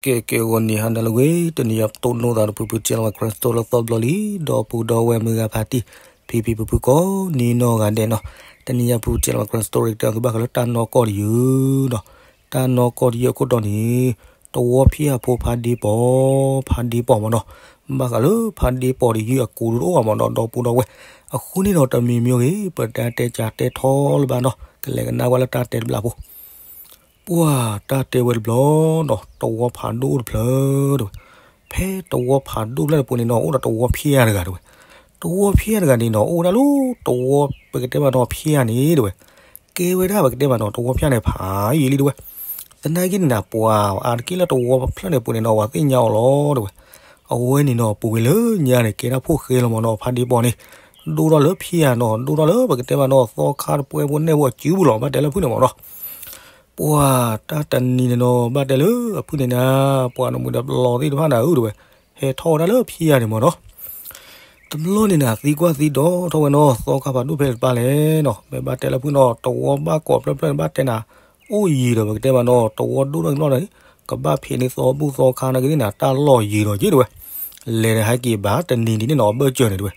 ကဲ ကဲ ဂီၤနံၤဟါနၤလၢအဂ့ၤ, တနံၤအံၤပတိၢ်နီၣ်သးဒီးဖုဖု General Crime Story လၢသီတဘျီလံ, ဒီပုၢ်ဒီဝဲၢ်မုၢ်ဂၤဖါတံၢ် ဖံဖံဖုဖုကိးနီၢ်ဂၤဒဲးနီၤ, တနံၤအံၤဖု General Crime Story ကတဲအီၤသုဘၣ်ဃးလၢတၢ်နီၢ်ကီၢ်တယုၢ်နီၤ, တၢ်နီၢ်ကီၢ်တယုၢ်အခိၣ်တီန့ၣ် တဝီဖၠၣ်ဖိဖါဒ့ပီၤ, ဖါဒ့ပီၤမ့ၢ်နီၤ, ဘၣ်ဃးလၢဖါဒ့ပီၤတယုၢ်အကိးဒိၣ်တအိၣ်ဘၣ်မ့ၢ်နီၤ, ဒီပုၢ်ဒီဝဲၢ်, အဃိန့ၣ်ဒီးတမံၤမံၤဂ့ၤ ပတၢ်တဲကၢ်တဲထီလၢၤဘၣ်နီၤ, ကလဲၤကနၣ်ဝဲလၢတၢ်တဲတဘျီဖိ ပှၢ်တၢ်တဲဝဲတဘျီနီၤ, တဝီဖးဒိၣ်အိၣ်တဖျၢၣ်တဲဝဲ, ဖဲတဝီဖးဒိၣ်ဖျၢၣ်တပူၤန့ၣ်နီၤ အိၣ်ဒီးတဝီဖၠၣ်တဂၤတဲဝဲ, တဝီဖၠၣ်တဂၤန့ၣ်နီၤ အိၣ်ဝဲဒၣ်လၢတဝီပကတဲမ့ၢ်နီၤဖၠၣ်န့ၣ်တဲဝဲ, ကဲဝဲဒၣ်ပကတဲမ့ၢ်နီၤ တဝီဖၠၣ်န့ၣ်ဖးယံာ်လံတဲဝဲ, သနာ်က့န့ၣ်နၤ ပှၤအါတက့ၢ်လၢတဝီဖျၢၣ်န့ၣ်ပူၤန့ၣ်နီၤ ပှၤသ့ၣ်ညါအီၤလီၤတဲဝဲ, အဝဲန့ၣ်နီၤ ပူၤကွံာ်လၢညါန့ၣ် ကဲဒၣ်ဖိၣ်ဃဲလီၤမ့ၢ်နီၤ ဖါဒ့ပီၤန့ၣ်, ဒိၣ်ထီၣ်လၢဖၠၣ်နီၤ ဒိၣ်ထီၣ်လၢပကတဲမ့ၢ်နီၤ သီခါတပှဲဖိနဲၣ်ဖိအစုပူၤလီၤ ဘၣ်တဲလၢဖုန့ၣ်မ့ၢ်နီၤ ပှၢ်တၢ်တနံၤန့ၣ်နီၤ ဘၣ်တဲလၢအဖုန့ၣ်နၤ, ပှၤနမုၢ်ဒီးပလီၤသ့ၣ်တဖၣ်နၤဧၢတဲဝဲ, ဟဲထီၣ်ဝဲဒၣ်လၢဖၠၣ်န့ၣ်မ့ၢ်နီၤ, တဘျီန့ၣ်နၤ သံကွၢ်သံဒိးထီၣ်ဝဲနီၤ သီခါဖးဒိၣ်ဖဲတပၤလဲၣ်နီၤ မ့ၢ်ဘၣ်တဲလၢဖုနီၤ တဝီဘၣ်ကိးဖျၢၣ်ဖျၢၣ်န့ၣ် ဘၣ်တဲနၤ, အိၣ်ယံၤဒီးပကတဲမ့ၢ်နီၤ တဝီဒိၣ်ထီၣ်က့ၤလီၤန့ၣ်, ကဘၣ်ဖံးန့ၢ်သီဘူၣ်သီခါနာ်က့ၤသ့ၣ်နၤ တၢ်လီၢ်ယံၤဒီးက့ၤတဲဝဲ, လဲၤဒီးဟဲက့ၤဘၣ်တနံၤဒ်န့ၣ်နီၤ အဘၢၣ်စၢၤန့ၣ်တဲဝဲ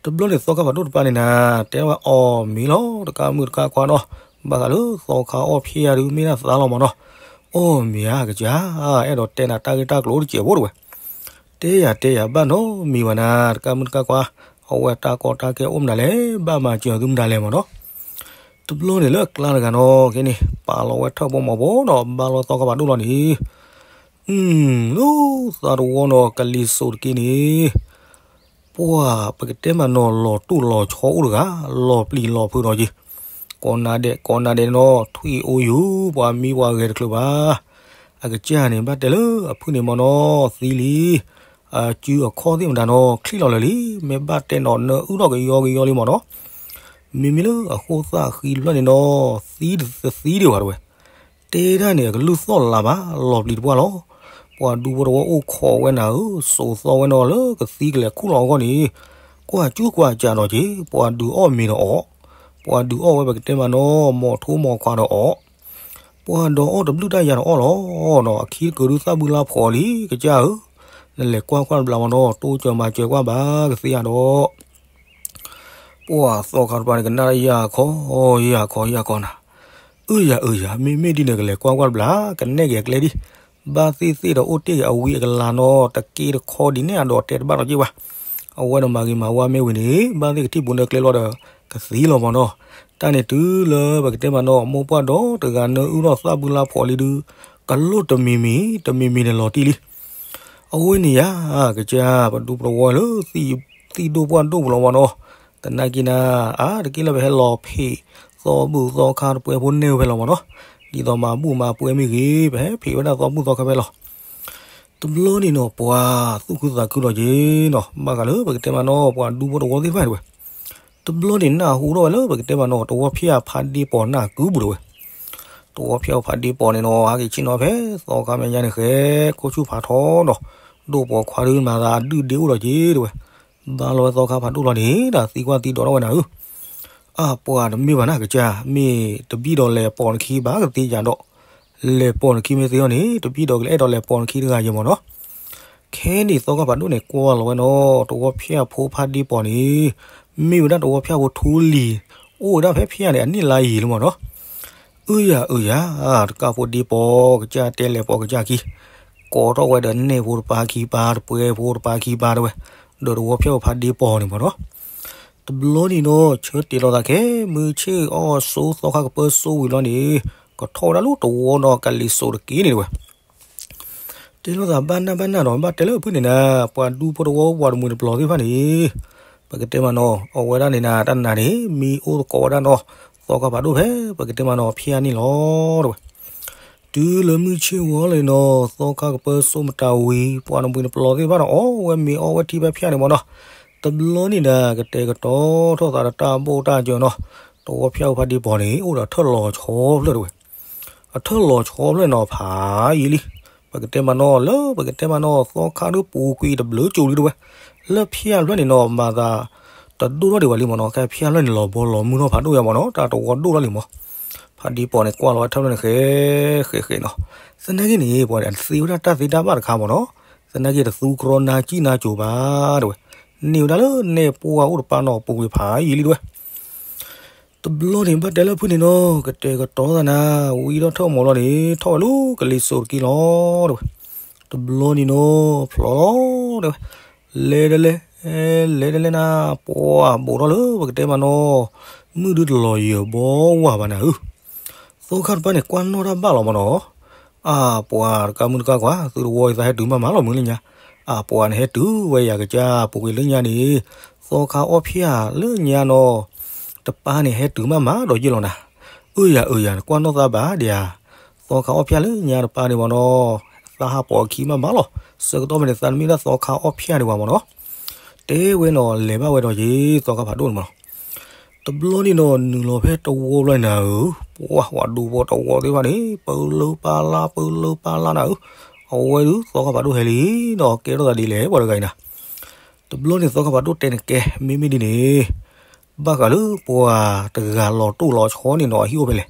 တဘျီန့ၣ်သီခါဖးဒိၣ်တပၤန့ၣ်နၤ တဲဝဲအီၣ်မ့ၤလီၤ တကးမုၢ်တကးခွါနီၤ, ဘၣ်ဃးလၢသီခါအီၣ်ဖၠၣ်ဒုးမ့ၢ်ဒၣ်သါလီၤမ့ၢ်နီၤ, အီၣ်မ့ၤဧါကစၢ်, အဲၣ်ဒိးတဲနၤတၢ်ဂ့ၢ်တၢ်ကျိၤတစဲးဖိတဲဝဲ, တဲယၤတဲယၤဘၣ်နီတမံၤဘၣ်နၤ တကးမုၢ်တကးခွါ, အဝဲတၢ်ကီတၢ်ခဲအိၣ်မနုၤလဲၣ် ဘၣ်မၤစၢၤသုမတၤလဲၣ်မ့ၢ်နီၤ, တဘျီန့ၣ်လၢအကျါတဂၤနီၤ က့န့ၣ် ပာ်လီၤဝဲထၢၣ်ဖိမီၤဖိနီၤ ဘၣ်လီၤသီခါဖးဒိၣ်လီၤန့ၣ် လၢသးတဝီနီၤ ကလံၤစိးတက့ၢ်န့ၣ်, ပှၢ်ပကတဲမ့ၢ်နီၤ လီၤတိၢ်လီၤဆီအိၣ်တဂၤ, လီၤပျံၤလီၤဖုးဒီးက့ၤ, ကိးနၤဒဲးကိးနၤဒဲးနီၤ ထွံၣ်အိၣ်ယူၤ ပှၤမံပှၤဂဲၤတချုးဘၣ်, အကစၢ်န့ၣ် ဘၣ်တဲလၢအဖုန့ၣ်မ့ၢ်နီၤ သံလံ, အစုအခီၣ်သ့ၣ်မတၤနီၤ ချံၣ်လီၤလၢာ်လံ, မ့ၢ်ဘၣ်တဲနီၤ နၢအုၣ်ထီၣ်ကယီကယီလံမ့ၢ်နီၤ, မ့မ့ၢ်လၢအဃိသၣ်ဃံတဖျၢၣ်န့ၣ်နီၤ သံတသံဒံးဘၣ်တဲဝဲ တဲဒၣ်န့ၣ် အကလုၢ်သီၣ်လးဘၣ် လီၤပျံၤတပှၢ်လီၤ. ပှၤဒူဖိတဝီအိၣ်ခိးဝဲနၤဧၢ, စိာ်သီဝဲနီၤလၢကသံကလဲၤခူၣ်လီၤအဂီၢ်န့ၣ်, ကွၢ်ကၠူကွၢ်ကၠးဒီးက့ၤ, ပှၤဒုးအီၣ်မ့ၤဒီးအီၣ်, ပှၤဒုးအီၣ်ဝဲပကတဲမ့ၢ်နီၤ မိာ်ထိမိာ်ခွါဒီးအီၣ်, ပှၤဒီးအီၣ်တဘျုးတၢ်ယၤဒီးအီၣ်လီၤနီၤ, အခံကဒုးသၣ်ဘုလါဖှီၣ်လံ ကစၢ်ဧၢ, နလဲၤကွၢ်ကွၢ်တဘျီမ့ၢ်နီၤ တိစၢၤမၤစၢၤကွၢ်ဘၣ်ကသ့ဧါဒီး ပှၤသီခါတပၤန့ၣ် ကနၣ်ယၤခီ, ယၤခီ ယၤခီနၤ, အၢယၤ အၢယၤ မ့မ့ၢ်ဒ်န့ၣ် ကလဲၤကွၢ်ကွၢ်တဘျီ ကနဲၣ်က့ၤအကျဲဒံး, ဘၣ်သ့ၣ်သ့ၣ်ဒီးအိၣ်တ့ၢ်က့ၤအဝံအကလၤနီၤ တက့တခီဒ်န့ၣ်အဒိးတဲတဘၣ်ဒီးက့ၤဝဲ, အဝဲဒီးမၤဂ့ၤမၤဝါမ့ၢ်ဝံၤန့ၣ် ဘၣ်သ့ၣ်ကထံၣ်ပူၤနၢကျဲလီၤဒီး ကသံလီၤမ့ၢ်နီၤ, တၢ်န့ၣ်တုၤလၢပကတဲမ့ၢ်နီၤ မိၢ်ပှၢ်ဒီတဂၤနၢအုၣ်ထီၣ်သၣ်ဘုလါဖှီၣ်လံဒုး, ကလိၣ်တမံၤမံၤ တမံၤမံၤန့ၣ်လီၤတံၢ်လံ အဝဲန့ၣ်ယၤ, ကစၢ်ပဒူပတဝီလၢ သံၣ်ဒိၣ်ပှၢ်ဒိၣ်ပူၤလီၤမ့ၢ်နီၤ, သနာ်က့နၤ, အါတက့ၢ်လၢပဟဲလီၤဖံး သီဘူၣ်သီခါတပှဲဖိနဲၣ်ဖဲလီၤမ့ၢ်နီၤ, ဒ်သိးမၤဘူၣ်မၤပှဲမ့ၢ်ဂ့ၤ ပဟဲဖံးဝဲဒၣ်သီဘူၣ်သီခါဖဲလီၤ. တဘျီန့ၣ်နီၤ ပှၤသူၣ်ခုသးခုလီၤက့ၤနီၤ, ဘၣ်ဃးလၢပကတဲမ့ၢ်နီၤ ပှၤဒူဖိတဝီသ့ၣ်တဖၣ်တဲဝဲ, တဘျီန့ၣ်နၢ်ဟူထီၣ်ဝဲလၢပကတဲမ့ၢ်နီၤ တဝီဖၠၣ်ဖးဒ့ပီၤနၢ်ကုပူၤတဲဝဲ တဝီဖၠၣ်ဖးဒ့ပီၤန့ၣ်နီၤ ဟဲက့ၤဆ့ၣ်နီၤဖဲ သီခါမဲာ်ညါန့ၣ်ဃဲ ခိၣ်ဆူၣ်ဖးထီနီၤ, ဒိၣ်ပိာ်ခွါဒုးမၤသးအဒုၣ်ဒ့အိၣ်လီၤက့ၤတဲဝဲ, ဘၣ်လီၤဝဲသီခါဖးဒိၣ်လီၤန့ၣ် တၢ်သံကွၢ်သံဒိးထီၣ်ဝဲနၤဧၢ, အပှၤတမ့ၢ်ဘၣ်နၤကစၢ် မ့ၢ်တဘံၣ်ဒီးလဲၤပိာ်နခံဘၣ်ကသ့ယၤဒီး, လဲၤပိာ်နခံမ့ၢ်သ့အီၤန့ၣ် တဘံၣ်ဒီးကလဲၤအဲၣ်ဒိးလဲၤပိာ်နခံတဂၤယဲၢ်မ့ၢ်နီၤ ခဲန့ၣ်သီခါဖးဒိၣ်န့ၣ် ကွၢ်လီၤဝဲနီၤ တဝီဖၠၣ်ဖိဖးဒ့ပီၤန့ၣ် မ့ၢ်ဝဲဒၣ်တဝီဖၠၣ်ဖိထူလံၤ အိၣ်ဝဲဒၣ်ဖဲဖၠၣ်န့ၣ် အနံၣ်လါယံာ်လံမ့ၢ်နီၤ. အၢယၤ အၢယၤ တကးဖိဒ့ပီၤ ကစၢ်တဲလဲၤပိာ်ကစၢ်ခံ ကိးထီၣ်ဝဲဒီးနဲၣ်ဖိတပၤခံပၤ တပှဲဖိတပၤခံပၤတဲဝဲ ဒီးတဝီဖၠၣ်ဖိဖးဒ့ပီၤန့ၣ်မ့ၢ်နီၤ. တဘျီန့ၣ်နီၤ ဆၢတဲာ်လီၤသးခဲ မုၢ်ဆ့ၣ်အီၣ်ဆိသီခါကပၢဆိဝံၤလီၤန့ၣ် ကထီၣ်ဝဲဒၣ်လၢတဝီနီၤ ကလံၤစိးတက့ၢ်န့ၣ်တဲဝဲ တဲလိာ်သးဘၣ်နၢ်ဘၣ်နၢ်ဒီး ဘၣ်တဲလၢဖုန့ၣ်နၤ ပှၤဒူဖိတဝီပှၤတမှံၤတပျီၤသ့ၣ်တဖၣ်န့ၣ် ပကတဲမ့ၢ်နီၤ အဝဲဒၣ်န့ၣ်နၤ တၢ်နၤန့ၣ် မ့ၢ်အိၣ်သကိးဝဲဒၣ်နီၤ သီခါဖးဒိၣ်ဖဲ ပကတဲမ့ၢ်နီၤ ဖၠၣ်န့ၣ်လီၤတဲဝဲ. တုၤလၢမုၢ်ဆ့ၣ်ဝီလီၤနီၤ သီခါကပၢဆိမတၤဝံၤ ပှၤတမှံၤတပျီၤသ့ၣ်တဖၣ်ဒီး အီၣ်ဝဲမ့ၤအီဝဲထံဖဲဖၠၣ်န့ၣ်မ့ၢ်နီၤ. တဘျီန့ၣ်နၤ ကတဲာ်ကတီၤထီၣ်သးဒီးတၢ်ဘိၣ်တၢ်စၢၤနီၤ တဝီဖၠၣ်ဖိဖးဒ့ပီၤန့ၣ် အိၣ်ဒီးထၢၣ်လီၤဆီဖျၢၣ်တဲဝဲ အထၢၣ်လီၤဆီဖျၢၣ်နီၤ ဖးယံာ်လံ. ပကတဲမ့ၢ်နီၤ လၢပကတဲမ့ၢ်နီၤ သီခါဒုးပူၤကွံာ်တဘျုးကၠိလံတဲဝဲ. လၢဖၠၣ်ဖျၢၣ်န့ၣ်နီၤ မၤသးတဒိၣ်ထီၣ်ဒံးဘၣ်လံမ့ၢ်နီၤ ခဲဖၠၣ်ဖျၢၣ်န့ၣ် လီၤဘီလီၤမုၢ်ထီၣ်ဖးဒိၣ်ယါမ့ၢ်နီၤ တၢ်တဝီဒိၣ်ထီၣ်လံမ့ၢ်. ဖ ဖါဒ့ပီၣ်န့ၣ် ကွၢ်လီၤဝဲထၢၣ်ဖျၢၣ်န့ၣ် ဃဲဃဲဃဲနီၤ. သနာ်က့န့ၣ် ပှၤန့ၣ် အတသ့ဝဲဒၣ်တၢ်သ့တၢ်ဘၣ်တခါမ့ၢ်နီၤ. သနာ်က့တသူကရီနါကံၣ်နါကိၤဘၣ် တဲဝဲ, န့ၢ်ဝဲဒၣ်လၢနဲၣ်ပှၢ်အိၣ်တပၢ်နီၤ ပူၤကွံာ်ဖးယံာ်လံ တဲဝဲ. တဘျီန့ၣ် ဘၣ်တဲလၢအဖုၣ်န့ၣ်နီၤ ကတဲာ်ကတီၤသးနၤ, ဝံထီၣ်ထၢၣ်မီၤလီၤန့ၣ် ထီၣ်ဝဲလၢကလံၤစိးတက့ၢ်လီၤ တဲဝဲ. တဘျီန့ၣ်နီၤ ဖျိးလီၤ တဲဝဲ. လဲၤတလဲၤ, လဲၤတလဲၤနၤ, ပှၢ်ဘိးထီၣ်လၢပကတဲမးနီၤ, မုၢ်ဒုတလီၤယၢၤဘီဝါဘၣ်နၤဧၢ. သီခါတပၢ်န့ၣ် ကွၢ်နီၣ်တၢ်ဘၣ်လီၤမးနီၤ. အၢ ပှၤတကါမုၣ်တကါခွါ, သုတဝီအံၤသးဟဲတုၤမးမးလီၤ မုၢ်လၢညါ. အၢ ပှၤန့ၣ်ဟဲတုၤဝဲယၤကစၢ် ပူၤကွံာ်လၢညါန့ၣ်, သီခါအီၣ်ဖျၢၣ်လၢညါနီၤ တပၢ်န့ၣ်ဟဲတုၤမးမးဒီးယ့ၢ်လီၤနၤ. အၢယၤအၢယၤ နကွၢ်နီၣ်သးဘၣ်ဒံးဧါ. သီခါအီၣ်ဖျၢၣ်လၢညါတပၢ်န့ၣ်မးနီၤ, သးဟးပိာ်အခံမးမးလီၤ. ဆၢကတီၢ်ဖဲန့ၣ် သးတမ့ၢ်ဒၣ်သီခါအီၣ်ဖျၢၣ်န့ၣ်ဝဲမးနီၤ. တဲဝဲနီၤ လဲၤဘၣ်ဝဲဒီးယ့ၢ် သီခါဖးဒိၣ်န့ၣ်မးနီၤ. တဘျီန့ၣ်နီၤ နုာ်လီၤဖဲတဝီဘျီန့ၣ်နၤဧၢ, ပှၢ် ပှၤဒူဖိတဝီသ့ၣ်တဖၣ်န့ၣ် ပၢလၢပၢ်လၢ် ပၢလၢပၢ်လၢ်နၤဧၢ. အဝဲဒုး သီခါဖးဒိၣ်ဟဲလံနီၤ ကဲထီၣ်သးဒ်လဲၣ် ပှၤတဂၤအံၤနၤ. တဘျီန့ၣ် သီခါဖးဒိၣ်တဲနကဲ မ့မ့ၢ်ဒ်န့ၣ် ဘၣ်ဃးလၢပှၤတဂၤလီၤတိၢ်လီၤဆီန့ၣ်နီၤ အဟံၣ်အိၣ်ဖဲလဲၣ်.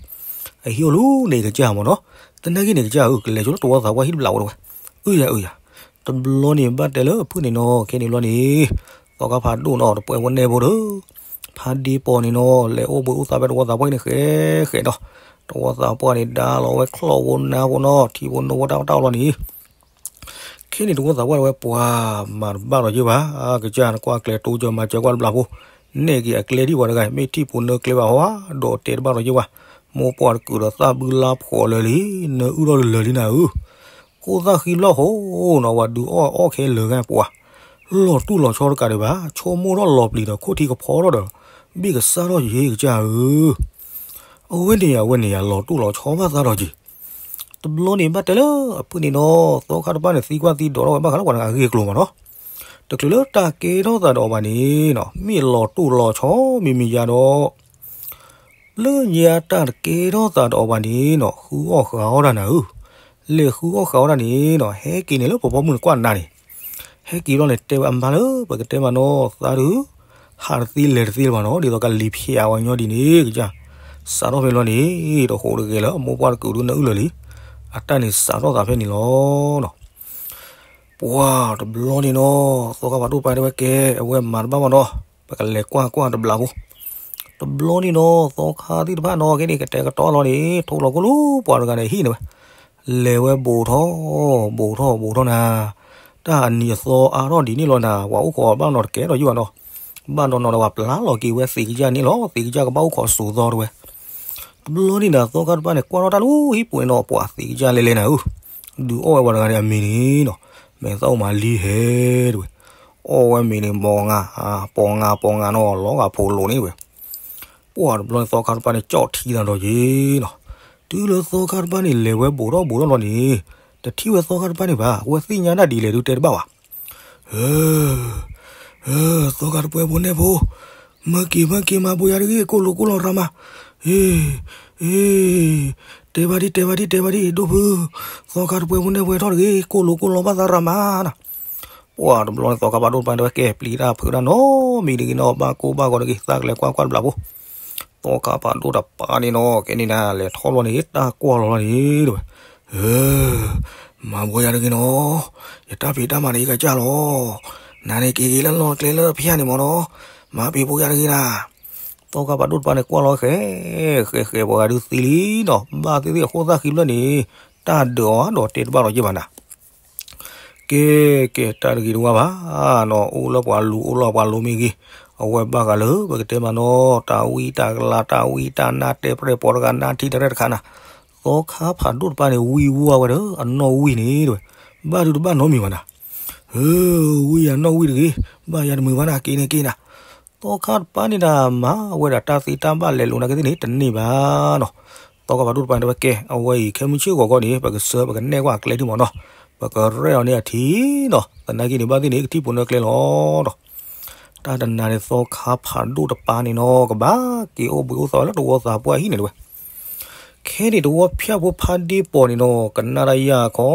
အဟံၣ်အိၣ်လၢန့ၣ်ကစၢ်မးနီၤ. သနာ်က့န့ၣ်ကစၢ်ဧၢ ကလဲၤဆိလၢတဝီသးပှၢ်ဟံၣ်တဘျီဝဲတဝဲ. အၢယၤအၢယၤ, တဘျီန့ၣ် ဘၣ်တဲလၢအဖုၣ်န့ၣ်နီၤ ခဲန့ၣ်ဘျီန့ၣ် သီခါဖးဒိၣ်နီၤ တပှဲၤဖိနဲၣ်ဖိဒီး ဖါဒ့ပီၣ်န့ၣ်နီၤ လဲၤအိၣ်ဘှံးအိၣ်သါဖဲတဝီသးပှၢ်အံၤန့ၣ်ဃဲဃဲဒီး တဝီသးပှၢ်န့ၣ် ဒါလီၤဝဲချီၣ်ဖိနါဖိနီၤ ထံဖိနိဖိတၢ်တၢ်လီၤန့ၣ် ခဲန့ၣ်တဝီသးပှၢ်တဝဲ ပှၤမၤတဘၣ်ဒီးယ့ၢ်ဘၣ်, ကစၢ်နကွၢ်ကျဲတိကၢၤမၤစၢၤကွၢ်တဘျီဖိ, နဲၣ်က့ၤအကျဲဒံးပှၤတဂၤ မ့ၢ်ထံၣ်ပူၤနၢကျဲဘၣ်ဟီဧါ, ဒီးတဲတဘၣ်ဒီးယ့ၢ်ဘၣ်, မိၢ်ပှၢ်တကုာ်ဒီးသၣ်ဘုလါဖှီၣ်လၢာ်လံ, နၢအုၣ်ထီၣ်လၢာ်လံနၤဧၢ, ကိၣ်သၣ်ဃံဘျီၣ်ဟိနီၤ ပှၤဒုးအီၣ်အီၣ်ခဲလၢာ်ဂၤပှၤ, လီၤတူၢ်လီၤဆီတကးဒံးဘၣ်, ဆိကမိၣ်ထီၣ်လီၤပျံၤဒီးခိၣ်ထံကဖီထီၣ်ဒီး, ဘ့ၣ်ကစၢ်ထီၣ်ယ့ၢ်ကစၢ်ဧၢ အဝဲန့ၣ်ယၤ အဝဲန့ၣ်ယၤ လီၤတူၢ်လီၤဆီဘၣ်သးဒီးက့ၤ, တဘျီန့ၣ်ဘၣ်တဲလၢအဖုၣ်န့ၣ်နီၤ, သီခါတပၢ်န့ၣ် သံကွၢ်သံဒိးထီၣ်ဝဲဘၣ်ဃးလၢပှၤတဂၤအဂ့ၢ်အကျိၤမးနီၤ, တချုးလၢတၢ်ကဲထီၣ်သးဒီးအီၤဘၣ်န့ၣ်နီၤ, မ့ၢ်လီၤတူၢ်လီၤဆီမံၤမံၤယၤဒီး လၢညါတၢ်တကဲထီၣ်သးဒီးအီၤဘၣ်န့ၣ်နီၤ, ဃုအီၣ်ဃုအီတၢ်နၤဧၢ, လဲၤဃုအီၣ်ဃုအီတၢ်န့ၣ်နီၤ, ဟဲက့ၤန့ၣ်လၢပှၤပိာ်မုၣ်န့ၣ်ကွၢ်နၤန့ၣ်, ဟဲက့ၤဘျီန့ၣ် တဲဝဲအမါလၢ ပကတဲမးနီၤ, သးဒုး ဟးတသ့လဲၤတသ့လၢၤဘၣ်နီၤ, ဒ်သိးကလံၤဖျဲးအဝဲညီဒ်န့ၣ်ကစၢ်, စးထီၣ်ဖဲဘျီန့ၣ် တဟူးတဂဲၤလၢအမိၢ်ပှၢ်တကုာ်ဒုးနၢအုၣ်လၢာ်လံ, အတၢ်န့ၣ်စးထီၣ်သးဖဲန့ၣ်လီၤနီၤ. ပှၢ်တဘျီန့ၣ်နီၤ, သီခါဖးဒိၣ်တပၢ်တဲဝဲကဲ, အဝဲမၤတဘၣ်မးနီၤ, ပကလဲၤကွၢ်ကွၢ်တဘျီဖိ, တဘျီန့ၣ်နီၤ, သီခါသ့ၣ်တဖၣ်နီၤ ခဲန့ၣ် ကတဲာ်ကတီၤလီၤန့ၣ် ထိၣ်လီၤကိၣ်လၢပှၤတဂၤန့ၣ်ဟံၣ်န့ၣ်ဝဲ, လဲၤဝဲဘူးထီၣ်, ဘူးထီၣ်ဘူးထီၣ်နၤ, တၢ်အနံၤအသီအါထီၣ်ဒ်န့ၣ်လီၤနၤ, ပှၤအိၣ်ခိးဘၣ်နီၤတကဲထီၣ်ယုၢ်ဘၣ်နီၤ, ဘၣ်နီၤနီၤဒီးပှၤပျၢ်လီၤက့ၤဝဲသ့ကစၢ်န့ၣ်လီၤ, သ့ကစၢ်ကဘၣ်အိၣ်ခိးစိၤသီတဝဲ တဘျီန့ၣ်ဒီး သီခါတပၢ်န့ၣ် ကွၢ်ထီၣ်တၢ်လၢဟံၣ်ပူၤန့ၣ်နီၤ, ပှၤသ့ကစၢ်လဲၤလဲၤနၤဧၢ, ဒုးအီၣ်ဝဲပှၤတဂၤန့ၣ်အမံၤန့ၣ်နီၤ, မဲာ်သၣ်အိၣ်မးလံဟဲတဝဲ, အီၣ်ဝဲမံၤန့ၣ် ပီၤငါ, ပီၤငါပီၤငါနီၤ, လီၤဂာ်ဖိးလိာ်န့ၣ်ဝဲ, ပှၢ်တဘျီန့ၣ် သီခါတပၢ်န့ၣ် ကၠီၣ်ထံတၢ်ဒီးက့ၤနီၤ, တုၤလၢသီခါတပၢ်န့ၣ် လဲၤဝဲဘူးထီၣ်ဘူးထီၣ်လီၤန့ၣ်, တထံၣ်ဝဲသီခါတပၢ်န့ၣ်ဘၣ်, အဝဲသ့ၣ်ညါဒၣ်ဒ်လဲၣ်ဒုးတဲတဘၣ်ဘၣ် ဧၢ, ဧၢ, သီခါတပှဲၤဖိနဲၣ်ဖိ, မၢက့ၤ မၢက့ၤ မၤဘိယၤတဂ့ၤ ကိၣ်လိာ်ကိၣ်လီၤရၤမး, အ့, အ့, တဲဘၣ်ဒံး တဲဘၣ်ဒံး တဲဘၣ်ဒံး ဒိၣ်ဖု, သီခါတပှဲၤဖိနဲၣ်ဖိဟဲထီၣ်တဂ့ၤ ကိၣ်လိာ်ကိၣ်လီၤဘၣ်သးရၤမးနၤ, ပှၢ်တဘျီန့ၣ် သီခါဖးဒိၣ်တပၢ်န့ၣ် တဲဝဲကဲ ပျံၤတၢ်ဖုးတၢ်နီတမံၤတဂ့ၤနီၤ ဘၣ်ကိၢ်ဘၣ်ဂီၤတဂ့ၤ သးကလဲၤကွၢ်ကွၢ်တဘျီဖိ, သီခါဖးဒိၣ်တပၢ်န့ၣ်နီၤ ကဲန့ၣ်နၤ လဲၤထီၣ်လီၤန့ၣ် တၢ်ကွၢ်လီၤလီၤန့ၣ် တဲဝဲ, ဧၢ, မၤဘိယၤတဂ့ၤနီၤ, ယတၢ်ဖံးတၢ်မၤန့ၣ် ယကစၢ်လီၤ, နၤန့ၣ်က့ၤက့ၤလၢလီၢ်ကျဲလၢဖၠၣ်န့ၣ်မ့ၢ်နီၤ, မၤပ့ၤဘိယၤတဂ့ၤနၤ, သီခါဖးဒိၣ်တပၢ်န့ၣ် ကွၢ်လီၤဃဲ, ဃဲဃဲ ပှၤဂၤဒုးသံလံနီၤ ဘၣ်သ့ၣ်သ့ၣ်အဃိသၣ်ဃံဖျၢၣ်န့ၣ် တၢ်ဒုးအီၤဒီးတဲတဘၣ်ဒီးယ့ၢ်ဘၣ်နၤ ကဲ ကဲ တၢ်တဂ့ၤတဝါဘၣ်နီၤ အိၣ်လၢပှၤလူၤအိၣ်လၢပှၤလူၤမ့ၢ်ဂ့ၤ, အဝဲဘၣ်ဃးလၢပကတဲမးနီၤ တၢ်ဝံတၢ်ကလၤ တၢ်ဝံတၢ်နါ တဲပြဲၢ်ပိာ်တဂၤနါထံတရဲၣ်တခါနၤ, သီခါဖးဒိၣ်တပၢ်န့ၣ် ဝံဝါဝဲဒီး အနီၣ်ဝံၣ်န့ၣ်တဲဝဲ, ဘၣ်ဒုးတဘၣ်နီတမံၤဘၣ်နၤ, ဧၢ, ဝံယၤနီၣ်ဝံၣ်တဂ့ၤ, ဘၣ်ယၤတမုာ်ဘၣ်နၤ က့ၤန့ၣ်က့ၤနၤ သီခါတပၢ်န့ၣ်ဒၣ်မၤဝဲဒၣ်တၢ်သ့တၢ်ဘၣ်လဲၤလိာ်နာ်က့သ့ၣ်န့ၣ် တန့ၢ်ဘၣ်နီၤ, သီခါဖးဒိၣ်တပၢ်န့ၣ်တဲဝဲကဲ အဝဲအံၤ ခဲမုၢ်ဆ့ၣ်ဂီၤဂီၤန့ၣ် ပကစၢၤပကနဲၣ်ကွၢ်အကျဲဒံးမ့ၢ်နီၤ, ပကရဲၣ်အီၤန့ၣ်အထံနီၤ သနာ်က့န့ၣ် ဘၣ်သ့ၣ်န့ၣ် ကထံၣ်ပိာ်နၢကျဲလီၤဒီး တၢ်တနၤန့ၣ် သီခါဖးဒိၣ်တပၢ်န့ၣ်နီၤ ကဘၣ်က့ၤအိၣ်ဘှံးအိၣ်သီဝဲလၢတဝီသးပှၢ်ဟံၣ်န့ၣ်တဝဲ ခဲန့ၣ်တဝီဖၠၣ်ဖိဖါဒ့ပီၣ်န့ၣ်နီၤ ကနၣ်ဒၣ်ယၢ်ခီ,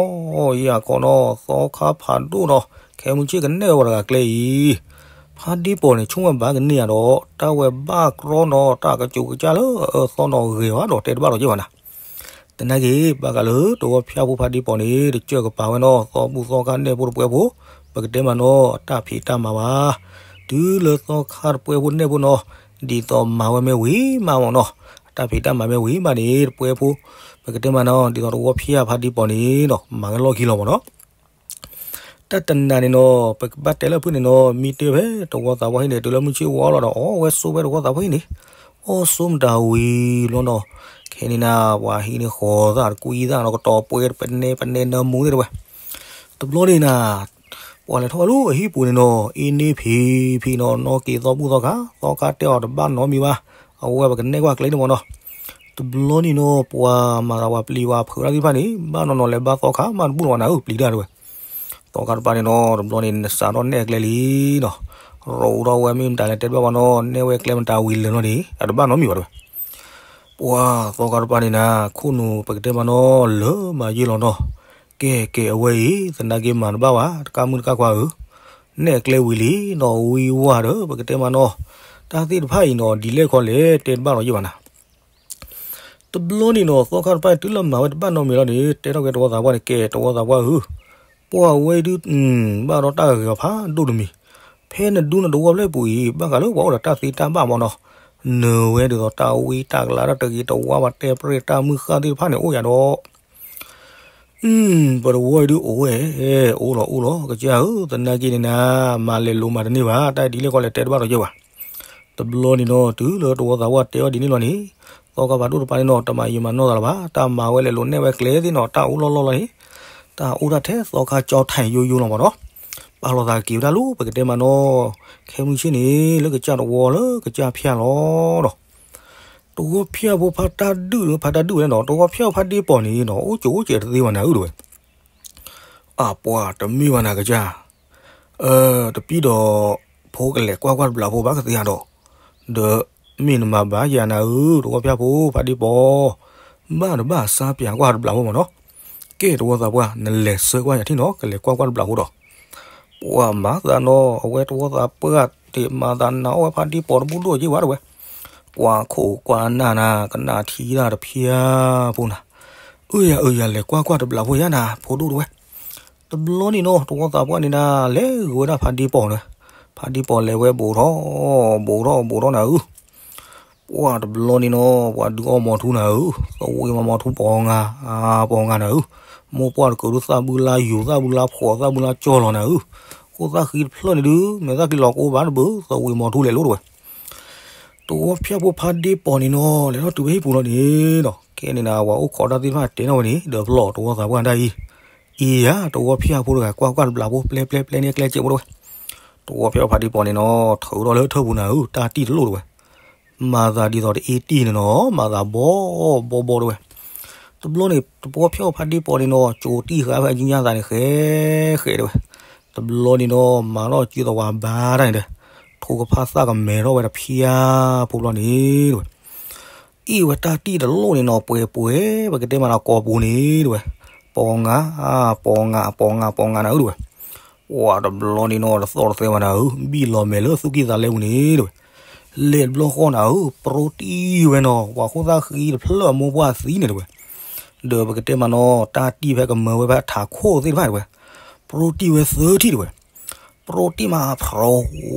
ယၢ်ခီနီၤ သီခါဖးဒိၣ်နီၤ ခဲမုၢ်ဆ့ၣ်ကနဲၣ်ဝဲပှၤတဂၤကျဲအံၤ, ဖါဒံပီၣ်န့ၣ် ဆိကမိၣ်ဘၣ်ကန့ၢ်ယၤဒီး တၢ်ဝဲဘၣ်ကြီနီၤ တၢ်ကစူးကစၢ်လၢအအၢသီနီၤဂ့ၤဝဲဒီး တဲတဘၣ်လီၤက့ၤဘၣ်နၤ. သနာ်က့ ဘၣ်ဃးလၢတဝီဖၠၣ်ဖိဖါဒံပီၣ်န့ၣ် တစၢၢ်ကပၤဝဲနီၤ သီဘူၣ်သီခါနဲၣ်ဖိတပှဲဖိ ပကတဲမးနီၤ အတၢ်ဖံးတၢ်မၤဘၣ်. တုၤလၢသီခါတပှဲဖိနဲၣ်ဖိနီၤ ဒ်သိးမၤဝဲမ့ၢ်ဝံၤမးမ့ၢ်နီၤ အတၢ်ဖံးတၢ်မၤမ့ၢ်ဝံၤမးန့ၣ် တပှဲဖိ ပကတဲမးနီၤ ဒ်သိးတဝီဖၠၣ်ဖါဒံပီၣ်န့ၣ်နီၤ မၤဝဲလီၢ်ခံလီၤမ့ၢ်နီၤ. တၢ်တနၤန့ၣ်နီၤ ပကဘၣ်တဲလၢဖုၣ်န့ၣ်နီၤ မံတ့ၢ်ဖဲတဝီသးပှၢ်ဟံၣ်န့ၣ် တုၤလၢမုၢ်ဆ့ၣ်ဝါလီၤဒီး အီၣ်ဝဲဆိးဖဲတဝီသးပှၢ်ဟံၣ်န့ၣ် အီၣ်ဆိးမတၤဝံၤလီၤနီၤ. ခဲန့ၣ်နၤ ပှၤဟံးန့ၢ်ဃီၤသၣ်တကွံသၣ်နီၤ ကတီၤပှဲၤပနဲပနဲနၢမူသ့ၣ်တဝဲ. တဘျီန့ၣ်နၤ ပှၤလဲၤထီၣ်ဝဲလၢအဟံၣ်ပူၤန့ၣ်နီၤ အ့န့ၢ်ဖံးဖံးနီၤ နီၢ်က့ၤသီဘူၣ်သီခါ သီခါတဲအီၤတဘၣ်နီတမံၤဘၣ်. အဝဲပကနဲၣ်ကွၢ်ကျဲန့ၣ်မ့ၢ်နီၤ. တဘျီန့ၣ်နီၤ ပှၤမၤသးပှၤပျံၤပှၤဖုးတၢ်သ့ၣ်တဖၣ်န့ၣ် ဘၣ်နီၢ်နီၢ်လဲၤဘၣ်သီခါမးတဘူၣ်လီၤဘၣ်နၤဧၢ ပျံၤတၢ်တဝဲ. သီခါတပၤန့ၣ်နီၤ တဘျီန့ၣ် နစးထီၣ်နဲၣ်ကျဲလံနီၤ. ရိးထီၣ်ဝဲမ့ၢ်မတၤလဲၣ်တဲတဘၣ်ဘၣ်နီၤ နဲၣ်ဝဲကျဲမတၤဝံၤလၢာ်လီၤန့ၣ် အတဘၣ်နီတမံၤဘၣ်တဝဲ. ပှၤသီခါတပၤန့ၣ်နၤ ခိၣ်နူာ်ပကတဲမးနီၤ လၢမၤယ့ၢ်လီၤနီၤ. ကဲကဲအဝဲအံၤ သနာ်က့မၤတဘၣ်ဘၣ် တကၣ်မုၣ်တကၣ်ခွါဧၢ နဲၣ်ကျဲဝံၤလံနီၤ ဝံၤဝါဒီး ပကတဲမးနီၤ တၢ်သ့ၣ်တဖၣ်အံၤနီၤ ဒ်လဲၣ်ခီလဲၣ် တဲတဘၣ်လီၤယ့ၢ်ဘၣ်နၤ. တဘျီန့ၣ်နီၤ သီခါတပၤတုၤလၢမၤဝဲတဘၣ်နီတမံၤလီၤန့ၣ် တဲထီၣ်က့ၤတဝီသးပှၢ်န့ၣ် ကဲတဝီသးပှၢ်ဧၢ, ပှၤဝဲဒုး ဘၣ်ဒီးတၢ်ဂ့ၤဂီၤဖးဒိၣ်တမံၤ, ဖဲနဒူနတဝီဖျၢၣ်ပူၤအံၤ ဘၣ်ဃးလၢပှၤအိၣ်ဒီးတၢ်သ့တၢ်ဘၣ်မ့ၢ်နီၤ, နၢၤဝဲဒ်သိးတၢ်ဝံတၢ်ကလၤတၢ်တဂ့ၤတဝါဘၣ်တဲပြဲၢ်တၢ်မုၢ်ဃၢ်သ့ၣ်တဖၣ်န့ၣ်အိၣ်ယၤဒီး ပတဝီအံၤဒုးအိၣ်ဝဲ, အိၣ်လီၤအိၣ်လီၤ ကစၢ်ဧၢ, သနာ်က့န့ၣ်နၤ မၤလဲၤလိၤမၤတန့ၢ်ဘၣ်, တၢ်ဒ်လဲၣ်ခီလဲၣ်တဲတဘၣ်ဒီးယဲဘၣ်. တဘျီန့ၣ်နီၤ တုၤလၢတဝီသးပှၢ်တဲအီၤဒ်န့ၣ်လီၤန့ၣ်, သီခါဖးဒိၣ်တပၤန့ၣ်နီၤ တမၤယံာ်မၤနီၢ်သးလၢၤဘၣ်, တၢ်မၤဝဲလဲၤလိၤနဲၣ်ဝဲကျဲသ့ၣ်နီၤ တၢ်အိၣ်လီၢ်လီၢ်လီၤန့ၣ်, တၢ်အိၣ်တၢ်ထဲသီခါကၠီထၢၣ်ယိယိလီၤမ့ၢ်နီၤ, ပာ်လီၤသးက့ၤဝဲဒၣ်လီၤ ပကတဲမးနီၤ, ခဲမုၢ်ဆ့ၣ်န့ၣ် လၢကစၢ်တဝီလၢကစၢ်ဖၠၣ်လီၤဒီး တဝီဖၠၣ်ဖိဖးတၢ်ဒုၣ်ဖးတၢ်ဒုၣ်ဝဲန့ၣ်နီၤ, တဝီဖၠၣ်ဖးဒ့ပီၢ်န့ၣ်နီၤ အိၣ်ကၠိအိၣ်ကဲးတသ့ဘၣ်နၤဧၢတဝဲ. အပှၤတမ့ၢ်ဘၣ်နၤကစၢ်, တပံၢ်ဒီး ဖိကလဲၤကွၢ်ကွၢ်တဘျီဖိဘၣ်ကသ့ဧါဒီး, ဒီးမ့ၢ်နမၤဘၣ်ယၤနၤဧၢ, တဝီဖၠၣ်ဖိဖးဒ့ပီၢ်, ဘၣ်တဘၣ်စၢ်ပၠးကွၢ်တဘျီဖိမ့ၢ်နီၤ, ကဲတဝီသးပှၢ် နလဲၤဆှၢကွၢ်ယၤထံၣ်နီၤ ကလဲၤကွၢ်ကွၢ်တဘျီဖိဒီး ပှၤမၤသးနီၤ အဝဲတဝီသးပှၢ်တ့ၢ်မၤသးနၤအီၣ်ဝဲဖးဒ့ပီၢ်တဘူၣ်ဒိၣ်က့ဘၣ်တဝဲ, ပှၤခိးကွၢ်နၢ်နၤ ကနၣ်ထံတၢ်တဖၠၣ်ဖိနၤ, အၢယၤအၢယၤလဲၤကွၢ်ကွၢ်တဘျီဖိယၤနၤ ဖိဒိၣ်တဝဲ. တဘျီန့ၣ်နီၤ တဝီသးပှၢ်န့ၣ်ဒၣ် လဲၤဂုာ်ဝဲဒၣ်ဖးဒ့ပီၢ်န့ၣ်, ဖးဒ့ပီၢ်လဲၤဝဲဘူးထီၣ် ဘူးထီၣ်ဘူးထီၣ်နၤဧၢ ပှၤတဘျီန့ၣ်နီၤ ပှၤဒုးအီၣ်မီၤထူနၤဧၢ, သဝ့မီၤမီၤထူပီၤငါ, ပီၤငါနၤဧၢ, မိၢ်ပှၢ်တကၢၤဒုးသၣ်ဘုလါယူၤ သၣ်ဘုလါဖှီၣ် သၣ်ဘုလါကၠီလီၤနၤဧၢ, ခိၣ်သၣ်ဃံတဖျၢၣ်န့ၣ်ဒုး မဲာ်သၣ်က့ၤလီၤကအိဘၣ်တဘၢ သဝ့မီၤထူလဲၤလိၤတဝဲ. တဝီဖၠၣ်ဖိဖးဒ့ပီၢ်န့ၣ်နီၤ လဲၤထီၣ်တုၤဖဲဟံၣ်ပူၤလီၤန့ၣ်နီၤ, ခဲန့ၣ်နၤ ပှၤအိၣ်ခိးတၢ်သ့ၣ်တဖၣ်တဲထီၣ်ဝဲန့ၣ် ဒီးပလီၢ်တဝီသးပှၢ်တၢ်အံၤ, အံၤယၤ တဝီဖၠၣ်ဖိတဂၤ ကွၢ်ကွၢ်တဘျီဖိ ပျဲပျဲပျဲန့ၢ်ကျဲစဲးဖိတဝဲ. တဝီဖၠၣ်ဖိဖးဒ့ပီၢ်န့ၣ်နီၤ ထုးထီၣ်လၢထၢၣ်ပူၤနၤဧၢ တၢ်တံၢ်တလိၣ်တဝဲ, မၤသးဒ်သိးတအ့တံၢ်န့ၣ်နီၤ မၤသးဘီဘီဘီတဝဲ. တဘျီန့ၣ် တဝီဖၠၣ်ဖိဖးဒ့ပီၢ်န့ၣ်နီၤ ကၠိတံၢ်ဃာ်ဖဲအညါသးန့ၣ် ဃဲဃဲတဝဲ. တဘျီန့ၣ်နီၤ မၤထီၣ်စုသဝးဘါတၢ်န့ၣ်ဒီး ထိၣ်ကဖၣ်သၣ်ကမဲထီၣ်ဝဲတဖၠၣ်ဖိဘျီန့ၣ်တဝဲ အ့ၣ်ဝဲတၢ်တံၢ်တလိၣ်န့ၣ်နီၤ ပှဲၤပှဲၤ ပကတဲမးလၢကိာ်ပူၤန့ၣ်တဝဲ, ပီၤငါ, ပီၤငါ, ပီၤငါ, ပီၤငါနၤဧၢတဝဲ. ပှၤတဘျီန့ၣ်နီၤ တသီၣ်တသဲဘၣ်နၤဧၢ, ဘံၣ်လီၤမဲာ်လၢသူၣ်ကံၢ်သးလဲပူၤန့ၣ်တဝဲ. လဲၤတဘျီဃီနၤဧၢ, ပရိတံၢ်ဝဲနီၤ, ပှၤခိၣ်သၣ်ဃံတဖျၢၣ်အမိၢ်ပှၢ်သံန့ၣ်တဝဲ. ဒီးပကတဲမးနီၤ တၢ်တံၢ်ဖဲကမၢဝဲဖဲထးခိၣ်သ့ၣ်တဖၣ်တဝဲ, ပရိတံၢ်ဝဲသၢထံၣ်တဝဲ. ပရိတံၢ်မး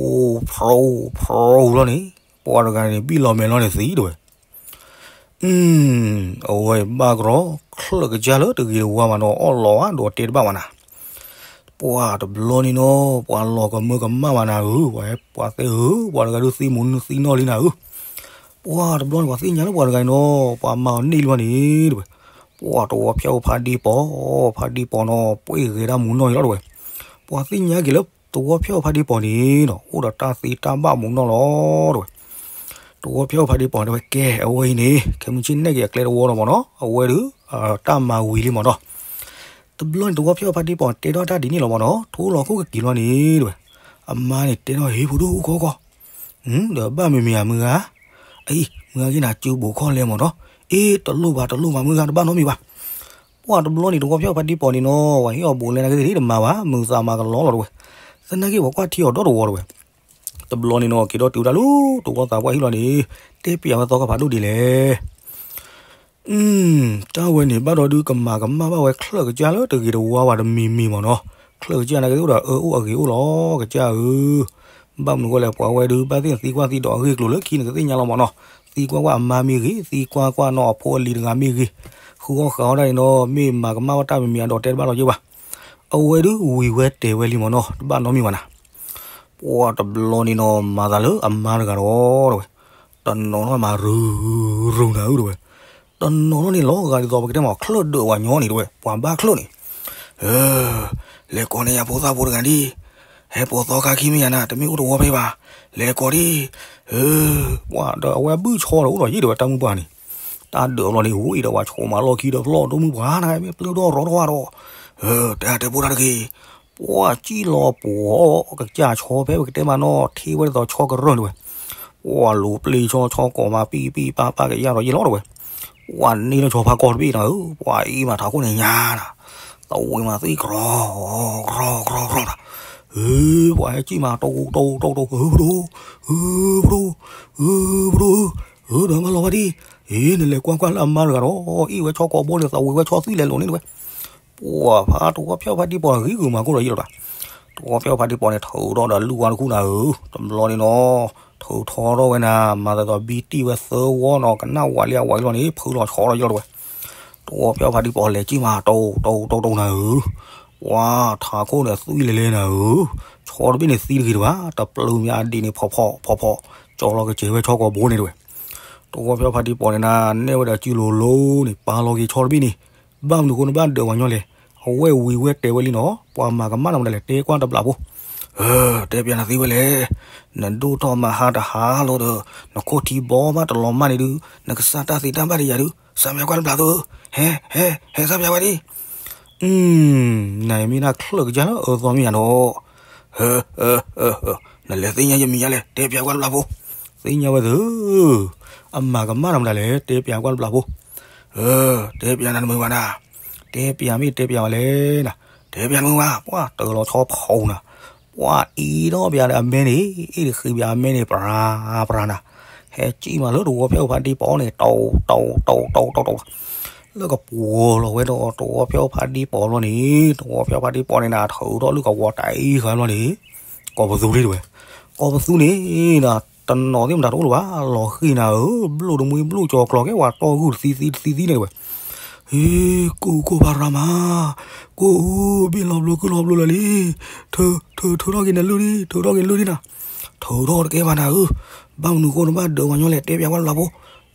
ဖြိး, ဖြိး, ဖြိးလီၤန့ၣ်, ပှၤတဂၤန့ၣ် ဘံၣ်လီၤမဲာ်လီၤန့ၣ်သံတဝဲ. အဝဲဘၣ်ကရီ ချၢၣ်ကစၢ်လၢတဂ့ၤတဝါဘၣ်နီၤ အီၣ်လီၤဘၣ်ဒီးတဲတဘၣ်ဘၣ်နၤ. ပှၤတဘျီန့ၣ်နီၤ ပှၤလီၤကမၢကမၣ်ဘၣ်နၤဧၢ, ပှၤသ့ၣ်ဧၢ ပှၤတဂၤဒုးသံမူၤနုာ်သံနီၢ်လံနၤဧၢ. ပှၤတဘျီန့ၣ် ပှၤသ့ၣ်ညါလၢပှၤတဂၤန့ၣ်နီၤ ပှၤမၤအီၤန့ၢ်လံဘၣ်န့ၣ်တဝဲ. ပှၤတဝီဖၠၣ်ဖိဖးဒ့ပီၢ်, ဖးဒ့ပီၢ်နီၤ ပှ့ၢ်ဂဲၤဒၣ်မူၤနီၢ်လံလီၤတဝဲ. ပှၤသ့ၣ်ညါက့ၤလၢတဝီဖၠၣ်ဖိဖးဒ့ပီၢ်န့ၣ်နီၤ အိၣ်ဒီးတၢ်သ့တၢ်ဘၣ်မူၤနီၢ်လီၤတဝဲ. တဝီဖၠၣ်ဖိဖးဒ့ပီၢ်တဲဝဲ ကဲ အဝဲအံၤန့ၣ် ခဲမုၢ်ဆ့ၣ်နဲၣ်က့ၤအကျဲတဝီလီၤမ့ၢ်နီၤ, အဝဲဒုး တၢ်မၤဝံၤလံမ့ၢ်နီၤ. တဘျီန့ၣ် တဝီဖၠၣ်ဖိဖးဒ့ပီၢ်တဲထီၣ်တၢ်ဒ်န့ၣ်လီၤမ့ၢ်နီၤ, ထိလီၤခိၣ်ကက့ၤလီၤန့ၣ်တဝဲ. အမါန့ၣ်တဲထီၣ် ဟ့ၣ်ဖိဒိၣ်အိၣ်ခီခီ, ဒီးဘၣ်မ့မ့ၢ်ဧါမုၢ်ဂၤ, အံၤ မုၢ်ဂၤက့ၤနၤ ကၠိဘိးခီလဲမ့ၢ်နီၤ, အ့ တလိၣ်ဘၣ် တလိၣ်ဘၣ် မုၢ်ဂၤတဘၣ်နီတမံၤဘၣ်. ပှၤတဘျီန့ၣ် တဝီဖၠၣ်ဖိဖးဒ့ပီၢ်န့ၣ်နီၤ ပှၤဟ့ၣ်အီၤဘိးလဲနာ်က့သ့ၣ်တမၤဘၣ်, မုာ်သးမၤကလီလီၤတဝဲ. သနာ်က့ ပှၤကွၢ်ထံအီၤဒီတဝီတဝဲ. တဘျီန့ၣ်နီၤ က့ၤဒီးတုၤဝဲဒၣ်လၢ တဝီသးပှၢ်ဟံၣ်လီၤန့ၣ်, တဲပျးဝဲသီခါဖးဒိၣ်ဒ်လဲၣ်. တၢ်ဝဲန့ၣ် ဘၣ်ဒီးဒုးကမၤကမၣ်ဘၣ်ဝဲ ချၢၣ်ကစၢ်လၢတဂ့ၤတဝါဘၣ်တမံၤမံၤမ့ၢ်နီၤ. ချၢၣ်ကစၢ်န့ၣ်ကသ့ၣ်ဒီး အၢအိၣ်အဂ့ၤအိၣ်လီၤ ကစၢ်ဧၢ. ဘၣ်မနုၤဃိလဲၣ် ပှၤဝဲဒုး ဘၣ်သ့ၣ်သံကွၢ်သံဒိးအဂ့ၢ်အကျိၤလၢခံန့ၣ် ကသ့ၣ်ညါလီၤမ့ၢ်နီၤ. သံကွၢ်ကွၢ်အမါမ့ၢ်ဂ့ၤ, သံကွၢ်ကွၢ်နီၢ်အဖိအလံၤတဂၤမ့ၢ်ဂ့ၤ, ဃုအီၣ်ဃုအီတၢ်န့ၣ်နီၤ မ့ၢ်မၤကမၣ်ဘၣ်တၢ်မံၤမံၤအဒီးတဲတဘၣ်လီၤယဲၢ်ဘၣ်. အဝဲဒုးဝံၤဝဲတဲဝဲလံမ့ၢ်နီၤ တဘၣ်နီတမံၤဘၣ်နၤ. ပှၤတဘျီန့ၣ်နီၤ မၤသးလၢအမါတဂၤဒီး တဲဝဲ, တနီၤနီၤမၤရူၤရူၤနၤဧၢ တဲဝဲ. တနီၤနီၤန့ၣ်လီၤဂာ်ဒ်သိးပကတဲမ့ၢ် ချၢၣ်ဒၢးဝဲညီန့ၣ် တဲဝဲ, ပှၤဘၣ်ချၢၣ်န့ၣ် လဲၤကိးန့ၢ်ယဖိသၣ်ဖိတဂၤဒံး, ဟဲပိာ်သီခါခံမ့ၢ်ယၤနၤ တမ့ၢ်အိၣ်တဝီဖဲဘၣ်, လဲၤကိးဒံး. ပှၤဒီးအဝဲဘုၣ်ဆီဒီးအိၣ်ဒီးယံာ်တဲဝဲ တၢ်မုၢ်ပှၢ်န့ၣ်, တၢ်ဒၢးအလီၢ်န့ၣ် ဝံၤဒီးပှၤဆိးမၤလီၢ်ခံဒီးဖျီၣ်ဒိၣ်မုၢ်ပှၢ်နၤ မ့ၢ်ပျုၢ်ထီၣ်ရီထီၣ်ဒီး, တဲအတဲဖိတၢ်တဂ့ၤ. ပှၤစံၣ်လီၤပှီၤ ကစၢ်ဆီဖဲပကတဲမ့ၢ်နီၤ ထံၣ်ဝဲဒ်သိးဆီကရၢၢ်တဲဝဲ, ပှၤလူၤပျ့ၤဆီ ဆီကိးမး ပံၣ်ပံၣ်ပၢ်ပၢ်ကယၢ်ဒီးယံာ်လီၤတဲဝဲ. ပှၤန့ၢ်လၢဆီဖါကီၢ်တဘ့ၣ်နၤဧၢ, ပှၤအံၤမးထးခိၣ်န့ၣ်ညါနၤ, သဝံၤမးသံကြီ ကြီကြီကြီနၤ, ပှၤဟဲစံၣ်မး တိၢ်တိၢ်တိၢ်တိၢ် ဧၢပဒိၣ်, ဧၢပဒိၣ်, ဧၢပဒိၣ်ဧၢ, ဧၢဒီးမၤလီၤဝဲဒံး, အ့ နလဲၤကွၢ်ကွၢ်လၢအမါတဂၤဒီး အ့ၣ်ဝဲဆီကိးဘိန့ၣ် သဝံၤဝဲဆီသွံၣ်လဲၤလိာ်န့ၣ်တဲဝဲ. ပှၤဖးတဝီဖျၢၣ်ဖးဒံပီၤဂံၢ်ဂုာ်မၤကိၢ်ဒီးယံာ်လီၤဘၣ်. တဝီဖျၢၣ်ဖးဒံပီၤန့ၣ် ထုးထီၣ်ဒီးလူၢ်ဝါတခူၣ်နၤဧၢ, တဘျီန့ၣ်နီၤ, ထုးထီၣ်ထီၣ်ဝဲနၤ မၤသးဒ်သိးဘံတံၢ်ဝဲသၢဝီနီၤ ကနၣ်ဝးလံအဝးလီၤန့ၣ် ဖုးလီၤဆီဒီးယံာ်လီၤတဲဝဲ. တဝီဖျၢၣ်ဖးဒံပီၤလဲၤစံၣ်မး တိၢ်တိၢ်တိၢ်တိၢ်နၤဧၢ, ပှၤထးခိၣ်န့ၣ်သွံၣ်လဲၤလဲၤနၤဧၢ, ဆီတဘ့ၣ်န့ၣ်သံတဂ့ၤတဘၣ် တပျုၤမ့ၢ်အဒံးန့ၣ် ဖီၣ်ဖီၣ်ဖီၣ်ဖီၣ် ကၠီလီၤကစဲၤဝဲဆီကိးဘိန့ၣ်တဲဝဲ. တဝီဖျၢၣ်ဖးဒံပီၤန့ၣ်နၤ နဲၣ်ဝဲဒီးစုလိၤလိၤန့ၣ် ပာ်လီၤက့ၤဆီတဘ့ၣ်န့ၣ်, ဘၣ်မနုၤဃိနဘၣ်ဒၢးဝဲညီလဲၣ်, အဝဲဝံၤဝဲတဲဝဲလံနီၤ ပှၤမၤကမၣ်နၤမတၤလဲၣ် တဲကွၢ်တဘျီဖိ. တဲပျးနၤသ့ဝဲလဲၣ်, နဒိၣ်ထီၣ်မၤဟါတဟါလီၤဒီး နခိၣ်ထံဘီမးတလီၤမၢ်န့ၣ်ဒုး နကစၢ်တၢ်သ့တၢ်ဘၣ်တယၤဒုး စၢ်ပျးကွၢ်တဘျီဖိ, ဟဲ ဟဲ ဟဲစၢ်ပျးဝဲဒံး. နမ့ၢ်ဒၣ်ချၢၣ်ကစၢ်လၢအၢသီမ့ၢ်ယၤဒီး, နလဲၤသ့ၣ်ညါယမံၤညါလဲၣ် တဲပျးကွၢ်တဘျီဖိ. သ့ၣ်ညါဝဲသ့ၣ်, အမၤကမၣ်နၤမတၤလဲၣ် တဲပျးကွၢ်တဘျီဖိ. တဲပျးနၤတမုာ်ဘၣ်နၤ, တဲပျးမ့ၢ်တဲပျးဝဲလဲၣ်နၤ, တဲပျးတမုာ်ဘၣ် ပှၤတၢ်လီၤဆီဖီနၤ, ပှၤအံၤဒီးပျးဒီးအမဲန့ၣ် အ့ၣ်တဃံးပျးအမဲန့ၣ် ပြၤပြၤနၤ, ဟဲစံၣ်မးလၢတဝီဖျၢၣ်ဖးဒံပီၤန့ၣ် တိၢ်တိၢ်တိၢ်တိၢ်တိၢ်တိၢ် လၢကပှီၤလီၤဝဲဒီးတဝီဖျၢၣ်ဖးဒံပီၤလီၤန့ၣ် တဝီဖျၢၣ်ဖးဒံပီၤန့ၣ်နၤ ထုးထီၣ်လၢကဝီၤတၢ်အံၤဃာ်လီၤန့ၣ်, ကိးပသူလံတဲဝဲ, ကိးပသူန့ၣ်နၤ, တနီၤသ့ၣ်မတၤတအိၣ်လၢၤဘၣ် လီၤဃံၤနၤဧၢ, ဘျိၣ်တမှံဘျိၣ်ကၠီၤကျီၤ ကဲဝဲတီၢ်ဂုၢ်တသံသံတသံသံန့ၣ်တဲဝဲ. ဟ့ ကိၢ်ကိၢ်ဖးရၤမး, ကိၢ်ဧၢ, ဘ့ၣ်လီၤဘျိကုၢ်လီၤဘျိလၢာ်လံ, ထုးထုးထုးထီၣ်က့ၤနလုၢ်ဒံး ထုးထီၣ်က့ၤနလုၢ်ဒံးနၤ, ထုးထီၣ်တကဲဘၣ်နၤဧၢ, ဘၣ်မနုၤဃိနဘၣ်ဒၢးဝဲညီလဲၣ် တဲပျးကွၢ်တဘျီဖိ,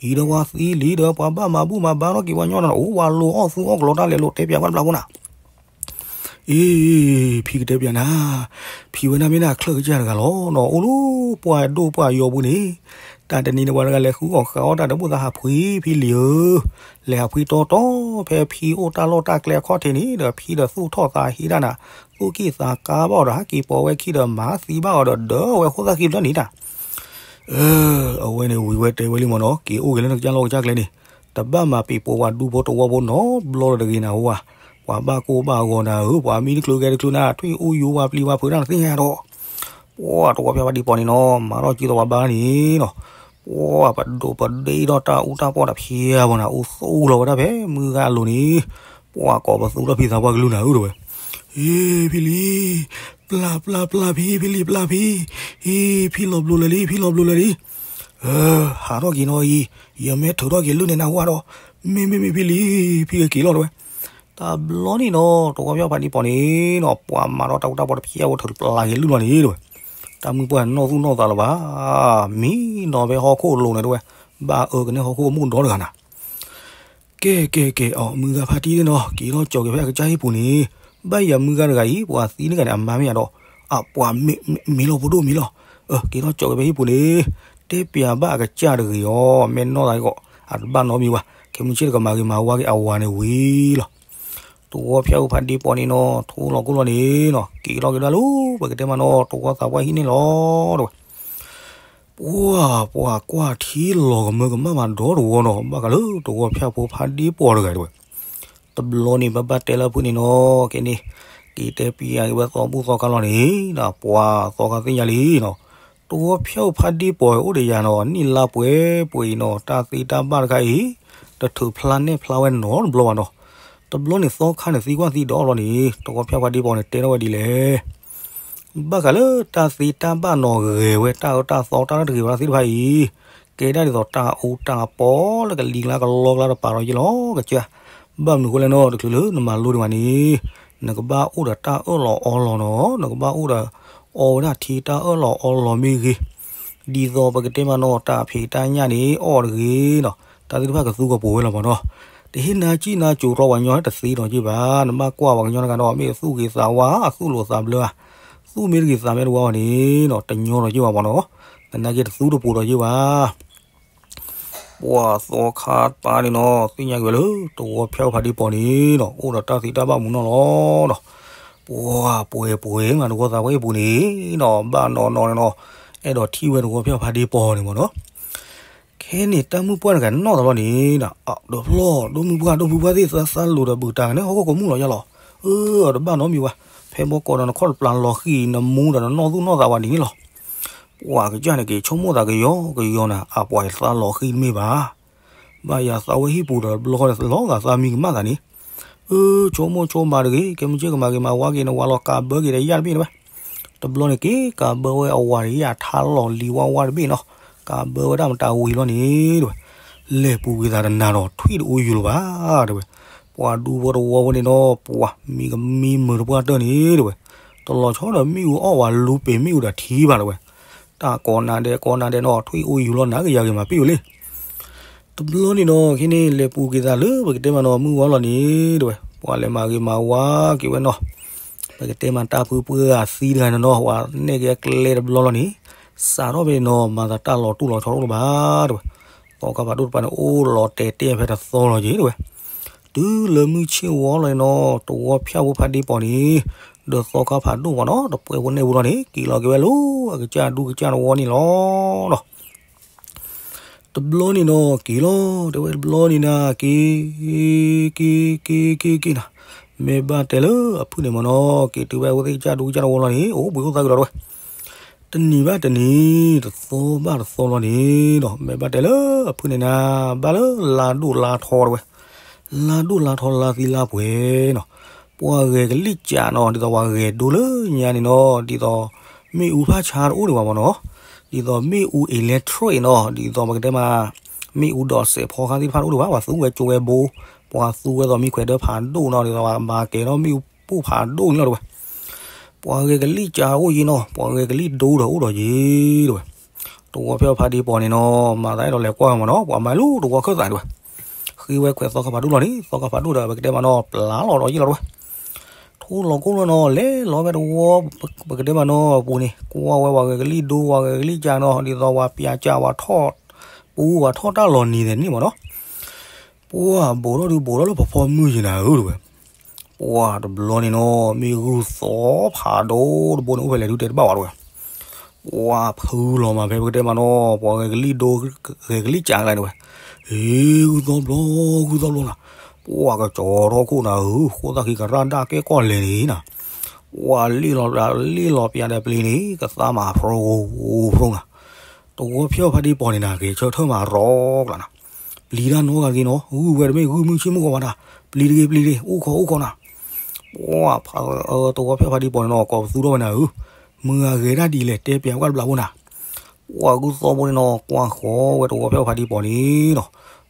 အံၤဒီးပှၤသံလံဒီး ပှၤဘၣ်မၤဘူၣ်မၤဘါထီၣ်က့ၤပှၤညီနၤ အိၣ်ဝဲလိၤအီၣ်သူအီၣ်ကလီတၢ်လဲၤလိၤ တဲပျးကွၢ်တဘျီဖိနၤ. အ့ ဖံကတဲပျးနၤ, ဖံဝဲဒၣ်မ့ၢ်ဒၣ်ချၢၣ်ကစၢ်တဂၤလီၤနီၤ, အိၣ်လၢပှၢ်ဒိၣ်ပှၢ်ယီၤပူၤန့ၣ်, တၢ်တနံၤန့ၣ် ပှၤတဂၤလဲၤဃုအီၣ်ဃုအီတၢ်ဒီး ဘၣ်သးဟးဖှံဖံလံၤဧၢ, လဲၤဟးဖှံတီတီ ဖဲဖံအိၣ်တၢ်လီၢ်တၢ်ကျဲအခီၣ်ထံးန့ၣ်ဒီး ဖံဒီးသူၣ်ထီၣ်သးဟ့ဒၣ်နၤ, သူၣ်ကံၢ်သးကါဘၣ်အီၤဒီး ဟးက့ၤပိာ်ဝဲခံဒီး မၤသံဘၣ်အီၤဒီး ဒၢဝဲဃိသၣ်ခံဖျၢၣ်န့ၣ်တၢ် အဝဲန့ၣ်ဝံၤဝဲတဲဝဲလံမ့ၢ်နီၤ, က့ၤအိၣ်က့ၤလၢနကစၢ်လီၢ်ကစၢ်ကျဲန့ၣ်, တဘၣ်မၤပံာ်ပိာ်ပှၤဒူဖိတဝီဖိနီတဘျီလၢၤတဂ့ၤနၤဧိၤဧါ, ပှၤဘၣ်ကိၢ်ဘၣ်ဂီၤနၤဧၢ, ပှၤမံတချုးဂဲၤတချုးနၤ, ထွံၣ်အူယူၤဝါပျံၤဝါဖုးတၢ်နသ့ၣ်ညါဒီး, ပှၤတဝီဖျၢၣ်ဖးဒံပီၤန့ၣ်နီၤ, မၤထီၣ်ကံသိးပှၤဘါန့ၣ်နီၤ, ပှၤပဒိးပဒ့ထီၣ်တၢ်အူတၢ်ပီၢ်တဖျဲးဖိနၤ, အူသူလီၤဝဲဒၣ်ဖဲမုၢ်ဂၤအလိၤန့ၣ်, ပှၤကိးပသူထီၣ်ဖံသးပှၢ်ကလုၢ်နၤဧၢတဲဝဲ. ဟ့ ဖံလံၤ, ပျၢ်ပျၢ်ပျၢ်ဖံ, ဖံလံၤပျၢ်ဖံ, ဟ့ ဖံလီၤဘျိလၢာ်လံ, ဖံလီၤဘျိလၢာ်လံ. ဟးထီၣ်က့ၤနီၤအံၤ, ယမ့ၢ်ထုးထီၣ်က့ၤလုၢ်န့ၣ်နၢ်ဟူဒီး, မ့ၢ်မ့ၢ်မ့ၢ်ဖံလံၤ, ဖံကက့ၤလီၤတဲဝဲ. တဘျီန့ၣ်နီၤ တဝီဖျၢၣ်ဖးဒံပီၤန့ၣ်နီၤ ပှၤမၤထီၣ်တၢ်အူတၢ်ပီၢ်တဖျဲးဖိထုးပျၢ်က့ၤလုၢ်လီၤန့ၣ်တဲဝဲ. တၢ်မုၢ်ပှၢ်နီၢ်သူၣ်နီၢ်သးလၢၤဘၣ်, မံနီၤဖဲဟီၣ်ခိၣ်လိၤန့ၣ်တဲဝဲ, ဘၣ်အၢကနဲၣ်ဟီၣ်ခိၣ်ကမူၣ်ဒီတဂၤနၤ ကဲကဲကဲ အီၤ မုၢ်ဂၤဖါတံၢ်န့ၣ်နီၤ က့ၤထီၣ်ကၠီၤက့ၤဖဲအကစၢ်ဟံၣ်ပူၤန့ၣ်, ဘၣ်ယၤမုၢ်ဂၤတဂၤအံၤ ပှၤသံန့ၢ်ဂၤန့ၣ် အမါမ့ၢ်ယၤဒီး, အပှၤမ့ၢ်လီၤဖိဒိၣ်မံၤလီၤ, က့ၤထီၣ်ကၠီၤက့ၤဖဲဟံၣ်ပူၤန့ၣ်, တဲပျးဘၣ်အကစၢ်တဂ့ၤအီၤ မဲာ်နီၢ်သးကီး, အတဘၣ်နီတမံၤဘၣ်, ခဲမုၢ်ဆ့ၣ်တကမၤဂ့ၤမၤဝါက့ၤအဝၤန့ၣ်ဝံၤလီၤ. တဝီဖၠၣ်အူဖါဒံပီၤန့ၣ်နီၤ ထူလီၤကိၢ်လီၤန့ၣ်နီၤ က့ၤထီၣ်က့ၤဒၣ်လၢ ပကတဲမးနီၤ တဝီသးပှၢ်ဟံၣ်န့ၣ်လီၤတဲဝဲ. ပှၤ ပှၤကွၢ်ထံလီၤကမၢကမၣ်မးဒီတဝီနီၤ ဘၣ်ဃးလၢတဝီဖၠၣ်ဖိဖါဒံပီၤတဂၤတဲဝဲ. တဘျီန့ၣ် ဘၣ်ဘၣ်တဲလၢအဖုၣ်န့ၣ်နီၤ ကဲန့ၣ်, က့ၤတဲပျးက့ၤဝဲသီဘူၣ်သီခါလီၤန့ၣ်, ပှၤသီခါသ့ၣ်ညါလံနီၤ, တဝီဖၠၣ်ဖးဒ့ပီၤ အိၣ်ဒီးယၤနီၤ, နံၣ်လါပှဲၤပှဲၤအံၤနီၤ, တၢ်သ့တၢ်ဘၣ်တခါအံၤ တထုးဖျါနဲၣ်ဖျါဝဲနီတဘျီဘၣ်နီၤ. တဘျီန့ၣ် သီခါန့ၣ်သံကွၢ်သံဒီးအီၤလီၤန့ၣ်, တဝီဖၠၣ်ဖးဒ့ပီၤန့ၣ် တဲထီၣ်ဝဲဒ်လဲၣ်. ဘၣ်ဃးလၢတၢ်သ့တၢ်ဘၣ်နီၤ, ဂဲၤဝဲတၢ်အၢတၢ်သီ တၢ်လၢတဂ့ၤဝဲဒၣ်သ့ၣ်တဖၣ်အံၤ, ကဲဒၣ်ဒ်သိးတၢ်အူတၢ်ပီလၢကလံၤကျါကလီကျါတပၤဒီးယ့ၣ်လီၤကစၢ်. ဘၣ်မနုၤအဃိလဲၣ်နီၤ, တချုးလၢနမၤလိဒံးဘၣ်န့ၣ်, နကဘၣ်အိၣ်ဒီးတၢ်အၢၣ်လီၤအီလီၤနီၤ, နကဘၣ်အိၣ်ဒီးအီဝဲဒၣ်ထံတၢ်အၢၣ်လီၤအီလီၤမ့ၢ်ဂ့ၤ, ဒ်သိးပကတဲမးနီၤ, တၢ်ဖံးတၢ်ညၣ်န့ၣ် အီၣ်တဂ့ၤနီၤ, တၢ်သ့ၣ်တဖၣ်ကသူကပိာ်ဝဲလီၤမးနီၤ. တဟ့ၣ်နၤစံၣ်နၤစိၤတြီပှၤကညီတသ့ဒီးက့ၢ်ဘၣ်, နဘၣ်ကွၢ်ပှၤကညီတဂၤဒီး မ့ၢ်အသူၣ်ဂ့ၤသးဝါ အသူၣ်လိာ်သးဘျၢဧါ, သူၣ်မ့ၢ်တဂ့ၤသးမ့ၢ်တဝါဘၣ်န့ၣ်နီၤ, တညီဒီးက့ၢ်ဘၣ်မးနီၤ, သနာ်က့တသူတပိာ်ဒီးက့ၢ်ဘၣ်. ပှၤသီခါပၢ်န့ၣ်နီၤ, သ့ၣ်ညါက့ၤဝဲလၢ တဝီဖၠၣ်ဖးဒ့ပီၤန့ၣ်နီၤ, အိၣ်ဒီးတၢ်သ့တၢ်ဘၣ်မူနီၢ်လီၤနီၤ. ပှၤပှဲၤပှဲၤမး တဝီသးပှဲၤပူၤန့ၣ်နီၤ, ဘၣ်နီၢ်နီၢ်န့ၣ်နီၤ, အဲၣ်ဒိးထံၣ်ဝဲတဝီဖၠၣ်ဖးဒ့ပီၤန့ၣ်မးနီၤ. ခဲန့ၣ်တၢ်မုၣ်ပှၢ်တဂၤနီၣ်သးလီၤန့ၣ်, ဒီးဖျီၣ် ဒိၣ်မုၣ်ပှၢ် ဒိၣ်ဖုပှၢ်သ့ၣ် သးသးလိၤဒီးဘုးတၢ်န့ၣ် ဟီၣ်ခိၣ်ကမူၣ်လီၤယါလီၤ. အၢ တဘၣ်နီတမံၤဝဲ, ဖဲဘီကီးဒီးနခီၣ်တပျၢ်လီၤဃံၤ နမူဒီးနနီၢ်သူၣ်နီၢ်သးဝဲဒ်န့ၣ်လီၤ. ပှၤကစၢ်န့ၣ်က့ၤဆိကမိၣ်သးကယီကယီနၤ, အပှၤသးလီၤဃံၤတမ့ၢ်ဘၣ်. ဘၣ်ယၤသးဝဲဟံၣ်ပူၤဒီးတဘျီဃီန့ၣ် လီၤဂာ်သးမံကမၣ်သးန့ၣ်, အၢ ဆိကမိၣ်ဆိကမးတဂ့ၤ, ကဲမုၢ်ကၠ့ၢ်ကမၤဂ့ၤမၤဝါက့ၤ နဝၤလီၤကးဘၢက့ၤဒီးယၣ်တဘ့ၣ်န့ၣ်ဝဲ. တဘျီန့ၣ်က့ၤကးဘၢဝဲအဝၤန့ၣ် ယၣ်ထါလီၤလံၤဝါဝါတဘ့ၣ်နီၤ, ကးဘၢဝဲဒၣ်မတၤဝံၤလီၤန့ၣ်တဲဝဲ, လဲၤပူၤက့ၤသးတနၤဒီး ထွံၣ်တအိၣ်ယုာ်လၢၤဘၣ်တဲဝဲ. ပှၤဒူဖိတဝီဖိန့ၣ်နီၤ, ပှၤမံကမံမုာ်တပှၢ်တၢၢ်န့ၣ်တဲဝဲ, တလီၤဆီဒီးမ့ၣ်အူအီၣ်ဝဲလူၤပ့ၤမ့ၣ်အူဒီးထံဘၣ်တဲဝဲ. တၢ်ကိးနၤဒဲးကိးနၤဒဲးနီၤ, ထွံၣ်အိၣ်ယုာ်လီၤနၤကယၤဂ့ၤမးပ့ၣ်ဝဲလံ. တဘျီန့ၣ်နီၤ, ခဲန့ၣ် လဲၤပူၤက့ၤသးလၢပကတဲမးနီၤ မုၢ်ဝါလီၤန့ၣ်တဲဝဲ, ပှၤလဲၤမၤဂ့ၤမၤဝါက့ၤဝဲနီၤ. ပကတဲမးတၢ်ဖုပှၢ်ဂၤသံတဂၤန့ၣ်နီၤ, ပှၤနဲၣ်က့ၤအကျဲတဘျီလီၤန့ၣ်, စးထီၣ်ဖဲန့ၣ်နီၤ မၤသးတၢ်လီၤတူၢ်လီၤဆီတအိၣ်လၢၤဘၣ်တဲဝဲ. သီခါဖးဒိၣ်တပၤန့ၣ် အိၣ်လီၤတဲာ်တဲာ်ဖဲတသီလီၤက့ၤတဲဝဲ. တုၤလၢမုၢ်ဆ့ၣ်ဝီလီၤန့ၣ်နီၤ, တဝီဖၠၣ်ဖိဖးဒ့ပီၤန့ၣ် ဒီးသီခါဖးဒိၣ်ပှၤနီၤ, တပှဲၤဖိနဲၣ်ဖိလီၤန့ၣ် က့ၤလီၤက့ၤဝဲလၢအကစၢ်ဒူကစၢ်တဝီန့ၣ်လီၤနီၤ. တဘျီန့ၣ်နီၤ က့ၤလီၤ, တဲဝဲတဘျီန့ၣ်နၤ က့ၤ က့ၤ က့ၤ က့ၤ က့ၤနၤ, မ့ၢ်ဘၣ်တဲလၢအဖုၣ်န့ၣ်မးနီၤ, က့ၤတုၤဝဲအဝဲသ့ၣ်ကစၢ်ဒူကစၢ်တဝီလီၤန့ၣ် အိၣ်ဘှံးအိၣ်သါကဒီးတဲဝဲ. တနံၤဘၣ်တနံၤ တသီဘၣ်တသီလီၤန့ၣ်နီၤ, မ့ၢ်ဘၣ်တဲလၢအဖုၣ်န့ၣ်နၤ ဘၣ်လၢလါဒိၣ်လါထီတဲဝဲ, လါဒိၣ်လါထီလါသံလါပှဲၤနီၤ, ပှၤဂဲၤကလံၣ်ကၠးနီၤ, ဒ်သိးပှၤဂဲၤဒိလၢညါန့ၣ်နီၤ, ဒ်သိး မ့ၣ်အူဖးဆါတအိၣ်ဒံးဘၣ်မးနီၤ, ဒ်သိးမ့ၣ်အူ electric နီၤ, ဒ်သိးပကတဲမး မ့ၣ်အူဒီးစဲးဖီခါသ့ၣ်တဖၣ်တအိၣ်ဒံးဘၣ်, ပှၤသူဝဲကၠိဝဲဘိ, ပှၤသူဝဲသိးမံခွဲးဒၢဖးဒိၣ်နီၤ, ဒ်သိးပှၤမၤကဲၤဒီးမ့ၣ်အူပိၢ်ဖးဒိၣ်န့ၣ်လီၤတဲဝဲ. ပှၤဂဲၤကလံၣ်ကၠးအိၣ်ယံၤနီၤ, ပှၤဂဲၤကလံၣ်ဒိဒီးအိၣ်ဒီးယံၤတဲဝဲ. တဝီဖၠၣ်ဖးဒ့ပီၤန့ၣ်နီၤ, မၤသးအဲၣ်ဒိးလဲၤကွၢ်မးနီၤ, ပှၤမၤလၢတဝီခၢၣ်သးတဲဝဲ. ဃ့ဝဲခွဲးသီခါဖးဒိၣ်လီၤန့ၣ်, သီခါဖးဒိၣ်ဒီးပကတဲမးနီၤ ပျၢ်လီၤဒီးယံၤလီၤတဲဝဲ. ထိၣ်လီၤကိၢ်လီၤနီၤ, လဲၤလီၤဝဲတဝီ ပကတဲမးနီၤပူၤန့ၣ်, ကွၢ်ဝဲပှၤဂဲၤကလံၣ်ဒိ ပှၤဂဲၤကလံၣ်ကၠးနီၤ, ဒ်သိးပှၤပျၢ်ကၠးပှၤထီၣ်ပူ ပှၤထီၣ်တၢ်လီၤနံၤသ့ၣ်န့ၣ်မးနီၤ. ပှၤဘိးထီၣ်ဒုးဘိးထီၣ်လၢဖီဖီမုၢ်ယံၤနၤဧၢတဲဝဲ. ပှၤတဘျီန့ၣ်နီၤ မ့ၢ်ဂုၢ်သီဖးဒိၣ်တဘိန့ၣ် အိၣ်ဖဲလဲၣ်ဒုးတဲတဘၣ်ဝဲတဲဝဲ. ပှၤဖုလီၤမးဖဲပကတဲမးနီၤ ပှၤဂဲၤကလံၣ်ဒိ ဂဲၤကလံၣ်ကၠးကလဲၣ်တဲဝဲ. ဟ့ ဂုၢ်သီဘျီ ဂုၢ်သီဘျီနၤ, ပှၤကကၠီထီၣ်ခိၣ်နၤဧၢ, ဃိသၣ်ခံကရၣ်ဒၣ်ကဲကီၢ်လဲၣ်န့ၣ်နၤ, ပှၤလ့ၣ်လီၤပျၢ် လ့ၣ်လီၤပျၢ်ဒီးပျ့ၤန့ၣ် ကသါမးဖျိဖျိနၤ. တဝီဖၠၣ်ဖးဒ့ပီၤန့ၣ်နၤ ဂဲၤဆၢထၢၣ်မးရီကျါနၤ, ပျံၤတၢ်နီတဂၤတဂ့ၤနီၤ, ဂုၢ်ဝဲတမ့ၢ်ဂုၢ်မုၢ်ဆ့ၣ်မုၢ်ဂီၤဘၣ်နၤ, ပျံၤတဂ့ၤ ပျံၤတဂ့ၤ အိၣ်ခိးအိၣ်ခိးနၤ. ပှၤ တဝီဖၠၣ်ဖးဒ့ပီၤန့ၣ်နီၤ ကိးပသူထီၣ်ဝဲနၤဧၢ, မုၢ်ဂၤဂဲၤဒၣ်ဒ်လဲၣ် တဲပျးကွၢ်တဘျီဖိနၤ. ပှၤဂုၢ်သီဘိန့ၣ်နီၤ ကွၢ်ဃီဝဲတဝီဖၠၣ်ဖးဒ့ပီၤန့ၣ်နီၤ,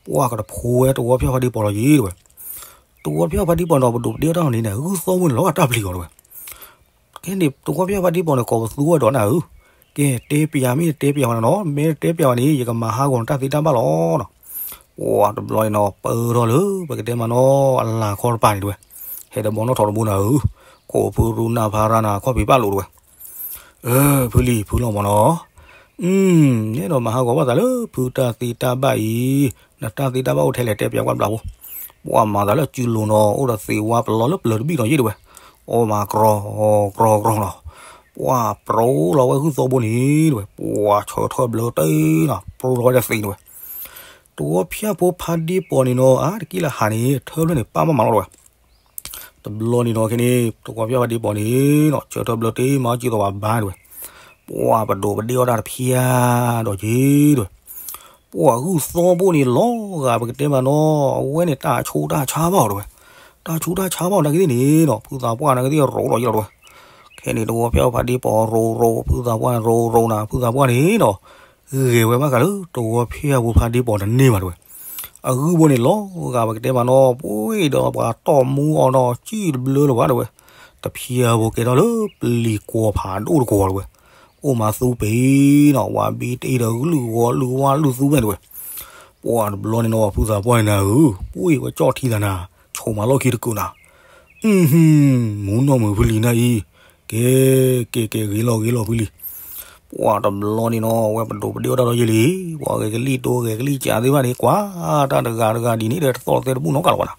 ပှၤကတဖိဝဲတဝီဖၠၣ်ဖးဒ့ပီၤလီၤယံၤတဲဝဲ. တဝီဖၠၣ်ဖးဒ့ပီၤန့ၣ်နီၤ ပဒိးပဒ့ၣ်တၢ်လီၤန့ၣ်နၤ ဂုၢ်သီဘိန့ၣ်လီၤဂာ်တၢ်ပျံၤအီၤတဲဝဲ. ခဲန့ၣ် တဝီဖၠၣ်ဖးဒ့ပီၤန့ၣ် ကိးပသူဝဲဒီးနၤဧၢ, ကဲ တဲပျးမ့ၢ်တဲပျးဝဲနၤနီၤ, မ့ၢ်တဲပျးဝဲန့ၣ် ယကမၤဟးဂီၤနတၢ်သ့တၢ်ဘၣ်လီၤနီၤ. ပှၤတဘျီန့ၣ်နီၤ ပၢထီၣ်လၢ ပကတဲမးနီၤ အလၤခီတပၤန့ၣ်တဲဝဲ, ဟဲတဘီနီၣ်ထီၣ်တဘိနၤဧၢ, ခိးဖုရူနၢ်ဖးရၢ်နၤ ခီၣ်ဖံးပၢ်လိာ်တဲဝဲ. အၢ ဖုလံၤ ဖုလီၤမးနီၤ. အၢ ယအဲၣ်ဒိးမၤဟးဂီၤဘၣ်သးလၢ ဖုတၢ်သ့တၢ်ဘၣ်အံၤ, နတၢ်သ့တၢ်ဘၣ်အိၣ်ထဲလဲၣ် တဲပျးကွၢ်တဘျီဖိ. ပှၤမၤသးလၢစုလိၤနီၤ အိၣ်ဒီးသ့ဝါပလီလၢပျၢၤတဘ့ၣ်နီၤယံၤတဲဝဲ, အီၣ်မးကြီ ကြီကြီနီၤ. ပှၤပြိလီၤဝဲဂုၢ်သီဘိန့ၣ်တဲဝဲ, ပှၤဆၢထၢၣ်ဘျၢတ့ၢ်နီၤ ပြိလီၤဝဲဒီးသ့တဲဝဲ. တဝီဖၠၣ်ဖိဖးဒ့ပီၤန့ၣ်နီၤ အါတက့ၢ်လၢဟးန့ၣ် ထၢဖျၢၣ်န့ၣ် ပၢ်မးမးလီၤတဲဝဲ. တဘျီန့ၣ်နီၤ ခဲန့ၣ် တဝီဖၠၣ်ဖးဒ့ပီၤန့ၣ်နီၤ ဆၢထၢၣ်ဘျၢတ့ၢ်မး ကံၢ်သီးဝဲဘါတဲဝဲ. ပှၢ်ပဒိၣ်ပဒ့အီၣ်တၢ်တဖျါဒီးက့ၤတဲဝဲ, ပှၢ်ဂုၢ်သီဘိန့ၣ်လီၤဂာ်ပကတဲမးနီၤ, အဝဲန့ၣ်တၢ်ဆူးတၢ်ဆါဘၣ်အီၤတဲဝဲ, တၢ်ဆူးတၢ်ဆါဘၣ်အီၤနာ်က့သ့ၣ်န့ၣ်နီၤ, ဖုသးပှၢ်နာ်က့သ့ၣ်ရိးဒီးယလီၤတဲဝဲ, ခဲန့ၣ်တဝီဖၠၣ်ဖးဒ့ပီၤရိးရိး ဖုသးပှၢ်န့ၣ်ရိးရိးနၤ ဖုသးပှၢ်န့ၣ်နီၤ ဂဲၤဝဲဘၣ်ဃးလၢတဝီဖၠၣ်ဖိဖးဒ့ပီၤတန့ၢ်ဘၣ်တဲဝဲ, အဂုၢ်ဘိန့ၣ်လီၤဂာ်ပကတဲမးနီၤ, ပှ့ၤဒီးပှၤတီၢ်မူအီၤဒီးစံၣ်တဘျၢလၢၤဘၣ်တဲဝဲ, တဖျါဖိကဲထီၣ်လၢပလံၤကွီၤဖးဒိၣ်တကွီၤတဲဝဲ, အိၣ်မးသူပ့ၤနီၤ ဝၤဘ့တ့ဒီးလုၢ်ဂီၤလုၢ်ဝါလုၢ်သူမဲာ်တဲဝဲ, ပှၢ်တဘျီန့ၣ်နီၤ ဖုသးပှၢ်န့ၣ်နၤဧၢ, ပှ့ၤဝဲကၠီၣ်ထံသးနၤ, ဆိးမးလီၢ်ခံတကုာ်နၤ မူနီၢ်မုာ်ဖုလံၤနၤအံၤ, ကဲ, ကဲကဲဂ့ၤလီၤဂ့ၤလီၤဖုလံၤ, ပှၢ်တဘျီန့ၣ်နီၤ အဝဲပဒိၣ်ပဒ့အီၣ်တၢ်ဒီးယလံ, ပှၢ်ဂဲၤကလံၣ်ဒိဂဲၤကလံၣ်ကးသ့ၣ်တဖၣ်န့ၣ် ကွၢ်တၢ်တဂၤတဂၤဒ်န့ၣ်ဒီးတသီၣ်သဲတဘူၣ်နီတဂၤလၢၤဘၣ်နၤ,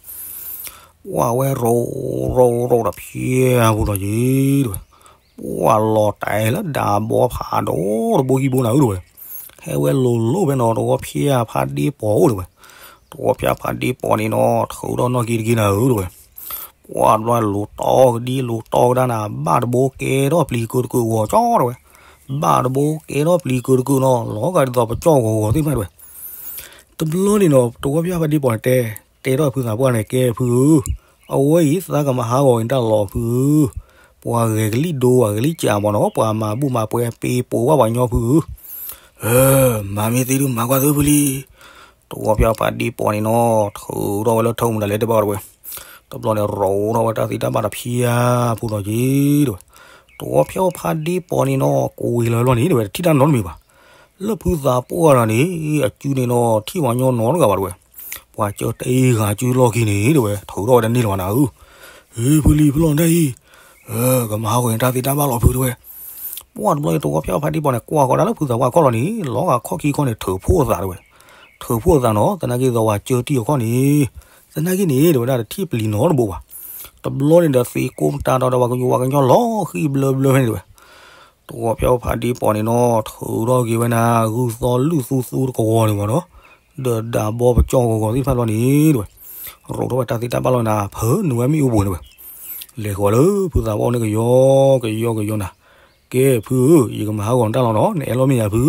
ပှၢ်ဝဲရိးရိးရိးဒီးဖျါဖိဒီးက့ၤတဲဝဲ, ပှၢ်လီၤတဲာ်လၢဒၢးဘီဖးဒိၣ်တဘိခံဘိနၤဧၢတဲဝဲ, ဟဲဝဲလိၤလိၤဖဲနီၤ တဝီဖၠၣ်ဖးဒ့ပီၤအိၣ်တဲဝဲ, တဝီဖၠၣ်ဖးဒ့ပီၤန့ၣ်နီၤ ထုးထီၣ်နီၣ်က့ၤတက့ၤနၤဧၢတဲဝဲ, ပှၢ်တဘျီလိၤတီကဒံလိၤတီကဒါနၤ ဘၣ်တဘိကဲထီၣ်ပျံၤကၢတကုာ်ဂီၤကၠီတဲဝဲ, ဘၣ်တဘိကဲထီၣ်ပျံၤကၢတကုာ်နီၤ လီၤဂာ်ဒ်သိးပကၠီၣ်ဂီၤဂီၤသ့ၣ်တဖၣ်တဲဝဲ, တဘျီန့ၣ်နီၤ တဝီဖၠၣ်ဖးဒ့ပီၤန့ၣ်တဲ, တဲထီၣ်ဖုသးပှၢ်န့ၣ် ကဲဖုဧၢ, အဝဲအံၤသးကမၤဟးဂီၤအံၤတၢ်လီၤဖုဧၢ, ပှၤဂဲၤကလံၣ်ဒိဂဲၤကလံၣ်ကးမးနီၤ ပှၤမၤဘူၣ်မၤပှဲၤပ့ၤပိာ်ဘၣ်ပှၤညီဖုဧၢ, မၤမ့ၢ်သ့ဒုးမၤကွၢ်သ့ဖုလံ, တဝီဖၠၣ်ဖးဒ့ပီၤန့ၣ်နီၤ ထုးထီၣ်ဝဲလၢထၢမုၢ်တၢ်လဲၤတဘၣ်တဲဝဲ, တဘျီန့ၣ်ရိးထီၣ်ဝဲတၢ်သ့တၢ်ဘၣ်တဖျါဖိဒီးက့ၤတဲဝဲ, တဝီဖၠၣ်ဖးဒ့ပီၤန့ၣ်နီၤ ကွံာ်လီၤဘျီန့ၣ်တဲဝဲ တထံၣ်တၢ်နီတမံၤဘၣ်, လၢဖုသးပှၢ်တဂၤန့ၣ် အစုန့ၣ်နီၤ ထံၣ်ပှၤညီနီတဂၤဘၣ်တဲဝဲ, ပှၤကၢတ့ဂၤစုလီၢ်ခံန့ၣ်တဲဝဲ ထုးထီၣ်ဝဲတန့ၢ်လၢၤဘၣ်နၤဧၢ, ဖုလံဖုလီၤဒၣ်အံၤ, ကမၤဟးဂီၤန့ၣ်တၢ်သ့တၢ်ဘၣ်လီၤဖုတဲဝဲ, ပှၢ်တဘျီန့ၣ် တဝီဖၠၣ်ဖးဒ့ပီၤန့ၣ် ကွၢ်ဃီၤဒၣ်လၢဖုသးပှၢ်ခီၣ်လီၤန့ၣ် လီၤဂာ်ခီၣ်ခံခီန့ၣ် ထုးဖှိၣ်အသးတဲဝဲ, ထုးဖှိၣ်အသးနီၤ သနာ်က့သိးပှၤကၢတံၢ်အခီၣ်န့ၣ်, သနာ်က့န့ၣ် တဲဝဲဒၣ်တထံၣ်ပျံၤနီတဘိဘၣ်, တဘျီန့ၣ်ဒီးသ့ကိးမတၤဒီးဒီးပှၤကယိၤပှၤကညီလီၤဃံၣ်ဘျၢဘျၢဖဲန့ၣ်တဲဝဲ, တဝီဖၠၣ်ဖးဒ့ပီၤန့ၣ်နီၤ ထုးထီၣ်က့ၤဝဲနၤ ဂုၢ်သီလုၢ်သူသူတကဝီၤန့ၣ်မးနီၤ, ဒီးဒၢးဘီပကၠီၣ်ဂီၤဂီၤသ့ၣ်တဖၣ်လီၤန့ၣ်တဲဝဲ, ရိးထီၣ်ဝဲတၢ်သ့တၢ်ဘၣ်လီၤနၤ ဖုနုာ်ဝဲမ့ၣ်အူပူၤန့ၣ်တဲဝဲ, လဲၤဃီၤလၢဖုသးပှၢ်န့ၣ်ကယီကယီကယီနၤ, ကဲဖုဧၢ, ယကမၤဟးဂီၤနတၢ်လီၤနီၤ နအဲၣ်လီၤမ့ၢ်ယၤဖု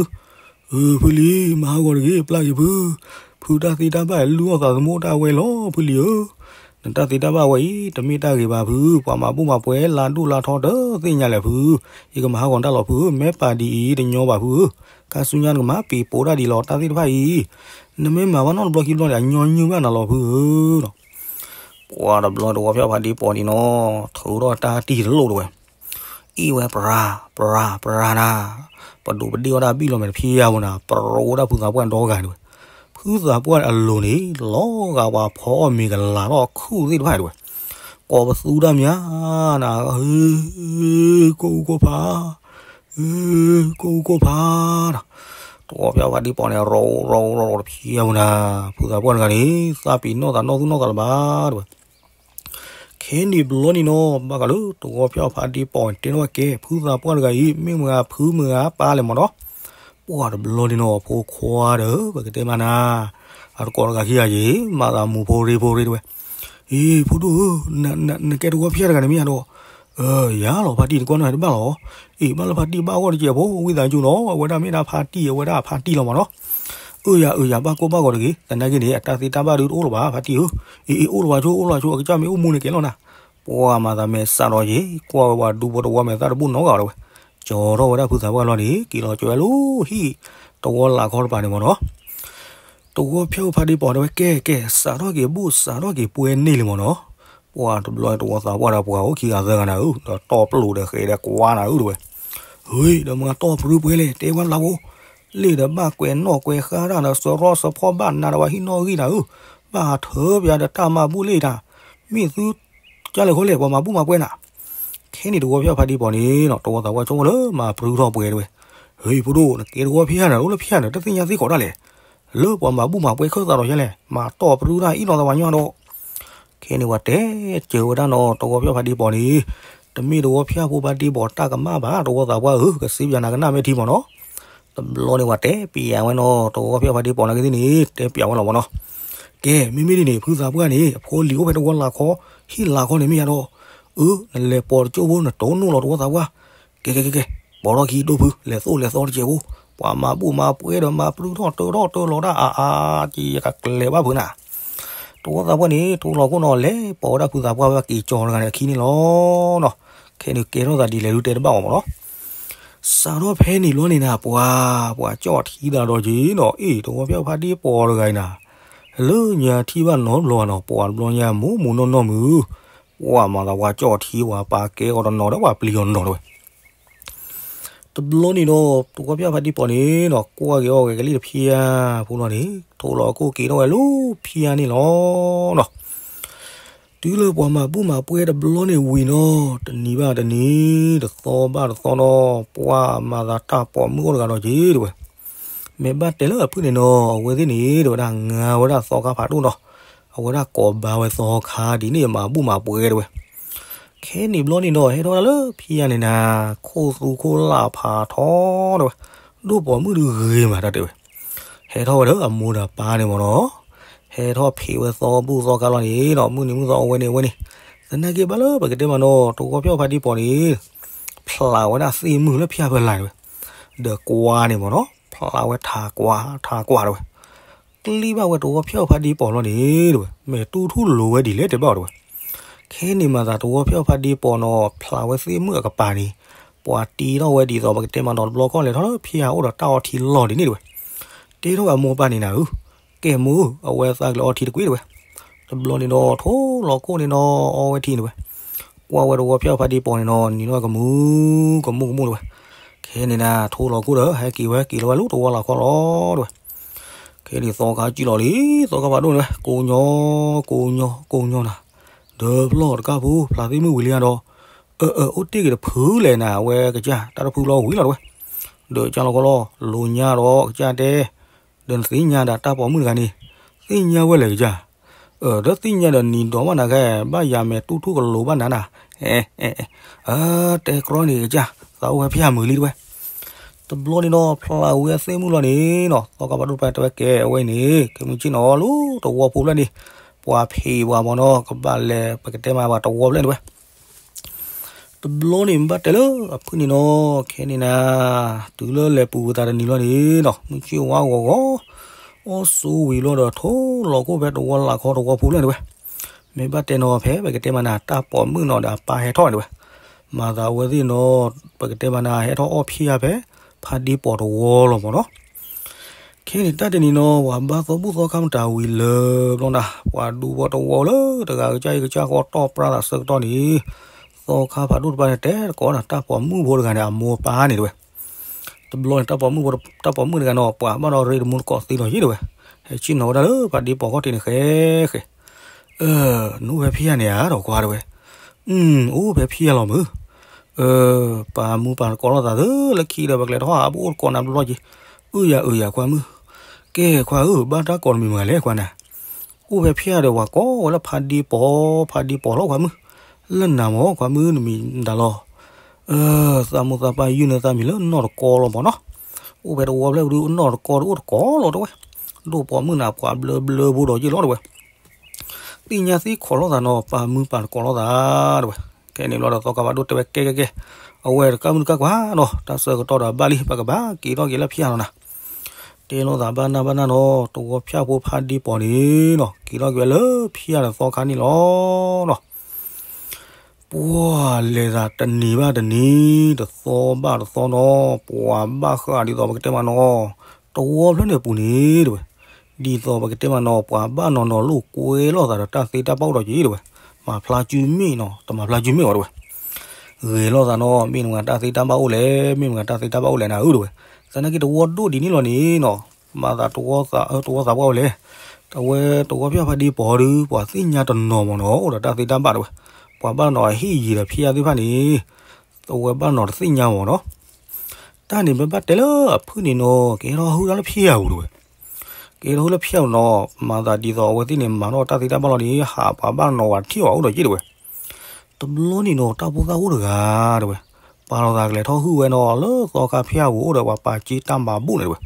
အၢ ဖုလံ မၤဟးဂီၤတဂ့ၤ ပျၢ်က့ၤဖု, ဖုတၢ်သ့တၢ်ဘၣ်လူအီၣ်သးသမူတၢ်ဝဲလီၤဖုလံဧၢ, နတၢ်သ့တၢ်ဘၣ်ဝဲအံၤ တမ့ၢ်တၢ်ဂ့ၤဘၣ်ဖု, ပှၤမၤဘူၣ်မၤပှဲၤလၢဒိၣ်လၢထီတသ့ၣ်ညါလဲၣ်ဖု, ယကမၤဟးဂီၤနတၢ်လီၤဖုဧၢ, မ့ၢ်ပာ်ဒ်အံၤတညီဘၣ်ဖုဧၢ, ခါဆူညါနကမၤပံၤပိာ်ဒၣ်ဒ်လီၤတၢ်သ့ၣ်တဖၣ်အံၤ, နမ့ၢ်မၤဘၣ်နီတဘျီခံဘျီန့ၣ် အညီနုၢ်ဘၣ်နၤလီၤဖုဧၢနီၤ, ပှၢ်တဘျီတဝီဖၠၣ်ဖးဒ့ပီၤန့ၣ်နီၤ ထုးထီၣ်တၢ်တံၢ်တလိၣ်တဲဝဲ အံၣ်ဝဲပြၤ ပြၤ ပြၤနၤ, ပဒိၣ်ပဒ့အီၣ်တၢ်ဘံၣ်လီၤမဲာ်တဖံယါဖိနၤ ပရိဝဲဒၣ်ဖုသးပှၢ်ဒီဂၤန့ၣ်ဝဲ, ဖုသးပှၢ်အလိၤန့ၣ် လီၤဂာ်ပှၤဖီအီၣ်မ့ၤကလၤထီၣ်ခုၣ်သ့ၣ်တဖၣ်တဲဝဲ, ကိးပသူတၢ်မၤနၤ, ကိၢ်အူကိၢ်ဖး, ကိၢ်အူကိၢ်ဖးနၤ, တဝီဖၠၣ်ဖးဒ့ပီၤန့ၣ် ရိဝဲတဖံယါဖိနၤ, ဖုသးပှၢ်တဂၤန့ၣ် သးပ့ၤနီၣ်သးနီၣ်သူၣ်နီၣ်သးလၢၤဘၣ်တဲဝဲ ခဲန့ၣ်ဘျီန့ၣ်နီၤ ဘၣ်ဃးလၢတဝီဖၠၣ်ဖးဒ့ပီၤန့ၣ် တဲထီၣ်ဝဲကဲ ဖုသးပှၢ်တဂၤအံၤ မ့ၢ်မုၢ်ဂၤဖုမုၢ်ဂၤပၢ်လဲၣ်မးနီၤ, ပှၢ်တဘျီန့ၣ်နီၤ ဖိခွါဒီး ပကတဲမးနၤ, အတကိးတဂၤခံဂၤယ့ၤ မၤသးမူၤဖိရ့ဖိရ့တဲဝဲ, အံၤ ဖိဒိၣ်ဧၢ, နကဲတဝီဖၠၣ်တဂၤန့ၣ်မ့ၢ်ယါဒီး, ယၤလီၤ ဖါတံၢ်တကွၢ်နီၢ်တဘၣ်လီၤ, အံၤ ဘၣ်လၢဖါတံၢ်ဘၣ်ဂီၢ်တကဲးဖိ ဝံသးစူၤနီၤ အဝဲဒၣ်မ့ၢ်ဒၣ်ဖါတံၢ် အဝဲဒၣ်ဖါတံၢ်လီၤမးနီၤ အၢယၤ အၢယၤ ဘၣ်ကိၢ်ဘၣ်ဂီၤတဂ့ၤ, သနာ်က့န့ၣ် အတၢ်သ့တၢ်ဘၣ်ဒုးတအိၣ်လၢၤဘၣ် ဖါတံၢ်ဧၢ, အံၤ အံၤ အိၣ်လၢၤဘၣ်ဆိ အိၣ်လၢၤဘၣ်ဆိ အကစၢ်မ့ၢ်အိၣ်မူန့ၣ်ကဲလီၤနၤ, ပှၢ်မၤသးမဲာ်ဆှးဒီးယ့ၤ ကွၢ်ဝဲပှၤဒူဖိတဝီမဲာ်သၣ်တဘူၣ်နီတဂၤဒီးဝဲ, ကၠီထီၣ်ဝဲဒၣ်ဖုသးပှၢ်လီၤန့ၣ် က့ၤလီၤကၠီဝဲလၢဟံၣ် တဝီလၢ်ခီတပၤန့ၣ်မးနီၤ တဝီဖၠၣ်အိၣ်ဖါဒ့ပီၤတဲဝဲ ကဲ ကဲ စးထီၣ်က့ၤဘူၣ် စးထီၣ်က့ၤပှဲၤန့ၢ်လံမးနီၤ, ပှၢ်တဘျီတဝီသးပှၢ်ဒီးပှၤအိၣ်ခံဂၤသၢဂၤနၤဧၢ, ဒီးတီၢ်ပျိာ်ဒီးဃဲးဒီးကွၢ်နၤဧၢတဲဝဲ, ဟ့ ဒီးမၤတီၢ်ပြူၤပှဲၤလဲၣ် တဲဝဲလၢဖိ, လ့ၣ်ဒီးဘၣ်ကွဲးနီၣ်ကွဲးဃါတၢ်ဒီး စရီစဖီဘၣ်နၤဒီးပှၤဟံးနီၣ်ဂံၢ်နၤဧၢ, ဘၣ်ဟးထၢပယၤဒီးတၢ်မၤဘူၣ်လ့ၣ်တၢ်, မ့ၢ်သု ကၢ်လဲၣ်ဃီလဲၣ် ပှၤမၤဘူၣ်မၤပှဲၤနၤ, ခဲန့ၣ်တဝီဖၠၣ်ဖါဒ့ပီၤန့ၣ်နီၤ တဝီသးပှၢ်ဆိကမိၣ်လၢမၤပြူၤထီၣ်ပှဲၤတဲဝဲ, ဟ့ ဖိဒိၣ် နကဲတဝီဖၠၣ်နၤ အိၣ်လၢဖၠၣ်နၤ တသ့ၣ်ညါသ့ၣ်ကီးဒၣ်လဲၣ်, လၢပှၤမၤဘူၣ်မၤပှဲၤခၢၣ်သးဒီးယဲလဲၣ် မၤတီၢ်ပြူၤတၢ်အံၣ်နီၤသးပှၤညီဒီး, ခဲန့ၣ်ပှၤတဲစၢၤဝဲဒၣ်နီၤ တဝီဖၠၣ်ဖါဒ့ပီၤန့ၣ်, တမ့ၢ်တဝီဖၠၣ်ဖိဖါဒ့ပီၤတၢ်ကမၣ်ဘၣ် တဝီသးပှၢ်ဧၢ ကစ့ပယၤနၤကနၣ်မဲာ်ထံမးနီၤ တဘျီန့ၣ်ပှၤတဲပျးဝဲနီၤ တဝီဖၠၣ်ဖါဒ့ပီၤနာ်က့သ့ၣ်န့ၣ် တဲပျးဝဲလီၤမးနီၤ, ကဲ မ့မ့ၢ်ဒ်န့ၣ် ဖုသးပှၢ်န့ၣ် အဖိလံၤအိၣ်ဖဲတဝီလၢ်ခီ, ဟံၣ်လၢ်ခီန့ၣ်မ့ၢ်ယါဒီး, အၢ နလဲၤပိာ်တကၠိၢ်ဖိ နတိၢ်နီၣ်လီၤတဝီသးပှၢ်, ကဲ ကဲ ကဲ ကဲ ပိာ်ထီၣ်ခံဒိၣ်ဖု လဲၤသိၣ်လဲၤသီတစဲးဖိ, ပှၤမၤဘူၣ်မၤပှဲၤဒီးမၤပျုၢ်ထီၣ်တၢထီၣ်တၢလီၤတၢ်အါအါ, ကယကကျဲၤဘၣ်ဖုနၤ. တဝီသးပှၢ်န့ၣ် ထိလီၤခိၣ်နီၤ လဲၤပိာ်ဝဲဒၣ်ဖုသးပှၢ်ဝဲက့ၤကၠီတဂၤန့ၣ်အခံန့ၣ်လီၤနီၤ. ခဲန့ၣ်ကဲထီၣ်သးဒ်လဲၣ်ဒုးတဲတဘၣ်အီၤမးနီၤ. စးထီၣ်ဖဲန့ၣ်ဘျီန့ၣ်နၤ ပှၤ ပှၤကၠီၣ်ထံသးဒီးက့ၤနီၤ, အ့ၣ် တဝီဖၠၣ်ဖးဒ့ပိာ်တဂၤအံၤနၤ, လၢညါထံၣ်ဘၣ်နီတဘျီဘၣ်နီၤ, ပှၤတဘျီညါမိၢ်မိၢ်နီၢ်နီၢ်မုၢ်, ပှၤမၤသးပှၤကၠီၣ်ထံ ပှၤပာ်ကဲအီၤတနီၤဒီးပှၤပျံၤအီၤတနီၤတဲဝဲ. တဘျီန့ၣ်ဒီး တဝီဖၠၣ်ဖးဒ့ပိာ်န့ၣ်နီၤ ကွၢ်က့ၤအီၣ်ဂဲၤကလံၣ်တဖၠၣ်ဖိလီၤန့ၣ် ထိလီၤခိၣ်က့ၤထီၣ်ဝဲလၢဖၠၣ်န့ၣ်လီၤနီၤ. တုၤလၢပှၤမၤဘူၣ်မၤပှဲၤတဘျီန့ၣ်ဝံၤနီၤ, တနံၤဘၣ်တနံၤ, တသီဘၣ်တသီနီၤ, ပှၤမၤသးတၢ်ပိာ်မုၣ်အိၣ်တဂၤဒီးက့ၤတဲဝဲ. မ့ၢ်ဘၣ်တဲလၢအဖုၣ်န့ၣ်နီၤ, အဝဲသ့ၣ်န့ၣ်တဲဝဲဒၣ် ငါဝဲဒၣ်သီခါဖးဒိၣ်နီၤ, အဝဲဒၣ်ကိးဘါဝဲသီခါဒ်န့ၣ် မၤဘူၣ်မၤပှဲၤတဲဝဲ. ခဲန့ၣ်ဘျီန့ၣ်ဒီး ဟဲထီၣ်ဝဲဒၣ်လၢဖၠၣ်န့ၣ်နၤ, ခိၣ်သူခိၣ်လၢ်ဖးထီတဲဝဲ, ဒိၣ်ပိာ်မုၣ်ဒုးဂ့ၤမးတၢ်တဲဝဲ. ဟဲထီၣ်ဝဲလၢအမိၢ်ဒီးပၢ်န့ၣ်မးနီၤ, ဟဲထီၣ်ဖံးဝဲသီဘူၣ်သီခါလီၤန့ၣ်နီၤ, မုၢ်နံၤမုၢ်သီအဝဲန့ၣ်အဝဲန့ၣ်, သနာ်က့ဘၣ်လၢပကတဲမးနီၤ တဝီဖၠၣ်ဖးဒ့ပိာ်န့ၣ် ဖျးဝဲဒၣ်သ့ၣ်မုၢ်လၢဖၠၣ်ဖဲလၢ်တဲဝဲ, ဒီးကွၢ်န့ၣ်မးနီၤ, ဖျးဝဲထးကွၢ်ထးကွၢ်တဲဝဲ. ကျံၣ်ဘၣ်ဝဲတဝီဖၠၣ်ဖးဒ့ပိာ်လီၤန့ၣ်တဲဝဲ, မ့ၢ်တူၢ်ထူၣ်လိၤဝဲဒ်လဲၣ်တဲဘၣ်အီၤတဲဝဲ. ခဲန့ၣ်မၤသးတဝီဖၠၣ်ဖးဒ့ပိာ်နီၤ ဖျးဝဲသ့ၣ်မုၢ်အကပၤန့ၣ်, ပှၤတ့ထီၣ်ဝဲဒ်သိးပကတဲမးနီၤ တဘျီခီၣ်လဲၤထီၣ်လၢဖၠၣ်အိၣ်ဒီးတၢ်အီထံလီၤဒ်န့ၣ်တဲဝဲ. တဲထီၣ်ဝဲအမိၢ်ပၢ်န့ၣ်နၤဧၢ, ကဲမိၢ်ဧၢ, အဝဲသးကလဲၤအီထံတကွံာ်တဲဝဲ. တဘျီန့ၣ်ဒီးထိလီၤခိၣ်န့ၣ်နီၤ အီဝဲထံန့ၣ်တဲဝဲ. ကွၢ်ဝဲတဝီဖၠၣ်ဖးဒ့ပိာ်န့ၣ်နီၤ နံၤနီၢ်ကမူၤ ကမူၤကမူၤတဲဝဲ. ခဲန့ၣ်နၤ ထိလီၤခိၣ်ဒီး ဟဲက့ၤဝဲက့ၤလီၤဝဲလၢတဝီလၢ်ခီလီၤတဲဝဲ. ခဲန့ၣ်သီခါကံၣ်လီၤလံ, သီခါဖးဒိၣ်န့ၣ်ဝဲ ကိးညီ ကိးညီ ကိးညီနၤ, ဒီးဖျီၣ်တကၢ်ဖိ ဖျးသ့ၣ်မုၢ်ဝံၤလံဧါဒီး, အၢ အၢ အိၣ်တ့ၢ်က့ၤတဖုလဲၣ်နၤ အဝဲကစၢ် တၢ်တဖုလီၤဝံၤလီၤတဲဝဲ. ဒီးကၢ်လီၤခီလီၤ လိၤညါဒီးကစၢ်တဲ, ဒီးနသ့ၣ်ညါဒၣ်တၢ်ပိာ်မုၣ်တဂၤန့ၣ်, သ့ၣ်ညါဝဲလဲၣ်ကစၢ်. အၢ ဒီးသ့ၣ်ညါဒီးနံၤဒီးမးနၤခဲ ဘၣ်ယၤမဲာ်တူၢ်ထူၣ်ကလိၤဘၣ်နၤနၤ, အၢ တဲကြီန့ၣ်ကစၢ် သးအိၣ်ဝဲဖၠၣ်မုာ်လံတဲဝဲ. တဘျီန့ၣ်ဒီး ဖျးဝဲသ့ၣ်မုၢ်လီၤန့ၣ်နီၤ သီခါဖးဒိၣ်တဖုတဲဝဲကဲအဝဲအံၤန့ၣ် ကမုၢ်ဆ့ၣ်နီၤလီၤတဝီဖိဖျၢၣ်န့ၣ်, ပှၤဖံးပှၤမးနီၤ ကဘၣ်လဲၤ ပကတဲမးပှၤတဝီဖျၢၣ်န့ၣ်တဲဝဲ. တဘျီန့ၣ်ဘၣ်တဲလၢအဖုၣ်န့ၣ်နီၤ ခဲန့ၣ်နၤ, တုၤလၢလဲၤပူၤဝဲသးတနံၤလီၤန့ၣ်နီၤ မုၢ်ဆ့ၣ်ဝါဂီၤဂီၤ, အီၣ်ဆိဝံၤလီၤဒီးထိလီၤခိၣ်ဖဲတဝီလၢ်ခီတဝီဖိဖျၢၣ်န့ၣ်တဲဝဲ. မ့ၢ်ဘၣ်တဲနီၤ ဖဲပကတဲမးနၤ တၢ်ပိာ်မုၣ်နီၤဒီးအပၢ်ဟဲထီၣ်တဲဝဲ. မၤသးအဝဲသ့ၣ်နီၤ ပကတဲမးနၤ ဟဲထီၣ်အီၣ်ဖၠၣ်ဖဲ ဖးဒ့ပိာ်တဝီလီၤမးနီၤ. ခဲန့ၣ်တၢ်တနံၤနီၤ ပှၤဘၣ်သီဘူၣ်သီခါမတၤဝံၤလၢဘျီနၤ ပှၤဒူဖိတဝီလၢတဂၤကစၢ်အံၤကစၢ်ဃီတီၢ်ပြၢသးဆၢကတီၢ်န့ၣ်, သီခါဖးဒိၣ်တဖုန့ၣ် တဲတကိးနၤတၢ်ပိာ်မုၣ်ဖိတဂၤန့ၣ်အမိၢ်အပၢ်န့ၣ်တဲဝဲ. တဘျီန့ၣ် တၢ်ပိာ်မုၣ်ဖိ တၢ်ပိာ်မုၣ်တဂၤနီၤ ပှၤဘၣ်ဒီးရ့တမူတကိးသ့လီၤယံၤတဲဝဲ. ဟဲဆ့ၣ်နီၤဝဲဒၣ်လၢဖးဒ့ပိာ်ခီၣ်ထံးန့ၣ်ဃဲဃဲ အၢ နအိၣ်ဖဲဖၠၣ်န့ၣ်ဧါဒီးခွါတဲဝဲ. အိၣ်ဖဲဖၠၣ်လီၤမုၢ်. အၢ ပာ်မူပာ်တကိးလိာ်သးသၢလၢခံဒီး ပကလဲၤထီၣ်ဟးအိၣ်တကိးနၤဘျီက့ၤ. အုယၤအုယၤခွါမုၣ်. ကဲခွါဧၢ ဘၣ်တၢ်ကိးနမံၤမတၤလဲၣ်ခွါနၤ. အိၣ်ဖဲဖၠၣ်ဒီးပှၤကိးဝဲလၢဖးဒ့ပိာ် ဖးဒ့ပိာ်လီၤခွါမုၣ်. လၢနၤမ့ၢ်ခွါမုၣ်နမံၤမတၤလီၤ. အၢ သးမိၢ်သးပၢ်ယုၢ်န့ၢ်သးမံၤလၢနီၢ်တကီလီၤမးနီၤ. အိၣ်ဖဲတဝီဖျၢၣ်ပူၤဒုး နီၢ်တကီဒုးအိၣ်တကိးလီၤတဲဝဲ. ဒိၣ်ပိာ်မုၣ်န့ၣ် ပှၤဘျၢဘျၢဖိဒီးယ့ၢ်လီၤတဲဝဲ. သ့ၣ်ညါသ့ၣ်ခိးလိာ်သးနီၤ ပာ်မူပာ်တကိးလိာ်သးတဲဝဲ. ခဲန့ၣ်ဘျီဒီးသီခါဖးဒိၣ်တဲဝဲကဲကဲကဲ, အဝဲတကၢ်မုၢ်တကၢ်ကွၢ်နီၤ တၢ်ဆၢကတီၢ်ဒီးဘၣ်လံ ပကဘၣ်က့ၤထီၣ်က့ၤလၢဖၠၣ်လီၤနၤ. တဲလိာ်သးဘၣ်နၢ်ဘၣ်နၢ်နီၤ တဝီဖၠၣ်ဖိဖးဒ့ပိာ်န့ၣ်နီၤ က့ၤထီၣ်က့ၤဝဲလၢဖၠၣ်ဒီးသီခါန့ၣ်လီၤနီၤ. ပှၤလဲၤသးတနံၤဘၣ်တနံၤ တသီဘၣ်တသီနီၤ ပှၤဘၣ်ဃးဒ်သိးပကတဲမးနီၤ တဝီဖျၢၣ်န့ၣ်အပူၤန့ၣ်တဲဝဲ. ဒ်သိးပကတဲမးနီၤ ပှၤဘၣ်နီၤနီၤလိာ်ကွဲလိာ်သးဒီးတၢ်သ့တၢ်ဘၣ်အိၣ်ဒီးက့ၤတဲဝဲ. မၤဖျါစုမ့ၢ်နီၤ တမၤဖျါစုမ့ၢ်ဝဲတဲဝဲ. ဂဲၤလိာ်သးနီၤ မ့ၢ်နမၤတၢ်သ့တၢ်ဘၣ်အိၣ်လဲၣ် မ့ၢ်နမၤတၢ်သ့တၢ်ဘၣ်အိၣ်လဲၣ်နၤဧၢတဲဝဲ. သနာ်က့တဝီဒိၣ်ဒ်န့ၣ်လီၤန့ၣ်နီၤ မၤသးတဝီသး တဝီသးပှၢ်အိၣ်လဲၣ်. အဝဲတဝီဖၠၣ်ဖးဒ့ပိာ်ဒုး ပှၤသ့ၣ်ညါတနီၤမးနီၤ အိၣ်ဒီးတၢ်သ့တၢ်ဘၣ်တဲဝဲ. ပှၤဘၣ်နီၤအဟ့ၣ်ယံၤဒီးဖၠၣ်သ့ၣ်တဖၣ်န့ၣ် အဝဲဘၣ်နီၤတသ့ၣ်ညါမးနီၤ. တၢ်န့ၣ်မ့ၢ်ဘၣ်တဲလၢအဖုၣ်န့ၣ်နီၤ ကဟဲထီၣ်ဟုၣ်တၢ်လၢဖၠၣ်ပူၤတဲဝဲ. ကဟဲထီၣ်ဟုၣ်လၢဖၠၣ်ပူၤနီၤ မၤသးဒ်သိးအဝဲသ့ၣ်န့ၣ် မၤထီၣ်တၢ်သ့တၢ်ဘၣ်လီၤန့ၣ် ဟးပှၤဘၣ်နီၤဝဲထံၣ်အီၤအိၣ်ဒီးက့ၤတဲဝဲ. တဘျီန့ၣ်နီၤ တၢ်ဖိသၣ်အိၣ်တဂၤတဲဝဲ ပာ်လီၤသးကလဲၤထီၣ်ဟုၣ်ဝဲနီၤ လၢသီခါဖၠၣ်ပူၤအိၣ်ဒီးပှၤပာ်က့တၢ်မၤဘူၣ်န့ၣ်တဲဝဲ.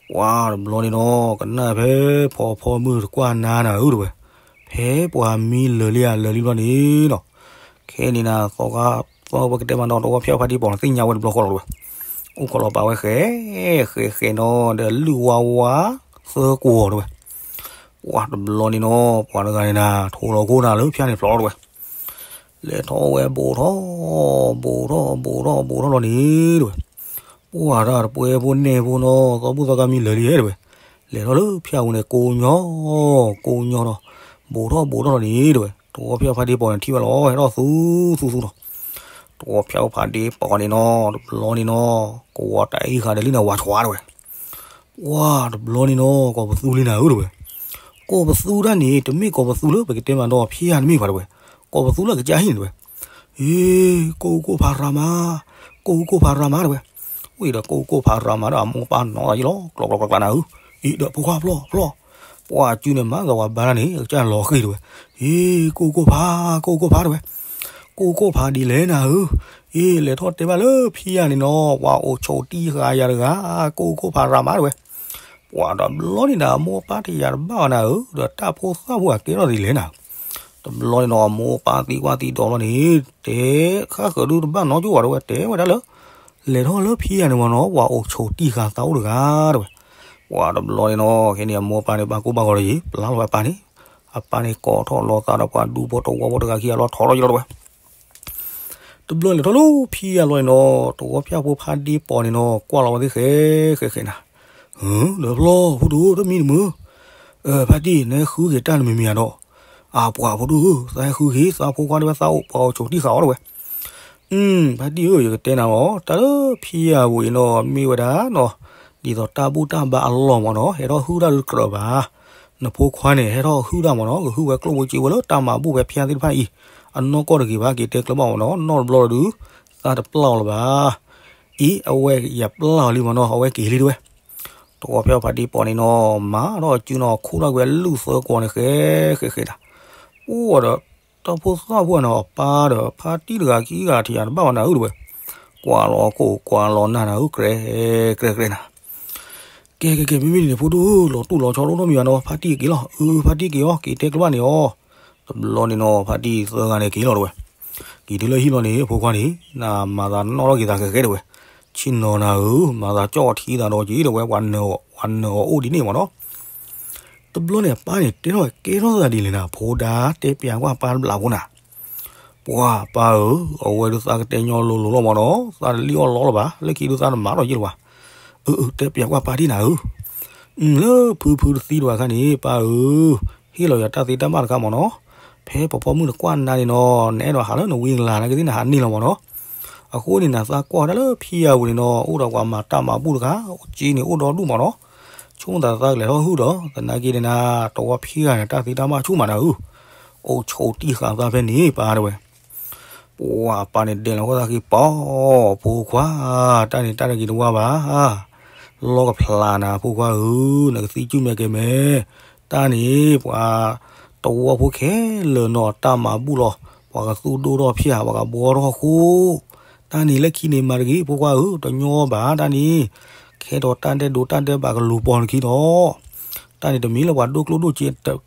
ပှၤတဘျီန့ၣ်နီၤ ကနၣ်ဖဲဖီဖီမုၢ်တကွၢ်နါနၤဧၢတဲဝဲ. ဖဲပှၤမံလၢာ်လံဧါလၢာ်လံဘျီန့ၣ်နီၤ ခဲန့ၣ်နၤ သီခါ သီပကတဲမးနီၤ တဝီဖၠၣ်ဖါတံၢ်ပီၤန့ၣ် သ့ၣ်ညါဝဲတဘျီဃီလီၤတဝဲ. အိၣ်ခိးလီၤပာ်ဝဲဃဲ ဃဲဃဲနီၤ ဒီးလုၢ်ဝါဝါ သၢကွီၤတဝဲ. ပှၤတဘျီန့ၣ်နီၤ ပှၤတဂၤန့ၣ်နၤ ထိးလီၤခိၣ်နၤလၢဖၠၣ်န့ၣ်ဖျိးလီၤတဝဲ. လဲၤထီၣ်ဝဲဘူးထီၣ် ဘူးထီၣ် ဘူးထီၣ် ဘူးထီၣ်လီၤန့ၣ်တဝဲ. ပှၤတၢ်တပှဲၤဖိနဲၣ်ဖိနီၤ သီဘူၣ်သီခါမံလၢာ်လံတဝဲ. လဲၤထီၣ်လၢဖၠၣ်ပူၤန့ၣ် ကိးညီ ကိးညီဒီး ဘူးထီၣ်ဘူးထီၣ်လီၤန့ၣ်တဝဲ. တဝီဖၠၣ်ဖါတံၢ်ပီၤန့ၣ်ထံၣ်ဝဲလီၤ ဟဲထီၣ်သူသူသူလီၤ. တဝီဖၠၣ်ဖါတံၢ်ပီၤန့ၣ်နီၤ တဘျီန့ၣ်နီၤ ကဝီၤတၢ်အံၤဃာ်ဒီးလံန့ၣ် ဝးဆှးတဝဲ. ပှၤတဘျီန့ၣ်နီၤ ကိးပသူလံနၤဧၢတဝဲ. ကိးပသူတၢ်န့ၣ် တမ့ၢ်ကိးပသူလၢပကတဲမးနီၤ ဖဲယၤတမ့ၢ်ဘၣ်တဝဲ. ကိးပသူလၢကစၢ်ဟံၣ်န့ၣ်တဝဲ. အ့ ကိၢ်ကိၢ်ဖးရၤမး, ကိၢ်ကိၢ်ဖးရၤမးတဝဲ. ဝံၤဒီးကိၢ်ကိၢ်ဖးရၤမးဒီး အမိၢ်ပၢ်နီၤလီၤယံလီၤ ကျီကျီကျီကျီနၤဧၢ. အ့ ဒီးဖိခွါဖျီၣ်ဖျီၣ်, ပှၤအစုန့ၣ်မၤသးဝဲဘါတၢ်န့ၣ် အကစၢ်လီၤဃံၤတဝဲ. အ့ ကိၢ်ကိၢ်ဖး, ကိၢ်ကိၢ်ဖးတဝဲ. ကိၢ်ကိၢ်ဖးဒ်လဲၣ်နၤဧၢ. အ့ လဲၤထီၣ်တဲဘၣ်လၢဖံယၤန့ၣ်နီၤ ပှၤအိၣ်ဆိးတံၢ်ဃာ်ယၤတဂၤ, ကိၢ်ကိၢ်ဖးရၤမးတဝဲ. ပှၤတဘျီန့ၣ်ဒီး အမိၢ်အပၢ်တယာ်တဘၣ်အီၤနၤဧၢ, ဒီးတၢ်ဖိသၣ်ဖိအကဲထီၣ်ဒ်လဲၣ်နၤ. တဘျီန့ၣ်နီၤ အမိၢ်အပၢ်သံကွၢ်သံဒိးလီၤန့ၣ် တဲဃၣ်ဃၢၤဒုတဘၣ်နီတကၠိဘၣ်တဝဲ, တဲဝဲဒၣ်လၢ လဲၤထီၣ်လၢဖံယၤန့ၣ်မ့ၢ်နီၤ ပှၤအိၣ်ဆိးတံၢ်ဃာ်သးအိၣ်တဂၤတဝဲ. ပှၤတဘျီန့ၣ်နီၤ ခဲန့ၣ် အမိၢ်အပၢ်န့ၣ် ဘၣ်ကိၢ်ဘၣ်ဂီၤဒီးယံၤ ပျၢ်လီၤဝဲအပၢ်န့ၣ်, အပၢ်န့ၣ်ကိးထီၣ်လီၤသးဒီးပှၤဒူဖိတဝီဖိတဂၤခံဂၤလီၤထီၣ်ထီၣ်ယံၤလီၤတဝဲ. တဘျီလဲၤထီၣ်လၢဖံယၤလီၤန့ၣ်နီၤ တဝီဖၠၣ်ဖိဖါတံၢ်ပီၤန့ၣ်နီၤ ကွၢ်လီၤဝဲသ့ၣ်ဃဲဃဲဃဲနၤ. ဒီးဖျီၣ် ဖိဒိၣ် တမံၤတမုာ်, ဖါတံၢ် နဟဲဃုက့ၤတၢ်နမံၤမံၤဧါဒီး, အပှၤဖိဒိၣ်ဧၢ သးဟဲဃုက့ၤ သးဖိခွါဒ်ဝဲသးအိၣ်ပှၤအိၣ်ဆိးတံၢ်ဃာ်အီၤတဝဲ. ဖါတံၢ်ဧၢ ယကတဲနၤလီၤ တၢ်လၢဖံယၤပူၤအံၤနီၤ မ့ၢ်ဝဲဒၣ်နီၤ ဒ်သိးတၢ်ဘူၣ်တၢ်ဘါအလီၢ်မ့ၢ်နီၤ ဟဲထီၣ်ဟုၣ်တၢ်ဒုးတကြၢးဘၣ်. နဖိခွါန့ၣ် ဟဲထီၣ်ဟုၣ်တၢ်မ့ၢ်နီၤ ကဟုၣ်ဝဲကျိၣ်ဖိစ့ဖိလၢတၢ်မၤဘူၣ်ဖဲဖၠၣ်သ့ၣ်တဖၣ်အံၤ အနီၢ်ကီၢ်တဂ့ၤဘၣ် က့ၤတဲကျၢၤဘၣ်မ့ၢ်နီၤ နီၢ်တဘျီဒီး သးတပျၢ်အီၤလၢၤဘၣ်. အံၤ အဝဲယပျၢ်အီၤလံမ့ၢ်နီၤ အဝဲက့ၤလံတဝဲ. တဝီဖၠၣ်ဖါတံၢ်ပီၤန့ၣ်နီၤ မၤထီၣ်အစုနီၤ ခိၣ်ထီၣ်ကွံာ်အလုၢ်သၢကွီၤန့ၣ် ဃဲဃဲဃဲနၤ. အိၣ်ဒီး တၢ်ဖိသၣ်ဖိန့ၣ် အပၢ်ဒီးဖါတံၢ်တဂၤခံဂၤထံၣ်ယၤတဘၣ်ဘၣ်နၤဧၢတဝဲ. ကွၢ်လီၤခိၣ်ကွၢ်လီၤနၢ်နၤဧၢ ကြဲကြဲကြဲနၤ. ကဲကဲကဲ မ့မ့ၢ်ဒ်န့ၣ် ဖိဒိၣ်ဧၢ လီၤတူၢ်လီၤဆီဒိၣ်ထီၣ်မံၤဘၣ်နီၤ ဖါတံၢ်က့ၤလီၤ အၢ ဖါတံၢ်က့ၤအီၤ က့ၤတဲကျၢၤဘၣ်န့ၣ်အီၤ. တဘျီန့ၣ်နီၤ ဖါတံၢ်သၢဂၤန့ၣ်က့ၤလီၤတဝဲ. က့ၤတုၤလၢဟံၣ်လီၤန့ၣ် အဖိခွါန့ၣ် နမၤသးနီၣ်ထီၣ်က့ၤသးဃဲဃဲတဝဲ. ဆ့ၣ်နီၤနၤဧၢ မၤသးကၠီၣ်ထံသးဒီးက့ၤတဝဲ ပှၤနၢၤအီၤအိၣ်ဒ်န့ၣ်မ့ၢ်နီၤ. တဘျီန့ၣ် အပၢ်န့ၣ် တဲထီၣ်ကဲထီၣ်သးဒ်လဲၣ်နၤ ဖိဒါ တဲပျးကွၢ်ပၢ်တဘျးဖိနၤ. ပှၤပၢ်ဧၢ, အဝဲဒုးသးကတဲညီလိၤလိၤလီၤမ့ၢ်နီၤ, သးတလံၣ်အီၣ်လီလီၤဘၣ်, လၢခံဒုးသးတမၤထီၣ်ယ့ၢ်လၢၤဘၣ်. အၢ အၢ တဲပျးကွၢ်ပၢ်ဒံးနၤဧၢ. လၢဖုဖုတသံတဘၣ်ခါန့ၣ် ပၢ်ဧၢ, ဟ့ၣ်လီၤယၤတၢ်သ့တၢ်ဘၣ်တခါမ့ၢ်နီၤ, ဖဲပှၤပိာ်မုၣ်တကွၢ်နၤန့ၣ်နီၤ, နအဲၣ်ဒိးဟးလၢနဝံနလၤနာ်က့သ့ၣ် နဟးန့ၢ်လီၤမ့ၢ်နီၤ. အဃိန့ၣ် နသးကွၢ်ဒၣ်လၢဖံယၤပူၤန့ၣ်နီၤ, အိၣ်ဒီးပှၤမၤတၢ်မၤဘူၣ်တဂၤ, အိၣ်က့န့ၣ်အိၣ်ဒီဒူၣ်မ့ၢ်နီၤ, ဆိကမိၣ်သးသးကလဲၤထီၣ်ဟုၣ်ဒီး သနာ်က့န့ၣ်နၤ, တဝီဖံဂၤန့ၣ် တၢ်သ့တၢ်ဘၣ်ဆူၣ်မးနၤဧၢ, အိၣ်ဆိးတံၢ်ဃာ်သးဖဲန့ၣ် ပၢ်တဲဝဲ. ပှၤအပၢ်န့ၣ်ဒဲးလီၤဃီသးဃံပီၤ, ဖိခွါ, တၢ်န့ၣ်တၢ်တဂ့ၤတဝါဘၣ်, လီကဖျါနၤဖိခွါဧၢ, နကသံစုၣ်မဲကဲမဲာ်, တၢ်န့ၣ် ပှၤတဝီဖိခဲလၢာ်နီၤ တၢ်မၤဘူၣ်လီၤ, ပှၤကသူၣ်ဒိၣ်ထီၣ်ဖၠၣ် ပှၤကဘှီထီၣ်ဃိ, တၢ်န့ၣ်လၢခံန့ၣ်မၤတဂ့ၤ ဖိခွါဧၢ, တညီဘၣ်တၢ်န့ၣ်, ခဲဒီးတၢ်ဒဲးဒိးတၢ်ဒဲးဘးကလူၤပိာ်နခံဒီး, တၢ်န့ၣ်တမ့ၢ်လၢပှၤဒိၣ်ကျိၣ်ဒိၣ်စ့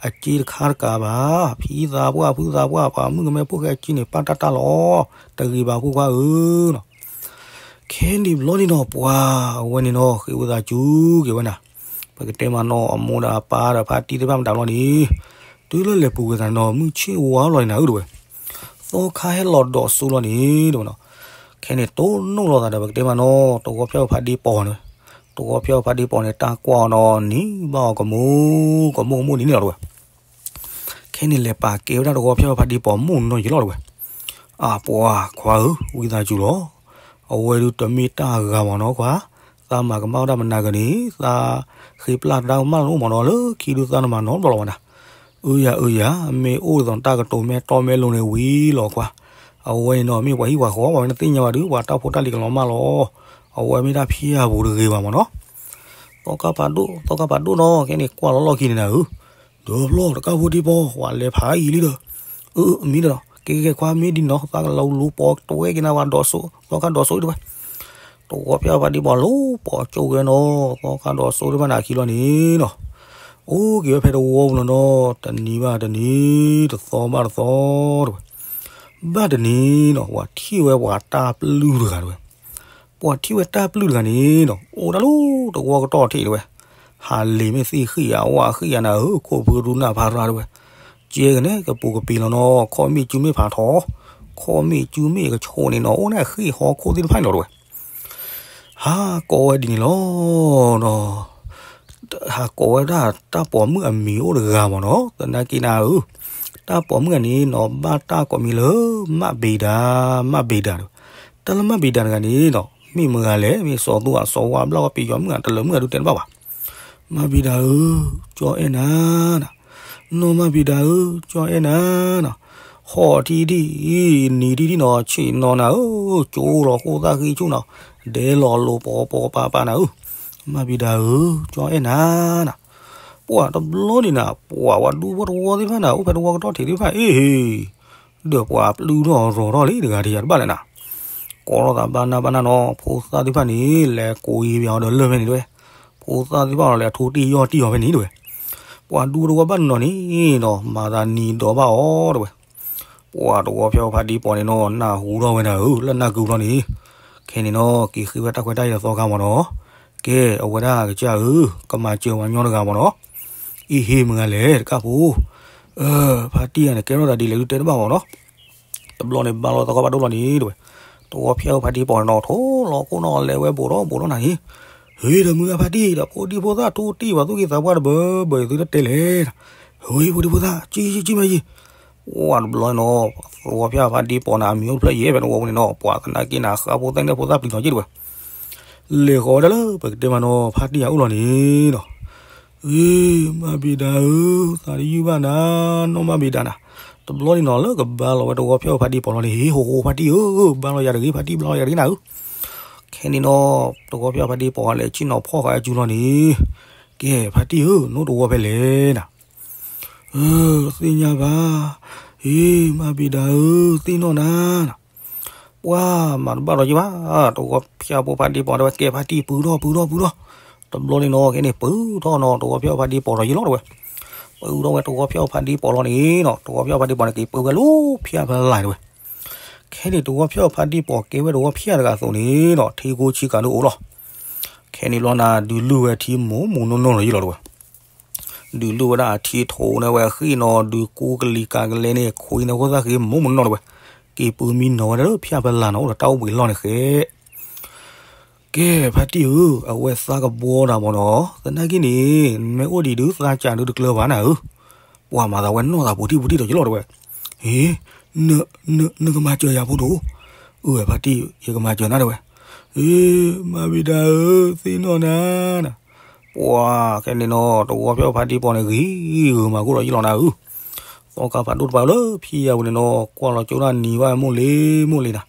အစ့တခါတကးဘၣ်, ဖံသးပှၢ်ဖုသးပှၢ် ပှၤမုၣ်ကမဲဖိၣ်ဃဲအစ့န့ၣ် ပၢ်တၢ်တၢ်လီၤ, တဂ့ၤဘၣ်ဖိခွါဧၢနီၤ. ခဲန့ၣ်ဘျီန့ၣ်နီၤ ပှၤအဝဲန့ၣ်နီၤ ဃ့ဝံသးစူၤက့ၤဝဲနၤ, ပကတဲမးနီၤ အမိၢ်ဒီးအပၢ်ဒီးဖါတံၢ်သ့ၣ်တဖၣ်မတၤဘျီန့ၣ်, တုၤလၢလဲၤပူၤကွံာ်သးနီၤ မုၢ်ဆ့ၣ်ဝါလီၤန့ၣ်နၤဧၢတဝဲ, သီခါဟဲလီၤဒီးစိလီၤန့ၣ်တဝဲနီၤ, ခဲန့ၣ်တိၢ်နီၣ်လိာ်သးဒီး ပကတဲမးနီၤ တဝီဖၠၣ်ဖါတံၢ်ပီၤန့ၣ်, တဝီဖၠၣ်ဖါတံၢ်ပီၤန့ၣ် တၢ်ကွၢ်အီၤနီၤ နံၤဘၣ်အီၤကမူၤ, ကမူၤကမူၤဒ်န့ၣ်လီၤတဝဲ. ခဲန့ၣ်လဲၤပာ်ကဲဝဲဒၣ်တဝီဖၠၣ်ဖါတံၢ်ပီၤမိၢ်နီၤယံၤလီၤတဝဲ. အပှၤခွါဧၢ, ဝံသးစူၤလီၤ, အဝဲဒုးတမ့ၢ်တၢ်ဂၤမ့ၢ်နီၤခွါ, သးမၤကမၣ်ဝဲဒၣ်မနၤဂၤန့ၣ် သးဃ့ပျၢ်တၢ်ကမၣ်လၢအိၣ်မ့ၢ်နီၤ လၢခံဒုးသးနမၤနီတဘျီလီၤဝဲဒၣ်. အၢယၤအၢယၤ, မ့ၢ်အိၣ်ဒ်သိးတၢ်ကတိၤမ့ၢ်တီမ့ၢ်လိၤန့ၣ်ဝံၤလီၤခွါ, အဝဲန့ၣ်နီၤ မ့ၢ်ပှၤဟံၣ်ပှၤဃီ ပှၤမ့ၢ်တသ့ၣ်ညါဘၣ်ဒုး ပှၤတၢ်ဖိတၢ်လံၤကလီၤမၢ်လီၤ, အဝဲမ့ၢ်တၢ်ဖံးအပူၤတဂ့ၤဘၣ်မ့ၢ်နီၤ. သီခါပာ်ဒိၣ်, သီခါပာ်ဒိၣ်နီၤ ခဲန့ၣ်ကွၢ်လီၤလီၢ်ခံန့ၣ်နၤဧၢ, ဒီးဖျီၣ်တကၣ်ဖိဒံးပီၤ ပှၤလဲၤဖးအံၤလံဒီး, အၢ မ့ၢ်ဒီး ကဲကဲကဲခွါ မ့ၢ်ဒ်နီၤ သးကလီၤလူၤပိာ်တဝဲက့ၤနၤ ပှၤဒိးစိ သီခါဒိးစိဒံးဝဲ, တဝီဖၠၣ်ဖါတံၢ်ပီၤ လူၤပိာ်ကၠိဝဲနီၤ သီခါဒိးစိတဖၣ်န့ၣ်အခံလီၤန့ၣ်နီၤ, အိၣ်က့ၤဝဲဖဲတဝီပူၤလီၤနီၤ တနံၤဘၣ်တနံၤ တသီဘၣ်တသီတဝဲ. ဘၣ်တနံၤနီၤ ပှၤထံၣ်ဝဲပှၤတၢ်ပျုၢ်တဂၤတဝဲ. ပှၤထံၣ်ဝဲတၢ်ပျုၢ်တဂၤန့ၣ်နီၤ အိၣ်ဒၣ်လၢတဝီကတီၢ်ထံးတဝဲ. ဟးလ့ၤမ့ၢ်သ့ၣ်ဃံၣ်ဧါ ဝါဃံၣ်ဧါနၤဧၢ ခိၣ်ဖုရူနၢ်ဖးရၣ်တဝဲ. ကဲကနဲ ကပူၤကပံၤလီၤနီၤ ခီၣ်မ့ၣ်ကၠူမ့ၣ်ဖးထီ, ခီၣ်မ့ၣ်ကၠူမ့ၣ်ကဆိးန့ၣ်နီၤ အိၣ်န့ၣ်ဃ့ၢ်ဟီၣ်ခိၣ်သ့ၣ်တဖၣ်န့ၣ်လီၤတဝဲ. ဟးကိးဝဲဒ်န့ၣ်လီၤနီၤ. ဟးကိးဝဲဒၣ်တၢ်ပိာ်မုၣ်အမံၤအိၣ်တဂၤမ့ၢ်နီၤ သနာ်က့နၤဧၢ. တၢ်ပိာ်မုၣ်အန့ၣ်နီၤ ဘၣ်တၢ်ကိးမံၤလၢ မၣ်ဘ့ၤဒၤ, မၣ်ဘ့ၤဒၤတဝဲ. တၢ်လၢမၣ်ဘ့ၤဒၤတဂၤန့ၣ်နီၤ မ့ၢ်မတၤဂၤလဲၣ်, မ့ၢ်စီၤသူအစီၤဝါဘျၣ်ဝဲပယီၤမုၣ်ဧါ တလၢာ်မုၣ်ဧါ ဒုးတဲတဘၣ်ဘၣ်. မၣ်ဘ့ၤဒၤဧၢ, ကၠီအဲၣ်နၤနီၤ. နီၢ်မၣ်ဘ့ၤဒၤဧၢ, ကၠီအဲၣ်နၤနီၤ. ဟီၣ်ထံထံၣ်, နံၤထံထံၣ်နီၤ, ဆ့ၣ်နီၤနၤဧၢ, ကၠိလီၤဃိၣ်သၣ်ဃံဆူၣ်နီၤ, ဒဲလီၤလိၤပိာ်ပိာ်ပၤပၤနၤဧၢ. မၣ်ဘ့ၤဒၤဧၢ, ကၠီအဲၣ်နၤနီၤ. ပှၤတဘျီန့ၣ်နၤ ပှၤဝဲဒူဖိတဝီသ့ၣ်တဖၣ်နၤ အိၣ်ဖဲတဝီကတီၢ်ထံးသ့ၣ်တဖၣ် အ့ၣ်ဟ့ၣ် ဒီးပှၤပျုၢ်ထီၣ်ရီၤထီၣ်လံတဂၤတယၤတဘၣ်လဲၣ်နၤ. ကိးထီၣ်သးဘၣ်နၢ်ဘၣ်နၢ်နီၤ, ဖိသၣ်သ့ၣ်တဖၣ်န့ၣ် လဲၤကိးယံၤပယီၤဒီးလၢၢ်ဖဲန့ၣ်တဝဲ. ဖိသၣ်သ့ၣ်တဖၣ်လီၤ လဲၤထိတံၢ်ယီၢ်တံၢ်အီၤဖဲန့ၣ်တဝဲ. ပှၤဒူတဝီဘၣ်နီၤန့ၣ်နီၤ မၤသးနံၤဒီးဘၣ်အီၤတဝဲ. ပှၤတဝီဖၠၣ်ဖးဒံပီၤန့ၣ်နီၤ နၢ်ဟူထီၣ်ဝဲဒၣ်ဧၢ လၢနၢ်ကုာ်ဘျီန့ၣ်, ခဲန့ၣ်နီၤ က့ၤဃ့ဝဲတၢ်ခွဲးတၢ်ယာ်သီခါမ့ၢ်နီၤ. ကဲ အဝဲဒၣ်ကစၢ်ဧၢ, ကမၤစၢၤဝဲညီတဂၤမ့ၢ်နီၤ. အ့ၣ်ဟ့ၣ် မတၤဂၤလဲၣ်တကၢ်ဖိ, ဖါတံၢ်ဂၤန့ၣ် ကဲထီၣ်သးဒ်လဲၣ်ဒုးတဲတဘၣ်မ့ၢ်နီၤ. တဘျီန့ၣ် ဘါလီၤသီခါဘၣ်ဒိၣ်လီၤန့ၣ်တဝဲ. တဝီဖၠၣ်ဖးဒံပီၤန့ၣ်နီၤ ထိၣ်လီၤခိၣ်နီၤ လဲၤဝဲဘူးဒီးဘူးဒီးနၤန့ၣ်, ဟ့ၣ်ဒီးမုၢ်ဂၤဖါတံၢ်ဒီး ဖိဒံဖိသၣ်ထိတံၢ်ဘၣ် သူၣ်က့သးပှၢ်တဘၢဘၢ သုတတဲလဲၣ်, ဟ့ၣ်ဖိဒံဖိသၣ် ကံကံမ့ၢ်ယံၤ. ပှၤတဘျီန့ၣ်နီၤ တဝီဖၠၣ်ဖးဒံပီၤန့ၣ် အမံၤအိၣ်တဖျၢၣ်ယဲၢ်ဖဲတဝီပူၤန့ၣ်နီၤ ပှၤသနာ်က့န့ၣ် ဃါဖိသ့ၣ်န့ၣ်ဖိသၣ်ပျံၤနီၤက့တဝဲ. လဲၤဃီၤဝဲဒၣ်လၢပကတဲမ့ၢ်နီၤ ဖါတံၢ်ဂၤအိၣ်လီၤန့ၣ်နီၤ. အ့ မၣ်ဘ့ၤဒၤဧၢ, သးတယုၢ်ဘၣ်နၤ, နီၢ်မၣ်ဘ့ၤဒၤနၤ. တဘျီန့ၣ်နီၤ လၢကဘါလီၤဝဲတဝီဖၠၣ်ဖးဒံပီၤလီၤန့ၣ် ဟ့ၣ်ဟိဟိဖါတံၢ်ဧၢ, ဘါလီၤယၤတဂ့ၤ ဖါတံၢ် ဘါလီၤယၤတဂ့ၤနၤဧၢ. ခဲန့ၣ်နီၤ တဝီဖၠၣ်ဖးဒံပီၤလဲၤဆ့ၣ်နီၤဖီၣ်ဃာ်အစုလီၤန့ၣ်, ကဲ ဖါတံၢ်ဧၢ နအိၣ်တဝီဖဲလဲၣ်နၤ. သ့ၣ်ညါဘၣ်, အ့ မၣ်ဘ့ၤဒၤဧၢ, သ့ၣ်နီၣ်နၤနၤ. ပှၤမၤတဘၣ်ဒီးယဘၣ်, တဝီဖၠၣ်ဖိဖးဒံပီၤတဲဝဲ ကဲဖါတံၢ် ပုၢ်ထီၣ်ပုၢ်ထီၣ်ပုၢ်ထီၣ်. တဘျီန့ၣ်နီၤ ခဲန့ၣ် ပုၢ်ထီၣ်နီၤ တဝီဖၠၣ်ဖးဒံပီၤဒီးယလီၤတဝဲ. ပုၢ်ထီၣ်ဝဲတဝီဖၠၣ်ဖးဒံပီၤလီၤန့ၣ်နီၤ တဝီဖၠၣ်ဖးဒံပီၤန့ၣ် က့ၤပုၢ်ဝဲလၢဖၠၣ်ဖဲလၢ်တဝဲ. ခဲန့ၣ် တဝီဖၠၣ်ဖးဒံပီၤကဲဝဲတဝီဖၠၣ်တဂၤအသိးန့ၣ်နီၤ ထံကိဆံကၤဒုအိၣ်လီၤ. ခဲန့ၣ်ဘျီန့ၣ် ဒုးလုၢ်ဝဲထံမိၢ်မိၢ်နီၢ်နီၢ်လီၤယလီၤတဝဲ. ဒုးလုၢ်ဝဲဒၣ်အထံထိးန့ၢ်ဝဲအဃံနီၤ ဒုးကူကလံၤကၤကလဲန့ၣ် ခွံန့ၢ်ခိၣ်သၣ်ဃ့မိၢ်မိၢ်နီၢ်နီၢ်တဝဲ. က့ၤပုၢ်မံနီၤဝဲဒၣ်လၢဖၠၣ်ဖဲလၢ်နီၤ အိၣ်ဒီးတၢ်အိၣ်ဘှံးလီၢ်န့ၣ်ဃဲ. ကဲ ဖါတံၢ်ဧၢ, အဝဲသးကဘှီတၢ်မ့ၢ်နီၤ, သနာ်က့န့ၣ် နမ့ၢ်အိၣ်ဒံးဒုးသးစၢ်ဒုးတကျၢၤဘၣ်နၤဧၢ. ပှၤမၤသးဝဲနီၢ်သးပူၤထံၣ်ပူၤထံၣ်ဒီးယလီၤတဝဲ. အ့ နကမၤစၢၤယၤဖိဒိၣ်. အၢ ဖါတံၢ် ယကမၤစၢၤနၤတဝဲ. အ့ မၤဘံၤဒၣ်ဧၢ, သ့ၣ်နီၣ်နၤနၤ. ပှၤခဲန့ၣ်နီၤ တဝီဖၠၣ်ဖါတံၢ်ပီၤန့ၣ် ဂ့ၤဂ့ၤမၤကိၢ်ဒီးယလီၤနၤဧၢ. သီခါဖးဒိၣ်တပၤလၢဖံယၤပူၤန့ၣ်နီၤ ကွၢ်လီၤကၠိဒၣ်နံၤဘၣ်မိၢ်လံၤမိၢ်လံၤနၤ.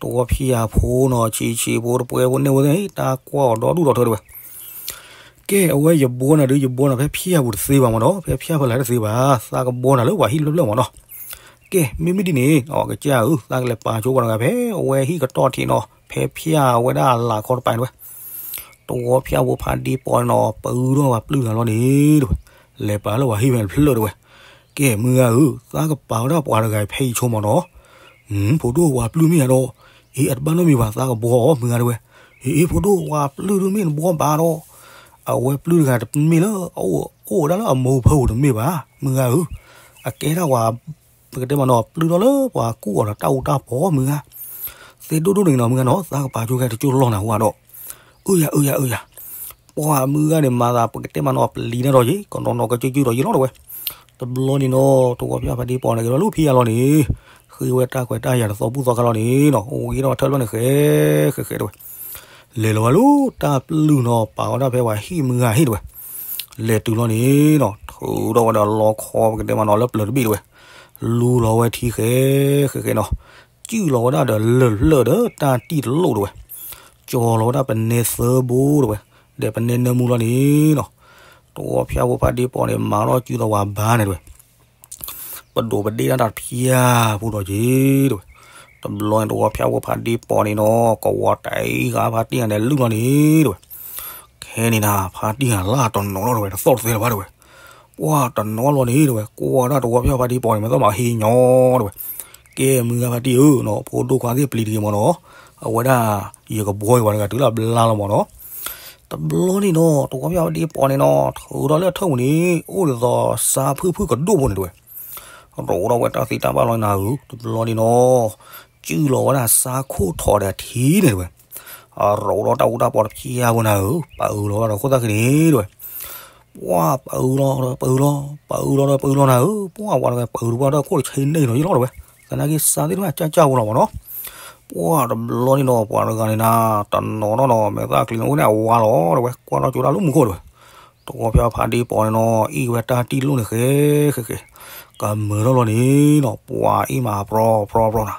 တဝီဖံယၤဖိနီၤ ဆံးဆံးဖိတပှဲၤဖိန့ၢ်ဝဲ တၢ်ကွၢ်အီၤဒီဒူၣ်ဒီထၢတဝဲ. ကဲ အဝဲယဘှီနၤဒုး ယဘှီနၤဖဲဖံယၤပူၤတသ့ဘၣ်မ့ၢ်နီၤ, ဖဲဖံယၤဖဲလၢ်တသ့ဘၣ်, သးကဘှီနၤလၢပှၤဟံၣ်တဖျၢၣ်ဖျၢၣ်မ့ၢ်နီၤ. ကဲ မ့မ့ၢ်ဒ်န့ၣ် အကစၢ်ဧၢ သးကလဲၤပာ်ဆိပှၤတဂၤဖဲအဝဲဟံၣ်ကတီၢ်ထံးနီၤ ဖဲဖံယၤဝဲဒၣ်အလၤခီတပၤတဝဲ. တဝီဖၠၣ်ဖိဖါဒံပီၤနီၤ ပၢထီၣ်ပှၤပျုၢ်ဂၤလီၤန့ၣ်တဝဲ. လဲၤပာ်လၢပှၤဟံၣ်ဖဲတဖျၢၣ်တဝဲ. ကဲ မုၢ်ဂၤဧၢ, သးကပာ်ဝဲဒၣ်ပှၤတဂၤဖဲအံၤဆိမ့ၢ်နီၤ. ဖိဒိၣ်ပှၤပျုၢ်မ့ၢ်ယၤဒီး, အ့ အတဘၣ်နီတမံၤဘၣ် သးကဘှီအီၤမုၢ်ဂၤတဝဲ. အ့ ဖိဒိၣ်ပှၤပျုၢ်ဒုးမ့ၢ်နဘှီဘၣ်ဒီး, အဝဲပျုၢ်တဂၤတမ့ၢ်လၢ အိၣ်ဝဲဒၣ်လၢအမိၢ်ဖၢပူၤတမ့ၢ်ဘၣ် မုၢ်ဂၤဧၢ. အကဲဒၣ်ပှၤ ပကတဲမ့ၢ်နီၤ ပျုၢ်ထီၣ်လၢပှၤကူၣ်အီၤဒီးတၢ်အူတၢ်ပီမုၢ်ဂၤ. သ့ဒိၣ်ဒိၣ်န့ၣ်နီၤ မုၢ်ဂၤနီၤ သးကပာ်ဆိကဲတကၠိလီၤနၤဟူဒီး. အၢယၤ အၢယၤ အၢယၤ. ပှၤမုၢ်ဂၤန့ၣ် မၤသးပကတဲမ့ၢ်နီၤ ပလံၤနၤဒီးယံၤ ကနီၤနီၤကကၠိကၠူဒီးယံၤလီၤတဝဲ. တဘျီန့ၣ်နီၤ တဝီဖၠၣ်ဖါဒံပီၤန့ၣ် က့ၤလီၤလၢဖံယၤလီၤန့ၣ်, ဃ့ဝဲတၢ်ခွဲးတၢ်ယာ်တသီဘူၣ်သီခါလီၤန့ၣ်နီၤ အိၣ်ဂ့ၤထီၣ်ထၢလီၤန့ၣ်ဃဲ ဃဲဃဲတဝဲ. လဲၤလီၤဝဲလၢတၢ်ပျုၢ်နီၤ ပာ်ဝဲဒၣ်ဖဲပှၤဟံၣ်မုၢ်ဂၤဟံၣ်တဝဲ. လဲၤတုၤလီၤန့ၣ်နီၤ ထုးထီၣ်ဝဲဒီးလီခီပကတဲမ့ၢ်နီၤ လၢပျၢၤတဘ့ၣ်တဝဲ. လူလီၤဝဲထံဃဲ ဃဲဃဲနီၤ, စုၣ်လီၤဝဲဒၣ်ဒီးလၢၢ်တဖျၢၣ်ဒီးတၢ်တံၢ်တလိၣ်တဝဲ. ကၠီလီၤဝဲဒၣ်ပနဲသၢဘိတဝဲ, ဒီးပနဲနၢမူလီၤန့ၣ်နီၤ. တဝီဖၠၣ်ဖိဖါဒံပီၤန့ၣ် မၤထီၣ်စုသဝးဘါန့ၣ်တဝဲ. ပဒိးပဒ့ၣ်တၢ်တဖၠၣ်ဖိဒီးက့ၤတဝဲ. တဘျီန့ၣ် တဝီဖၠၣ်ဖိဖါဒံပီၤန့ၣ်နီၤ ကဝီၤတအံၤဃာ်ဖါတံၢ်ဂၤန့ၣ်လုၢ်လီၤန့ၣ်တဝဲ. ခဲန့ၣ်နၤ ဖါတံၢ်ဂၤလၢတနီၤလီၤတဝဲ တသီၣ်တသဲလၢၤဘၣ်တဝဲ. ပှၤတနီၤလီၤန့ၣ်တဝဲ ကွၢ်ဒၣ်တဝီဖၠၣ်ဖါဒံပီၤန့ၣ် မ့ၢ်သီၣ်မးဟံးညီတဝဲ. ကဲ မုၢ်ဂၤဖါတံၢ်ဧၢနီၤ, ဖိဒိၣ်ခွါသ့ၣ်ပျံၤတဂ့ၤမ့ၢ်နီၤ, အဝဲဒၣ် ယကဘှီက့ၤပှၤတဂၤတုၤလၢအဘျါလီၤမ့ၢ်နီၤ. တဘျီန့ၣ်နီၤ တဝီဖၠၣ်ဖါတံၢ်ပိာ်န့ၣ်နီၤ ထုးထီၣ်လၢအထၢၣ်ပူၤန့ၣ် အိၣ်ဒ်သိးစါဖုၣ်ဖုၣ်ကဒိၣ်ဖိန့ၣ်တဝဲ, ရိးထီၣ်ဝဲတၢ်သံတၢ်ဘၣ်လီၤနၤဧၢ, တဘျီန့ၣ်နီၤ စုၣ်လီၤဝဲဒၣ်စါခိၣ်ထီးဒီးအထံန့ၣ်တဝဲ, အရိးထီၣ်တၢ်အူတၢ်ပီတဖျၢၣ်ဖိနၤဧၢ, ပာ်အုးလီၤဝဲဒီးခိၣ်သၣ်ခံန့ၣ်တဝဲ ပှၢ်ပာ်အုးလီၤဒီးပာ်အုးလီၤ ပာ်အုးလီၤဒီးပာ်အုးလီၤနၤဧၢ, ပှၢ်ဝဲတဝဲပာ်အုးတပှၢ်ဒီးခိၣ်တဆံန့ၣ်နီၤ ယလီၤတဝဲ, သနာ်က့စါသ့ၣ်တဖၣ်ကၢ်ကၢ်ဖိလီၤမ့ၢ်နီၤ. ပှၢ်တဘျီန့ၣ်နီၤ ပှၤတဂၤန့ၣ်နၤ တနီၤနီၤနီၤ မဲာ်သၣ်ကျံၤန့ၣ်အိၣ်န့ၣ်အဝါလီၤတဝဲ ကွၢ်ထီၣ်ကၠိတၢ်လၢမူခိၣ်တဝဲ, တဝီဖၠၣ်ဖါတံၢ်ပိာ်န့ၣ်နီၤ အ့ၣ်ဝဲတၢ်တံၢ်လိၣ်န့ၣ်ဃဲဃဲဃဲ, ကမၢထီၣ်လီၤန့ၣ်နီၤ ပှၤအ့ၣ်မးပြီပြီပြီ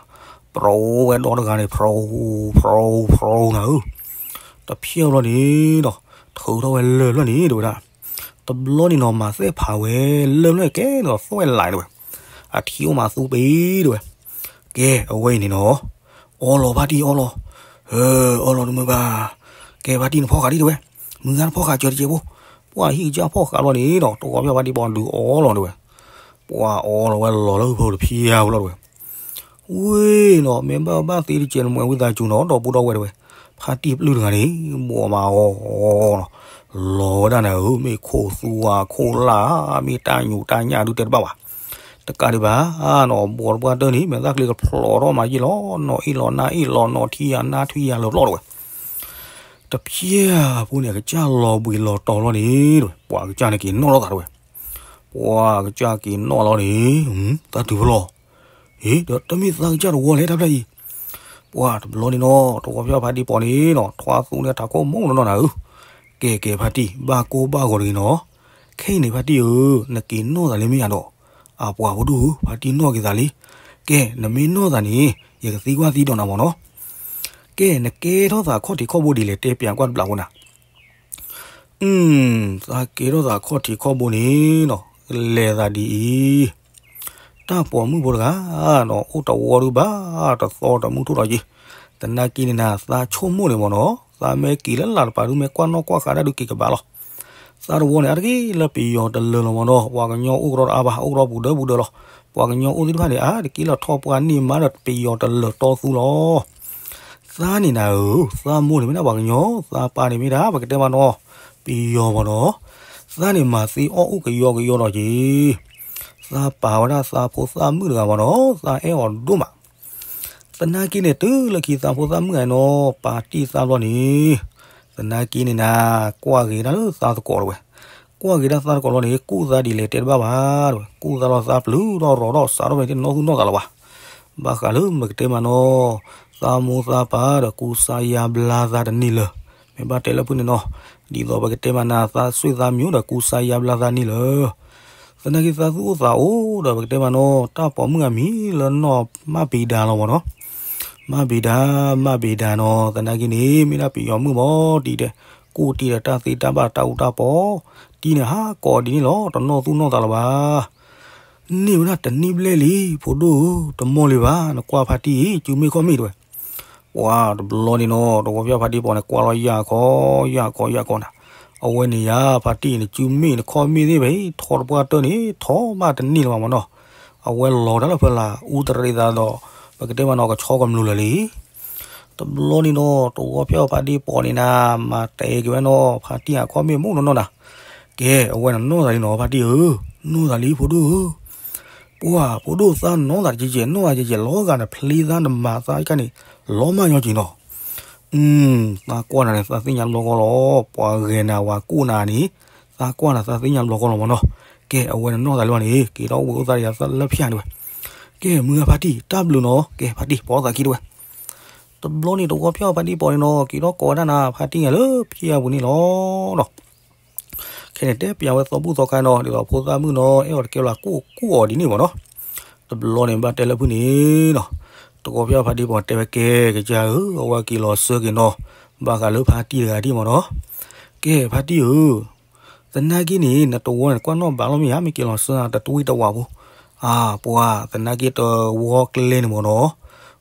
နၤ, ပြီဝဲဒီတဂၤန့ၣ် ပြီ ပြီ ပြီနၤဧၢ, တဖျၢၣ်လီၤန့ၣ်နီၤ ထုးထီၣ်ဝဲလၢၢ်ဖျၢၣ်န့ၣ်တဝဲဒၣ် တဘျီန့ၣ်နီၤ မၤသ့ၣ်ဖးဝဲလၢၢ်ဖျၢၣ်ကဲဒီးသွဲၣ်လးတဝဲ, အထံအိၣ်မးသူပ့ၤတဝဲ, ကဲ အဝဲအံၤန့ၣ်နီၤ အီလီၤဖါတံၢ်အီလီၤ, အီလီၤတမုာ်ဘၣ်, ကဲဖါတံၢ်နဖီၣ်ဃာ်ဒံးတဝဲ, မုၢ်ဂၤနဖီၣ်ဃာ်စၢၤတကဲးဖိ, ပှၢ်ဟံၣ်ကစၢ်ဖီၣ်ဃာ်လီၤန့ၣ်ဒီး တဝီဖၠၣ်ဖါတံၢ်ပိာ်ဒုးအီလီၤတဝဲ, ပှၢ်အီလီၤဝဲလီၤလၢဖိတဖျၢၣ်ဖိလီၤတဝဲ ဝ့ၢ်နီၤ မ့ၢ်ဘၣ်ဘၣ်သ့တကဲးနမွဲဝံသးစူၤနီၤ ဒီပုၢ်ဒီဝဲၢ်တဝဲ, ဖါတံၢ်ပျုၢ်တဂၤန့ၣ် ဘီမးအီအီနီၤ, လီၤဝဲဒၣ်နၤဧၢ, မ့ၢ်ခိၣ်သူဧါခိၣ်လၢ်ဧါ မ့ၢ်တၢ်ညူးတၢ်ညၣ်ဒုးတဲတဘၣ်ဘၣ်, တကးဒံးဘၣ်နီၤ ဘီတပှၢ်တၢၢ်န့ၣ် မဲာ်သၣ်ကျံၤကဖျိးထီၣ်မးယ့ၢ်လီၤ, နီၢ်အ့ၣ်လီၤနါအ့ၣ်လီၤ နီၢ်ထံၣ်ယၤနါထွံၣ်ယၤလၢာ်ပျီၢ်တဝဲ တဖျၢၣ်ဖိန့ၣ် အကစၢ်လီၤဘှံးလီၤတီၤလီၤန့ၣ်တဝဲ, ပှၤအကစၢ်န့ၣ်က့ၤနီၣ်ထီၣ်သးတဝဲ, ပှၤအကစၢ်က့ၤနီၣ်လီၤန့ၣ်, သးတုၤဖဲလဲၣ်, အ့ ဒီးတမ့ၢ်သးကစၢ်တဝီလဲၣ်တဖျၢၣ်အံၤ, ပှၢ်တဘျီန့ၣ်နီၤ တဝီဖၠၣ်ဖါတံၢ်ပိာ်န့ၣ်နီၤ ထွါသူန့ၣ်ထးခိၣ်မိၣ်နီၢ်နီၢ်နၤဧၢ, ကဲကဲဖါတံၢ် ဘၣ်ကိၢ်ဘၣ်ဂီၤတဂ့ၤနီၤ, ခဲအံၤန့ၣ်ဖါတံၢ်ဧၢ, နက့ၤနီၣ်သးလၢမ့ၢ်ဧါဒီး, အပှၤဖိဒိၣ်ဧၢ ဖါတံၢ်နီၣ်က့ၤသးလံ, ကဲ နမ့ၢ်နီၣ်သးန့ၣ် ယကသံကွၢ်သံဒိးနၤမ့ၢ်နီၤ, ကဲ နကဲထီၣ်သးခီၣ်ထံးခီၣ်ဘိဒ်လဲၣ် တဲပၠးကွၢ်တဘျီဖိနၤ သးကဲထီၣ်သးခီၣ်ထံးခီၣ်ဘိန့ၣ်နီၤ လဲၤသးဒ်အံၤ, တၢ်ပိာ်မုၣ်ဖိတဂၤနီၤ အိၣ်တဝီဒုးဘၣ်တသီတမုၢ်ထူၣ်ဒီးက့ၤ, သနာ်က့န့ၣ်နၤ သးဆိကမိၣ်န့ၣ်မ့ၢ်နီၤ သးမ့ၢ်က့ၤလၢလၢ်တပၤဒုး မ့ၢ်ကွၢ်နီၣ်ကွၢ်ဃာ်တၢ်ဒုးက့ၤကဘၣ်လီၤ. သးတဝီန့ၣ် အါတက့ၢ်လၢပယီၤတလၢာ်လီၤမ့ၢ်နီၤ ပှၤကညီအိၣ်ကရီတအါဘၣ် အိၣ်ကရီပူၤဒၢပူၤဒၢလီၤ. ပှၤကညီအိၣ်သ့ၣ်တဖၣ်န့ၣ် အါတက့ၢ်လၢထီၣ်ပှၢ်န့ၢ်မါဒီးပယီၤတလၢာ်တီသူလီၤ. သးန့ၣ်နၤဧၢ, သးမိၢ်န့ၣ်မ့ၢ်ဒၣ်ပှၤကညီ, သးပၢ်န့ၣ်မ့ၢ်ဒၣ်ပကတဲမးနီၤ ပယီၤမ့ၢ်နီၤ. သးန့ၣ်မၤသ့အီၣ်အိၣ်ကယီကယီဒီးက့ၤ, သးပာ်ဝဲဒၣ်သးဖိသၣ်မုၣ်တဂၤမ့ၢ်နီၤ သးအဲၣ်အီၤဒိၣ်မး. သနာ်က့န့ၣ် တုၤလၢခံသးဖိသၣ်မုၣ်ဂၤနီၤ ပာ်တ့ၢ်သးဘျီန့ၣ်, သနာ်က့န့ၣ်နၤ ကွၢ်ဂ့ၤဒၣ်လၢသးသကိးတဝဲ, ကွၢ်ဂ့ၤဒၣ်သးသကိးလီၤန့ၣ် ကူၣ်သးဒ်လဲၣ်တဲတဘၣ်ဘၣ်တဝဲ, ကူၣ်သးလီၤသးပျုၤထီၣ်ရီၤထီၣ်စးထီၣ်ဖဲန့ၣ်တနီၣ်သူၣ်နီၣ်သးလၢၤဘၣ်. ဘၣ်ဃးလၢပကတဲမးနီၤ သးမိၢ်သးပၢ်ဒီးကူစါယါဘျါသးတန့ၢ်လၢၤ, မ့ၢ်ဘၣ်တဲလၢဖုၣ်န့ၣ်နီၤ, ဒ်သိးပကတဲမးနၤ သးဆွေသးမျိုးဒီး ကူစါယါဘျါသးန့ၢ်လၢၤ သနာ်က့သးသူၣ်အိၣ်သးအိၣ်ဒီး ပကတဲမးနီၤ တၢ်ပိာ်မုၣ်အမံၤလၢနီၢ်မၢ်ဘံဒါလီၤမ့ၢ်နီၤ. မၢ်ဘံဒါ, မၢ်ဘံဒါနီၤ သနာ်က့န့ၣ် မ့ၢ်ဒၣ်ပယီၤမုၣ်ဘီတံၤဒဲး, ကူၣ်တံၢ်ဒီးတၢ်သ့တၢ်ဘၣ်တၢ်အူတၢ်ပီ, တံၢ်န့ၣ်ဟးကိးဒ်န့ၣ်လီၤ တနီၣ်သူၣ်နီၣ်သးလၢၤဘၣ်. န့ၢ်ဝဲဒၣ်တနံၣ်ဘျဲၣ်လံ ဖိဒိၣ်ဧၢ, တမီၢ်လံဘၣ်, နကွၢ်ဖါတံၢ်အံၤ စုမ့ၣ်ခီၣ်မ့ၣ်တဝဲ ပှၤတဘျီန့ၣ်နီၤ တဝီဖၠၣ်ဖါတံၢ်ပိာ်န့ၣ် ကွၢ်လီၤယၢ်ခီ ယၢ်ခီ ယၢ်ခီနၤ, အဝဲန့ၣ်ယၤ ဖါတံၢ်အံၤန့ၣ် စုမ့ၣ်န့ၣ်ခီၣ်မ့ၣ်သ့ၣ်ဖဲအံၤ ထီတပှၢ်တၢၢ်န့ၣ် ထီၣ်ဘၣ်တန့ၢ်လၢၤဘၣ်မ့ၢ်နီၤ, အဝဲလီၤတၢ်လၢဖၢလာ် အူတရံးသးဒီး ပကတဲမးနီၤ ကဆီကမျူၤလၢာ်လံ. တဘျီန့ၣ်နီၤ တဝီဖၠၣ်ဖါတံၢ်ပိာ်န့ၣ်နၤ မၤတဲက့ၤဝဲနီၤ ဖါတံၢ်အခီၣ်မ့ၣ်မ့ၢ်နီၢ်နီၢ်နၤ, ကဲ အဝဲနနီၢ်သးလံနီၤ ဖါတံၢ်ဧၢ, နီၢ်သးလံဖိဒိၣ်ဧၢ ပှၢ်ဖိဒိၣ်သးနီၢ်သးတကဲးကဲး နီၢ်သးကဲးကဲး လီၤဂာ်နဖျ့သးနမၤသးအံၤခါန့ၣ် လီၤမၢ်ညီက့ၤနီၤ. သးကွၢ်နၤန့ၣ် သးသ့ၣ်ညါတဘျီဃီလီၤ. ပှၤဂဲၤနၤဝၤကူၣ်နၤန့ၣ် သးကွၢ်နၤသးသ့ၣ်ညါတဘျီဃီလီၤမ့ၢ်နီၤ. ကဲ အဝဲနနီၢ်သးလံဝဲန့ၣ် က့ၤထီၣ်ဝဲအိၣ်သးဒီးယၤသးလၢဖၠၣ်န့ၣ်ဝဲ. ကဲ မုၢ်ဂၤဖါတံၢ် တၢ်ဘျုးနီၤ ကဲဖါတံၢ် ပိာ်သးခံတဝဲ. တဘျီန့ၣ် တဝီဖၠၣ်ဖါတံၢ်ပိာ်န့ၣ်နီၤ က့ၤထီၣ်ကိးဝဲဒၣ်နၤ ဖါတံၢ်ဂၤလၢဖၠၣ်ပူၤန့ၣ်လီၤနီၤ. ခဲန့ၣ်တဲပျးဝဲသီဘူၣ်သီခါနီၤ ဒ်သိးဖိသၣ်မုၣ်နီၤ အဲၣ်အီၤတကဲလၢၤ ကူၣ်ကူၣ်အီၤဒ်န့ၣ်မ့ၢ်နီၤ. တဘျီန့ၣ်ဘၣ်တဲလၢဖုၣ်န့ၣ်နီၤ တဝီဖၠၣ်ဖါတံၢ်ပိာ်တဲဝဲကဲကစၢ်ဧၢ အဝဲက့ၤလီၤဆၢက့ၤနီၤ ဘၣ်ဃးလၢဖါတံၢ်တဂၤဒ်မ့ၢ်နီၤ. ကဲဖါတံၢ်ဧၢ သနာ်က့န့ၣ် နတဝီန့ၣ် ကွၢ်နီၣ်ဘးလီၤမ့ၢ်ဧါ မ့ၢ်က့ၤလီၤဆၢနၤ တတဝံၣ်တဝးဖိ. အါ ပှၤ သနာ်က့တဝီကျဲန့ၣ်မ့ၢ်နီၤ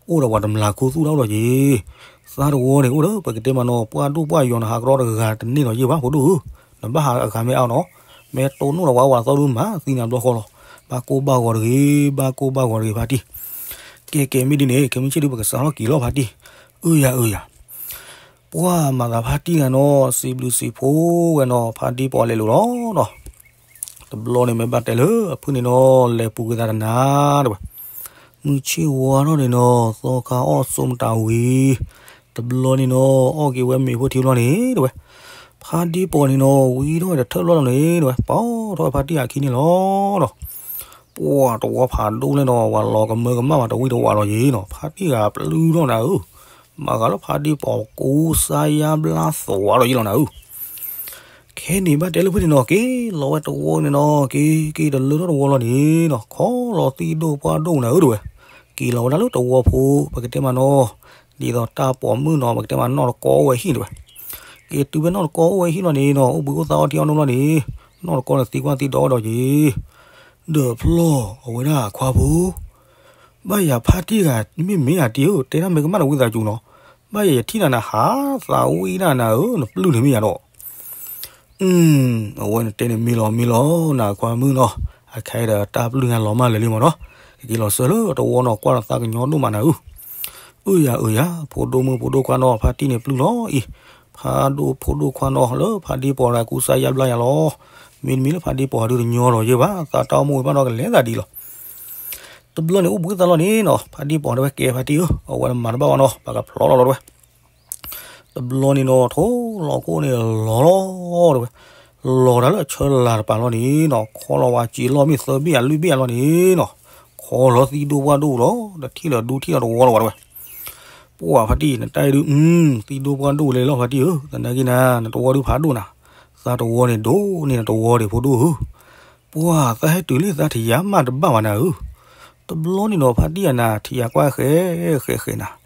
အိၣ်ဒီးပှၤတမျၢ်ခိၣ်သူၣ်ဒၣ်အိၣ်ဒီးက့ၤ သးတဝီန့ၣ် အိၣ်ဒီး ပကတဲမးနီၤ ပှၢ်ဒိၣ်ပှၢ်ယီၤနဟးကရီတဂၤတန့ၢ်နီၤယဲၢ်ဘၣ် ဖိဒိၣ်ဧၢ. နဘၣ်ဟးအဂၤမ့ၢ်အါနီၤ မ့ၢ်တိၢ်နီၣ်ဒီးပှၤဝၤသီဒုမၤသံနၤဘျီဃီလီၤ. ဘၣ်ကိၢ်ဘၣ်ဂီၤတဂ့ၤ ဘၣ်ကိၢ်ဘၣ်ဂီၤတဂ့ၤ ဖါတံၢ်. ကဲကဲ မ့ၢ်ဒ်န့ၣ် ခဲမုၢ်ဆ့ၣ်ဒုး ပကစးထီၣ်က့ၤလီၤဖါတံၢ်. အၢယၤအၢယၤ, ပှၢ်မၤသးဖါတံၢ်ဂၤနီၤ စံးဘျုးစံးဖှိၣ်ဝဲနီၤ ဖါတံၢ်ပိာ်လဲၤလိာ်လီၤနီၤ. တဘျီန့ၣ်မ့ၢ်ဘၣ်တဲလၢအဖုၣ်န့ၣ်နီၤ လဲၤပူၤကွံာ်သးတနၤတဝဲ, မုၢ်ဆ့ၣ်ဝါထီၣ်န့ၣ်နီၤ သီခါအီၣ်ဆိးမတၤဝံၤ, တဘျီန့ၣ်နီၤ အီၣ်က့ၤဝဲမ့ၤဖိထံဘျီန့ၣ်တဝဲ, ဖါတံၢ်ပိာ်န့ၣ်နီၤ ဝံထီၣ်ဝဲတထၢၣ်ဘျီလီၤန့ၣ်တဝဲ ပိာ်ထီၣ်ဝဲဖါတံၢ်အခံန့ၣ်လီၤနီၤ. ပှၢ်တဝီဖးဒိၣ်လဲၣ်နီၤ ပှၤလီၤကမၢကမၣ်ဝဲတဝံတဝးလီၤယံၤနီၤ ဖါတံၢ်ဂၤပျုၢ်ထီၣ်နၤဧၢ, မၤဂၤလၢဖါတံၢ်ပိာ်ကူစါယါဘျါသဝးလီၤယံၤလီၤနၤဧၢ. ခဲန့ၣ်ဘၣ်တဲလၢဖုၣ်န့ၣ်နီၤ က့ၤလီၤဝဲတဝီန့ၣ်နီၤ က့ၤက့ၤတလၢထီၣ်တဝီလီၤန့ၣ်နီၤ ခီလီၤသံၣ်ဒိၣ်ပှၢ်ဒိၣ်နၤဧၢတဝဲ, က့ၤလီၤဝဲဒၣ်လၢတဝီဖိ ပကတဲမးနီၤ ဒ်သိးတၢ်ပိာ်မုၣ်နီၤ ပကတဲမးနီၢ်တကီအိၣ်ဝဲဟံၣ်တဝဲ, က့ၤတုၤဖဲနီၢ်တကီအိၣ်ဝဲဟံၣ်လီၤန့ၣ်နီၤ အိၣ်ဘှံးအိၣ်သါအီထံအီနိလီၤန့ၣ်, နီၢ်တကီန့ၣ်သံကွၢ်သံဒိးဝဲဒီးက့ၤ, ဒီးဖျီၣ်အဝဲဒၣ်ခွါဖိ ဘၣ်ယၤဖါတံၢ်ဂၤ မ့ၢ်မ့ၢ်ယၤတံၢ်ဧၢ တဲတၢ်မ့ၢ်ကမၣ်တဝံသးစူၤနီၤ, ဘၣ်ယၤယထံၣ်နၤနဟးသးဝံဒၣ်နၤဧၢ နပျုၢ်န့ၣ်မ့ၢ်ယၤဒီး အဝဲန့ၣ်တဲန့ၣ် မ့ၢ်လီၤမ့ၢ်လီၤ နခွါမုၣ်နီၤ, အခဲအံၤဒီးတၢ်ပျုၢ်ညါလီၤမၢ်လၢာ်လံမ့ၢ်နီၤ, ကက့ၤလီၤဆၢလၢတဝီနီၤ ကွၢ်လီၤသးကညီဒိၣ်မးနၤဧၢ, အၢယၤအၢယၤ ဖိဒိၣ်မုၣ်ဖိဒိၣ်ခွါနီၤ ဖါတံၢ်န့ၣ်ပျုၢ်လီၤအံၤ, ဖါဒိၣ်ဖိဒိၣ်ခွါနီၤ လၢဖါတံၢ်ပိာ်ဒီးကူစါယါဘျါယၤလီၤ, မ့တမ့ၢ်လၢဖါတံၢ်ပိာ်ဒုးတညီဒီးယဲဘၣ် သးတၢ်အိၣ်မူဝဲဘၣ်ဒီးကလဲၤသးဒ်လီၤ တဘျီန့ၣ် အိၣ်ဘှံးသးလီၤန့ၣ်နီၤ ဖါတံၢ်ပိာ်တဲဝဲ ကဲဖါတံၢ်ဧၢ အဝဲမၤတဘၣ်ဘၣ်နီၤ ပကဖျီလီၤလီၤတဲဝဲ, တဘျီန့ၣ်နီၤ ထိၣ်လီၤခိၣ်န့ၣ်လီၤလီၤတဲဝဲ, လီၤတၢ်လၢအဆၢလၤတပၤလီၤန့ၣ်နီၤ ခီလီၤဝဲစ့လီၤမ့ၢ်သၢဘ့ၣ်အလွံၢ်ဘ့ၣ်အလီၤန့ၣ်နီၤ, ခီလီၤသံဒိၣ်ပှၢ်ဒိၣ်လီၤ တထံၣ်လၢၤဒူထံၣ်လၢၤတဝီလီၤဝဲတဲဝဲ, ပှၢ်ဖါတံၢ် နတၢ်အံၤဒုး သံဒိၣ်ပှၢ်ဒိၣ်လဲၤလီၤဖါတံၢ်ဧၢ, သနာ်က့နၤ နတဝီဒုးဖးဒိၣ်နၤ, သးတဝီန့ၣ်ဒိၣ်န့ၢ်နတဝီဒံးဖိဒိၣ်ဧၢ, ပှၢ်သးဟဲတုၤလံသးထံၣ်ယါမးတဘၣ်ဘၣ်နၤဧၢ, တဘျီန့ၣ်နီၤ ဖါတံၢ်အနၤထံၣ်ယါကွၢ်ဃဲဃဲဃဲနၤ,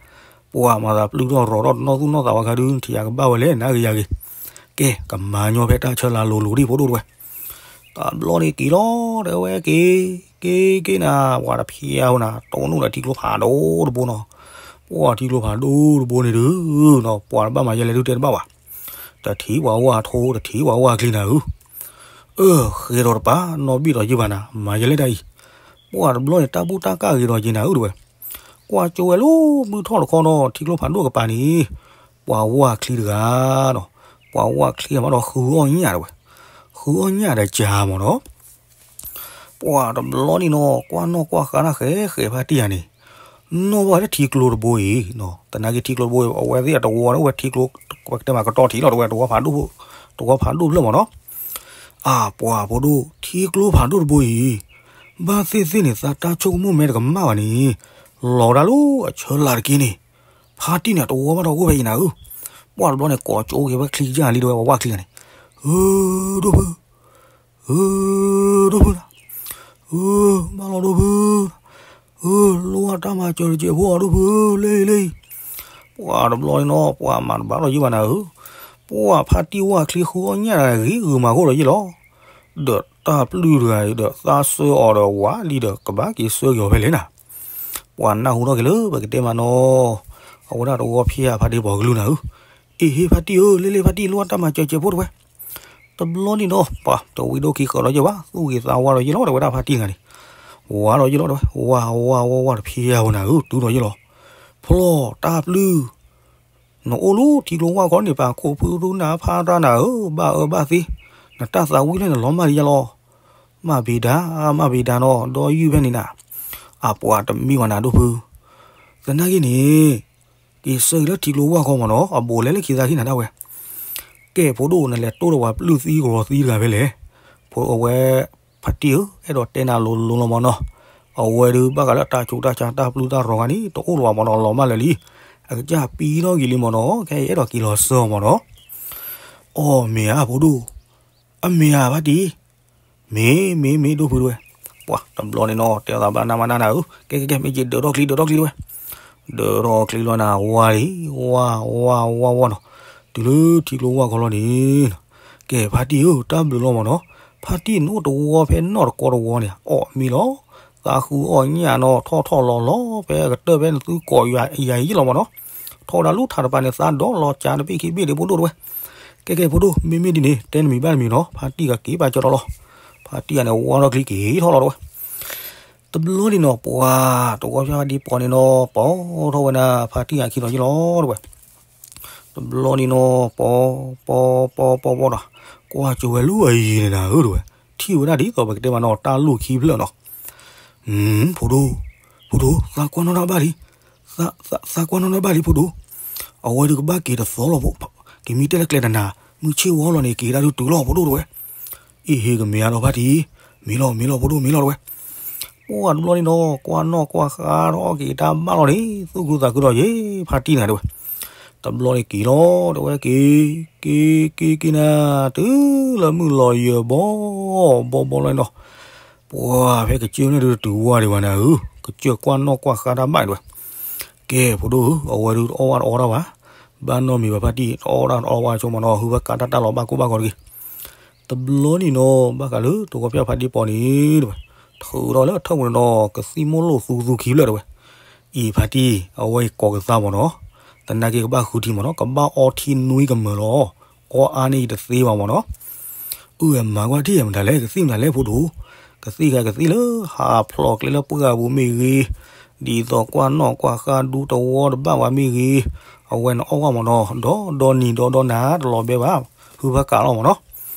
ပှၢ်မၤသးပျုၢ်ထီၣ်ရီၤထီၣ်တနီၣ်သူၣ်နီၣ်သးဝဲခါဒုး ထံၣ်ယါကဘၣ်ဝဲလဲၣ် နဂ့ၤယၤဂ့ၤ, ကဲ ကမၤညီဖဲတၢ်ဆၢလၤလိၤလိၤဒံးဖိဒိၣ်တဲဝဲ တဘျီန့ၣ်က့ၤလီၤတဲဝဲက့ၤ, က့ၤက့ၤနၤ ပှၤတဖျါဧိၤနၤ တိၢ်နီၣ်ဒီးထံကျိဖးဒိၣ်တဘိနီၤ, ပှၢ်ထံကျိဖးဒိၣ်တဘိန့ၣ်ဒုးနီၤ ပှၤတဘၣ်မၤယဲလဲၣ်ဒုးတဲတဘၣ်ဘၣ်, တထံၣ်ပှၤဝၢ်ထိ တထံၣ်ပှၤဝၢ်ချံနၤဧၢ, အၢ ဃဲၤဒီးတပၤ နီၢ်ဘံၣ်ဒီးယုၢ်ဘၣ်နၤ မၤယဲလဲၣ်တၢ်အံၤ, ပှၢ်တဘျီန့ၣ် တၢ်ဘူၣ်တၢ်ကၢ်ဂ့ၤဒီးယဲနၤဧၢတဲဝဲ, ကွၢ်ကၠိဝဲလၢမုၢ်ထီၣ်တခီနီၤ ထံကျိဖးဒိၣ်ကပၤန့ၣ် ပှၤဝၢ်ချံတဂၤနီၤ, ပှၤဝၢ်ချံမးဒီးဃုအီၣ်ညၣ်တဲဝဲ, ဃုအီၣ်ညၣ်ဒီးကၢမးနီၤ, ပှၢ်တဘျီန့ၣ်နီၤ ကွၢ်နီၣ်ကွၢ်ဃါတၢ်ဃဲဃဲဖါတံၢ်ယၤန့ၣ်, နီၣ်ဘၣ်လၢထံကျိတဘိအံၤ, သနာ်က့ထံကျိတဘိအံၤ အဝဲသ့ၣ်အတဝီန့ၣ် အိၣ်ဝဲထံကျိ ပကတဲမးကတီၢ်ထံးလီၤတဲဝဲ တဝီဖးဒိၣ်ဖျၢၣ်မးနီၤ, အၢ ပှၢ်ဖိဒိၣ် ထံကျိဖးဒိၣ်တဘိအံၤ, ဘၣ်သ့ၣ်သ့ၣ်န့ၣ် သးတၢ်ဆိကမိၣ်မဲာ်တကမၣ်ဘၣ်န့ၣ်, လီၤဒၣ်လၢအဆၢလၤတက့ၢ်န့ၣ်, ဖါတံၢ်န့ၣ် တဝီဘၣ်ဒီးအိၣ်ဖဲအံၤနၤဧၢ, ပှၢ်တဘျီန့ၣ် ကိးကၠိက့ၤဝဲချံကၢ်လံတဲဝဲ ပှၤဝၢ်ချံဂၤန့ၣ်, ဧၢ ဒိၣ်ဖု ဧၢ ဒိၣ်ဖုလီၤ, ဧၢ ဘၣ်လီၤဒိၣ်ဖု, ဧၢ လိၣ်ဘၣ်တၢ်မၤစၢၤတစဲးဖိအီၤဒိၣ်ဖု, လၢအံၤလၢအံၤ, ပှၢ်တဘျီန့ၣ်နီၤ ပှၢ်မၤတဘၣ်လီၤယုၢ်ဘၣ်နၤဧၢ, ပှၢ်ဖါတံၢ်ဝၢ်ချံဃုအီၣ်ညၣ်တဂၤဂ့ၤဂုာ်မၤဃိလီၤယုၢ်လီၤ, ဒီးတၢ်ပျုၢ်တဂၤအံၤဒီးသးဆၢအီၤဒီးဝးလံဒီးကဘၣ်က့ၤဆၢက့ၤအီၤဖဲလဲၣ်နၤ, ပှၢ်နၢ်ဟူထီၣ်က့ၤလၢပကတဲမးနီၤ, အဝဲဒၣ်တဝီဖျါဖါတံၢ်ပိာ်ကလုၢ်နၤဧၢ, အ့ၣ်ဟ့ၣ်ဖါတံၢ်ဧၢ လ့လ့ဖါတံၢ်လိၣ်ဘၣ်တၢ်မၤစၢၤစဲးဖိတဲဝဲ တဘျီန့ၣ်နီၤ ပှၤတဝံၤဒိၣ်ခံဃၢၤဒီးယဲၢ်ဘၣ် သူၣ်ဂ့ၤသးဝါဒီးယဲၢ်လီၤ တဲဝဲဒၣ်ဖါတံၢ်တဂၤန့ၣ်, ဝါဒီးယဲၢ်လီၤတဲဝဲ ဝါဝါဝါဝါတဖျါဝဲနၤဧၢ တုၤဒီးယဲၢ်လီၤ, ဖျီၣ်တၢ်ပျုၢ်, နအိၣ်လၢထံကျိဝၢ်ခီန့ၣ် ပာ်ခိၣ်ဖုရူနၤဖးတၢ်နၤဧၢ ဘၣ်အၢဘၣ်သီ, နတၢ်သးဝံၣ်လၢနလီၤမၢ်လံယဲၢ်လီၤ, မၤဘံၤဒါ မၤဘံၤဒါနီၤ ဒီးယုၢ်ဖဲန့ၣ်နၤ, အပှၤတမံဝဲနၤဒိၣ်ဖု, သနာ်က့န့ၣ် က့ၤဆၢက့ၤလၢထံကျိဝၢ်ခီမးနီၤ အဘူးလဲလၢခံသးခံနၤဒၣ်ဝဲ, ကဲဖိဒိၣ် နလဲၤတိၢ်ဒီးပှၤပျုၢ်သံကရီၤသံတဂၤဖဲလဲၣ်, ဖိအဝဲ ဖါတံၢ်ဧၢ အဲၣ်ဒိးတဲနၤလိၤလိၤလီၤမးနီၤ, အဝဲဒုးဘၣ်ဃးလၢတၢ်ဆူးတၢ်ဆါတၢ်ပျုၢ်တၢ်ရီၤဂၤန့ၣ် တအိၣ်လၢၤဘၣ်မးနီၤ လီၤမၢ်လၢာ်လံ, အကစၢ်ပံထီၣ်က့ၤလံမးနီၤ ခဲအံၤအဲၣ်ဒိးက့ၤလီၤဆၢမးနီၤ, အီၣ်မ့ၢ်ဧါဖိဒိၣ်, အမ့ၢ်ဧါဖါတံၢ် မ့ၢ်မ့ၢ်မ့ၢ်ဒိၣ်ဖုတဲဝဲ, ပှၤတဘျီန့ၣ်နီၤ တဲသးဘၣ်နးမးနးနၤဧၢ, ကဲကဲကဲ မ့ၢ်က့ၤ ဒၢးထီၣ်ချံဒၢးထီၣ်ချံတဲဝဲ, ဒၢးထီၣ်ချံလီၤနၤ ဝါလံ, ဝါဝါဝါဝါနီၤ, တုၤလၢထံကျိဝၢ်ခီလီၤန့ၣ်, ကဲဖါတံၢ်ဧၢ တၢ်ဘျုးလီၤမးနီၤ, ဖါတံၢ်နအိၣ်တဝီဖဲနီၢ်တကီတဝီန့ၣ် အီၣ်မ့ၢ်လီၤ, သးဃုအီၣ်ညၣ်နီၤ ထီၣ်ထီၣ်လီၤလီၤ ဖဲအကတၢၢ်ဖဲနသုကိးယၤယံာ်လီၤမးနီၤ, ထီၣ်ဝဲဒၣ်လူထးတပၤန့ၣ် သးဒီးလီၤကၢတဘ့ၣ်ခံဘ့ၣ်ဒံးဖိဒိၣ်တဲဝဲ, ကဲကဲဖိဒိၣ် မ့မ့ၢ်ဒ်န့ၣ် တဲနမံၤဘၣ်နမံၤနီၤ ဖါတံၢ်ကက့ၤပာ်ကၢထီၣ်လီၤ, ဖါတံၢ်ဂၤန့ၣ် ဝါထီၣ်ချံက့ၤထီၣ်လီၤတဲဝဲ, တဘျီန့ၣ်နီၤ ပှၤ တဝီဖၠၣ်ဖါဒံပီၤန့ၣ်နီၤ ပိာ်ထီၣ်ဝဲဒၣ်ဖါတံၢ်အခံဒီးယ့ၢ်လီၤတဲဝဲ. တဘျီန့ၣ်နီၤ ပိာ် ပိာ် ပိာ် ပိာ် ပိာ်နီၤ, ကွၢ်ကၠိဝဲလၢအယံၤန့ၣ်နၤဧၢတဲဝဲ, ထံၣ်ဝဲဒၣ်ဒ်သိးပကတဲမးနီၤ တၢ်လူၢ်ခံဖျၢၣ်နီၤ. ဖိဒိၣ်, ဖိဒိၣ်, သးကွၢ်နီၣ်တၢ်ဘၣ်လံ, သး သး သးကွၢ်နီၣ်တၢ်ဘၣ်လံ ဖိဒိၣ်, အဝဲဒုးကဘၣ်က့ၤတသီလီၤ, က့ၤမံတဲလၢကျဲတနၤ, မုၢ်ဆ့ၣ်ဝီလီၤန့ၣ် က့ၤတၢ်ဒုးတုၤလီၤ ဖိဒိၣ်တဲဝဲ. အ့ၣ် ဟ့ၣ်ကမ့ၢ်အါဒီးဖါတံၢ်, မ့ၢ်လီၤ မ့ၢ်လီၤ ဖိဒိၣ် မ့ၢ်လီၤတဲဝဲ. ပှၢ်တဘျီန့ၣ်နီၤ ကွၢ်နီၣ်ကွၢ်ဃါထီၣ်က့ၤတၢ်ဘၣ်လီၤန့ၣ် သူၣ်ခုသးခုဒီးယ့ၢ်ဖါတံၢ်နၤတဲဝဲ. တဘျီန့ၣ်က့ၤလီၤတဲဝဲ က့ၤ က့ၤ က့ၤ က့ၤနၤ တုၤလၢမုၢ်လီၤယၢၤဘီ ဘီဘီလီၤန့ၣ်နီၤ. ပှၢ်ဖဲကစၢၢ်န့ၣ်ဒုးတတုၤဝဲဒံးဘၣ်နၤဧၢ, ကစၢၢ်ကွၢ်နီၣ်ကွၢ်ဃါတၢ်ဘၣ်တဲဝဲ. ကဲ ဖိဒိၣ်ဧၢ အဝဲဒုးတအီၣ်ဝဲတအီတၢ်ဘၣ်, ဘၣ်နီတမံၤဘၣ်ဖါတံၢ် တအီၣ်တၢ်တအီဝဲဆိမးနီၤ ဟုဘၣ်ကးတၢ်တၢ်လီၤဘၣ်ကိၢ်ဘၣ်ဂီၤတဂ့ၤ. တဘျီန့ၣ်နီၤ ဘၣ်ဃးလၢတဝီဖၠၣ်ဖါဒံပီၤန့ၣ်တဲဝဲ, ထုးထီၣ်လၢအထၢၣ်ပူၤန့ၣ်နီၤ ကသံၣ်မိၣ်လိၣ်သူသူခံဖျၢၣ်တဲဝဲ. အံၤဖါတံၢ် အဝဲအံၤကိးကသါမးနီၤ, သနာ်က့ကဘၣ်ဃုထံမးနီၤ ကဘၣ်အီထံနွံကမၢၤလီၤ, အီအါန့ၢ်အံၤတသ့ဘၣ်မးနီၤ. အုၣ် မၤကွၢ်ထံၣ် မတၤလဲၣ် ကသံၣ်မတၤလဲၣ်ဖိဒိၣ်, ကသံၣ်ဂ့ၤ ကသံၣ်လၢဟးဖျိးကျဲလၢပှၢ်ပူၤမ့ၢ်ဂ့ၤ, ဒ်သိးကွၢ်နီၣ်ကွၢ်ဃါဒူတဝီတဘၣ်ဝဲမ့ၢ်ဂ့ၤ, အဝဲန့ၣ်အီၣ်ဝဲမးနီၤ ဒီးဒီနံၤဒီဒီနၤ တလီၤဘဲဘၣ်, ဟုဘၣ်ကးလီၤမးနီၤ.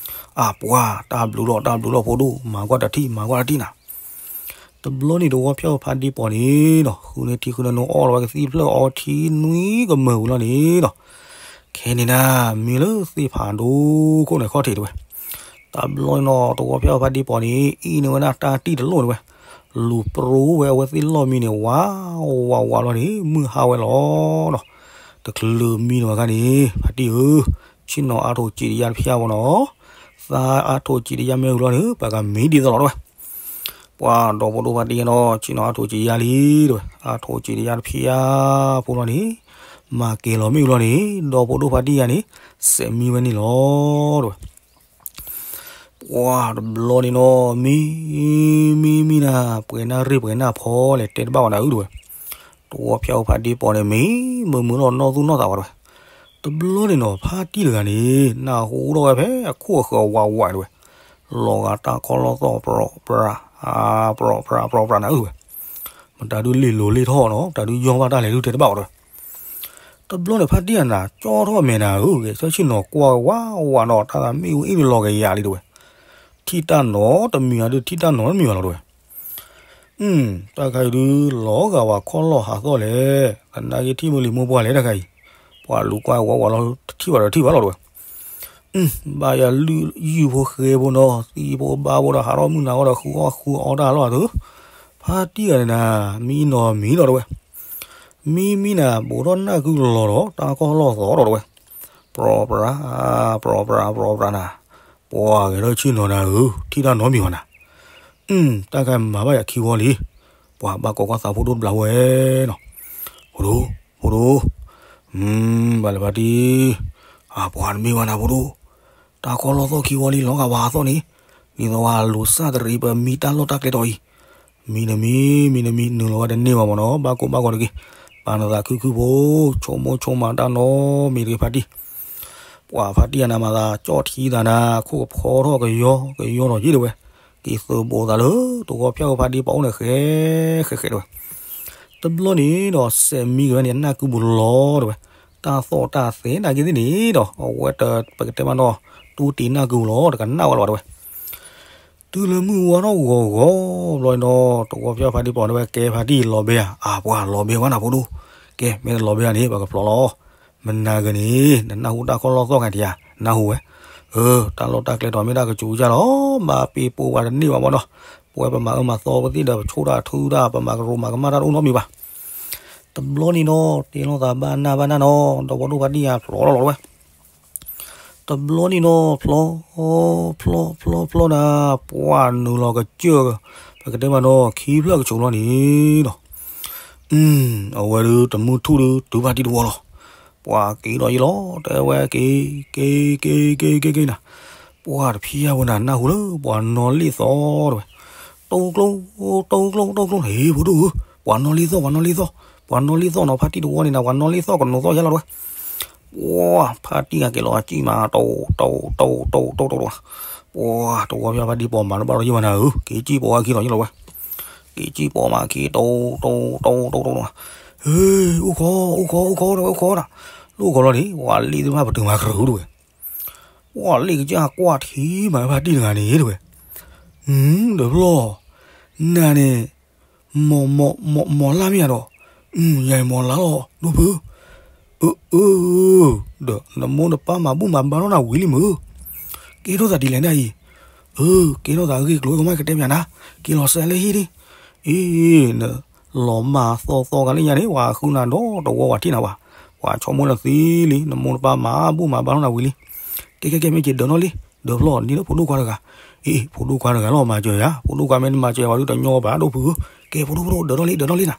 အပှၤ တၢ်ဘျုးလီၤ တၢ်ဘျုးလီၤဖိဒိၣ် မၤကွၢ်တထံၣ် မၤကွၢ်တထံၣ်နၤ. တဘျီန့ၣ်တဝီဖၠၣ်ဖါဒံပီၤန့ၣ်နီၤ ဃုန့ၢ်ထံဃုန့ၢ်နိ အီၣ်လီၤဝဲကသံၣ်ဖျၢၣ်အီထံနွံကမၢၤဝံၤလီၤန့ၣ်နီၤ. ခဲန့ၣ်နၤ မံလၢသ့ၣ်ဖးဒိခိၣ်န့ၣ်ခီၣ်ထံးတဲဝဲ. တဘျီန့ၣ်နီၤ တဝီဖၠၣ်ဖါဒံပီၤန့ၣ် အံၣ်န့ၢ်ဝဲဒၣ်တၢ်တံၢ်တလိၣ်တဲဝဲ, လူၤပြိဝဲအဝဲသ့ၣ်လီၢ်မံန့ၣ် ဝးဝးဝးလီၤန့ၣ် မုၢ်ဟါဝဲလီၤနီၤ. တချုးမံန့ၢ်ဝဲခါန့ၣ် ဖါတံၢ်ဧၢ, ဆ့ၣ်နီၤအါထိးစံးတယၢ်တဖၠၣ်ဖိနီၤ, သးအါထိးစံးတယၢ်မ့ၢ်ဝံၤလီၤန့ၣ် ပှၤကမံဒ်သိးလီၤတဲဝဲ. ပှၤဒီဖိဒိၣ်ဖါတံၢ်ယါနီၤ ဆ့ၣ်နီၤအါထိးစံးတယၢ်လံတဲဝဲ, အါထိးစံးတယၢ်တဖၠၣ်ဖိလီၤန့ၣ် မၤက့ၤလီၤမ့ၢ်ဝံၤလီၤန့ၣ် ဒီဖိဒိၣ်ဖါတံၢ်ယါန့ၣ် စဲးမံဝဲန့ၣ်လီၤတဲဝဲ. ပှၤတဘျီန့ၣ်နီၤ မံ မံ မံနၤ ပှဲၤနၢ်ရ့ၣ်ပှဲၤနၢ်ဖီလဲၣ် တဲတဘၣ်ဝဲနၤဧၢတဲဝဲ. တဝီဖၠၣ်ဖါဒံပီၤန့ၣ် မံမုာ်မုာ်လီၤနီၢ်သူၣ်နီၢ်သးဝဲတဲဝဲ. တဘျီန့ၣ်နီၤ ဖါတံၢ်တဂၤန့ၣ် နၢ်ဟူထီၣ်ဝဲဖဲအခိၣ်အဃၢၤဝးဝးတဲဝဲ, လီၤဂာ်တၢ်ခီၣ်လီၢ်သီၣ် ပြီးပြၤ ပြီးပြၤ ပြီးပြၤနၤဧၢတဲဝဲ. မတၤဒုးလ့ၢ်လိၤလ့ၢ်ထီၣ်နီၤ တၢ်ဒုးယီၢ်ဘၣ်တၢ်လဲၣ်ဒုးတဲတဘၣ်ဝဲတဲဝဲ. တဘျီန့ၣ် ဖါတံၢ်အနၤ ကၠီထီၣ်မဲာ်နၤဧၢ, ဂဲၤဆၢထၢၣ်ဆ့ၣ်နီၤကွၢ်ဝးဝးနီၤ တၢ်သးမ့ၣ်အူအ့ၣ်ဒုးလီၤကယၤလံတဲဝဲ. ထံၣ်တၢ်နီတမံၤဧါဒုး ထံၣ်တၢ်နီတမံၤဘၣ်လီၤတဲဝဲ. အု တၢ်ခါအံၤဒုး လီၤဂာ်ဝဲခီၣ်လီၢ်ဟးသီၣ်လဲၣ်, သနာ်က့ထံၣ်မုၢ်လံၤမိၢ်ပှၢ်လဲၣ်တၢ်ခါအံၤ, ပှၤလူၤကွၢ်ဝးဝးလီၤ တထံၣ်ဘၣ်ဒီးတထံၣ်ဘၣ်လီၤတဲဝဲ. အု ဘၣ်ယၤလုၢ်ယုၢ်ဖိဃဲဖိနီၤ သံဖိဘါဖိဒီးဟးထီၣ်မုၢ်နၤဂီၢ်ဒီးဃုအီၣ်ဃုအီတၢ်လီၤအသု, ဖါတံၢ်ဂၤန့ၣ်နၤ မံနီၤမံလီၤတဲဝဲ. မံမံနၤ ဘူးထီၣ်နၢ်ကုလီၤဒီး တၢ်ခီၣ်လီၢ်သီၣ်ဒီးတဲဝဲ. ပြီးပြၤ ပြီးပြၤ ပြီးပြၤနၤ, ပှၤဂဲၤထီၣ်ဆ့ၣ်နီၤနၤဧၢ, ထံၣ်တၢ်နီတမံၤဘၣ်နၤ. အု တၢ်ခါမၤဘၣ်ယၤခံဝီလံ, ပှၤဘၣ်ကိးကွၢ်သးဖိဒိၣ်တဘျီဝဲနီၤ. ဖိဒိၣ် ဖိဒိၣ်, ဘၣ်လဲၣ်ဖါတံၢ်, အပှၤတမ့ၢ်ဘၣ်နၤဖိဒိၣ်, တၢ်ခီၣ်လီၢ်သီၣ်ခံဝီလံ လီၤဂာ်ဝဲဟးသီၣ်န့ၣ်, ဒ်သိးဝဲလူၤစၢ်တရံးပမံတၢ်လီၢ်တၢ်ကျဲတီၤအံၤ, မံတမံၤ မံတမံၤ နုာ်လီၤဝဲတန့ၢ်ဘၣ်မးနီၤ ဘၣ်ကိၢ်ဘၣ်ဂီၤတဂ့ၤ, ပာ်နသးခုခုဖိ, ဆိကမိၣ်ဆိကမးတၢ်နီတမံၤတဂ့ၤဖါတံၢ်. ပှၤဖါတံၢ်အနၤမၤသး ကၠီၣ်ထံသးနၤ ခိၣ်ကဖီထီၣ်ကယီကယီနီၤက့တဲဝဲ, က့ၤသုးဘူးသးလၢ တဝီဖၠၣ်ဧၢဖါတံၢ်ပာ်အိၣ်န့ၣ်ဃဲဃဲဃဲတဲဝဲ. တဘျီန့ၣ်ဒီး စဲးမံက့ၤဝဲန့ၣ် အနၢ်ကုပူၤလီၤတဲဝဲ, တၢ်သီၣ်တၢ်သဲနာ်က့သ့ၣ်န့ၣ်ဒီး အဝဲတပကတဲမးနီၤ တူၢ်တ့ၢ်နၢ်ကုပူၤလီၤ တကနၣ်ဝဲလီၤတဲဝဲ. တုၤလၢမုၢ်ဝါထီၣ်ဂီၤဂီၤဘျီန့ၣ်ဒီး တဝီဖၠၣ်ဖါတံၢ်ပာ်န့ၢ်ဝဲ ကဲဖါတံၢ်လီၤဘဲဧါ, အပှၤလီၤဘဲဝဲနၤဖိဒိၣ်, ကဲမ့ၢ်နလီၤဘဲဧါန့ၣ် ပကဖျိးလီၤ. မနၤဂ့ၤန့ၣ် နနၢ်ဟူတၢ်ခီၣ်လီၢ်သီၣ်ဂ့ၤတယၤ နၢ်ဟူဝဲ, အၢ တၢ်လီၢ်တၢ်ကျဲတီၤမ့ၢ်တၢ်ကစူၤကစၢ်လီၤ, ဘၣ်ပ့ၤပိာ်ဝဲတန့ၢ်ဘၣ်မးနီၤ, ပဝဲပမၤအၢမၤသီပသ့ၣ်ဒီး ပဆိၣ်တၢ်ထုတၢ် ပမၤကရူးမၤကမၣ်တၢ်တအိၣ်နီတမံၤဘၣ်. တဘျီန့ၣ်ဒီး တဲလိာ်သးဘၣ်နၢ်ဘၣ်နၢ်နီၤ ဒီးပှၤဒိၣ်ဖါတံၢ်ယါဖျိးလီၤလီၤဝဲ. တဘျီန့ၣ်ဒီး ဖျိ ဖျိ ဖျိ ဖျိ ဖျိနၤ, ပှၢ်နုာ်လီၤကစၢၢ်, ပကတဲမးနီၤ ခံဖျၢၣ်ကဆိးလီၤန့ၣ်ဒီး, အဝဲဒုးတမုၢ်ထူၣ်ဒုး တုၤဖါတံၢ်တဝီလီၤ. ပှၢ်က့ၤဒီးယံာ်လီၤ တဲဝဲက့ၤ က့ၤ က့ၤ က့ၤ က့ၤ က့ၤနၤ, ပှၢ်တဖံးယါဝဲနၤ နၢ်ဟူလၢပှၤနီၣ်လ့ၣ်သီၣ်တဲဝဲ, တိကျိ တိကျိ တိကျိ ဟ့ၣ်ဖိဒိၣ်ဧၢ, ပှၤနီၣ်လ့ၣ်သီၣ် ပှၤနီၣ်လ့ၣ်သီၣ်, ပှၤနီၣ်လ့ၣ်သီၣ်နီၤ ဖါတံၢ်တဝီန့ၣ်နၤ ပှၤနီၣ်လ့ၣ်သီၣ်ကနိးသီၣ်ယါလီၤတဲဝဲ. ပှၢ်ဖါတံၢ်ဂၤက့ၤလီၤအစံၣ်မး တိ တိ တိ တိ တိ တိ တိ ပှၢ်တဝီဖၠၣ်ဖါတံၢ်ပာ်မၤတဘၣ်ဒီးယံာ်ဝဲနၤဧၢ, က့ၤစံၣ်ပိာ်ဝဲခံလီၤယံာ်လီၤဝဲ. က့ၤကံၣ်ပိာ်မးက့ၤ တိတိတိတိတိတိ အိၣ်ခိး အိၣ်ခိး အိၣ်ခိး တဝဲအိၣ်ခိးတၢ်, လၢအိၣ်ခိးလီၤန့ၣ် ပှၤလ့ၣ်သ့ၣ်တဖၣ်ပတုာ်မၤကရၢတဝဲ, ပှၤလ့ၣ်ကစၢ်ကွၢ်ထံမးဖါတံၢ်တဂၤန့ၣ်တဝဲ, ဒီးဖျီၣ် နၤန့ၣ် မီၢ် မီၢ် မီၢ်လါမ့ၢ်ဧါဒီး, ယၤအံၤမီၢ်လါလီၤ ဒိၣ်ဖု, အၢ အၢ ဒီးနမိၢ်နပၢ်မၤဘူၣ်မၤဘါထီၣ်နၤဝံၤလံမုၢ်, ကဲထီၣ်သးဒ်လဲၣ်နၤအံၤ, အၢ ကဲထီၣ်သးအဂ့ၢ်အကျိၤ ကမၣ်ကတဲပၠးနၤ, က့ၤလီၤစဲးလၢဟံၣ်လံ, အ့ နလီၤမၢ်သီသီဂၤလၢညါန့ၣ် ပှၤဃုနၤဒီးတဝီပှၤထံၣ်နၤဘၣ်, ပှၤဆိကမိၣ်လၢသံလံ နမိၢ်နပၢ်မၤဘူၣ်မၤဘါထီၣ်နၤဝံၤလံ, ကဲ ကဲ ကဲ မ့ၢ်က့ၤဒၢးနီၣ်လံ, ဒၢးဖျီၣ် နံၤလၢဖိဒိၣ်ခွါတဂၤ, အ့ ဖိဒိၣ်ခွါတဂၤလီၤမၤစၢၤယၤ, ဖိဒိၣ်ခွါမ့ၢ်တမၤစၢၤယၤဘၣ်ဒုးတညီဘၣ်ဒိၣ်ဖုဧၢ, ကဲ ဖိဒိၣ် ဖိဒိၣ် ဒၢးနီၣ်လံ ဒၢးနီၣ်လံနၤ,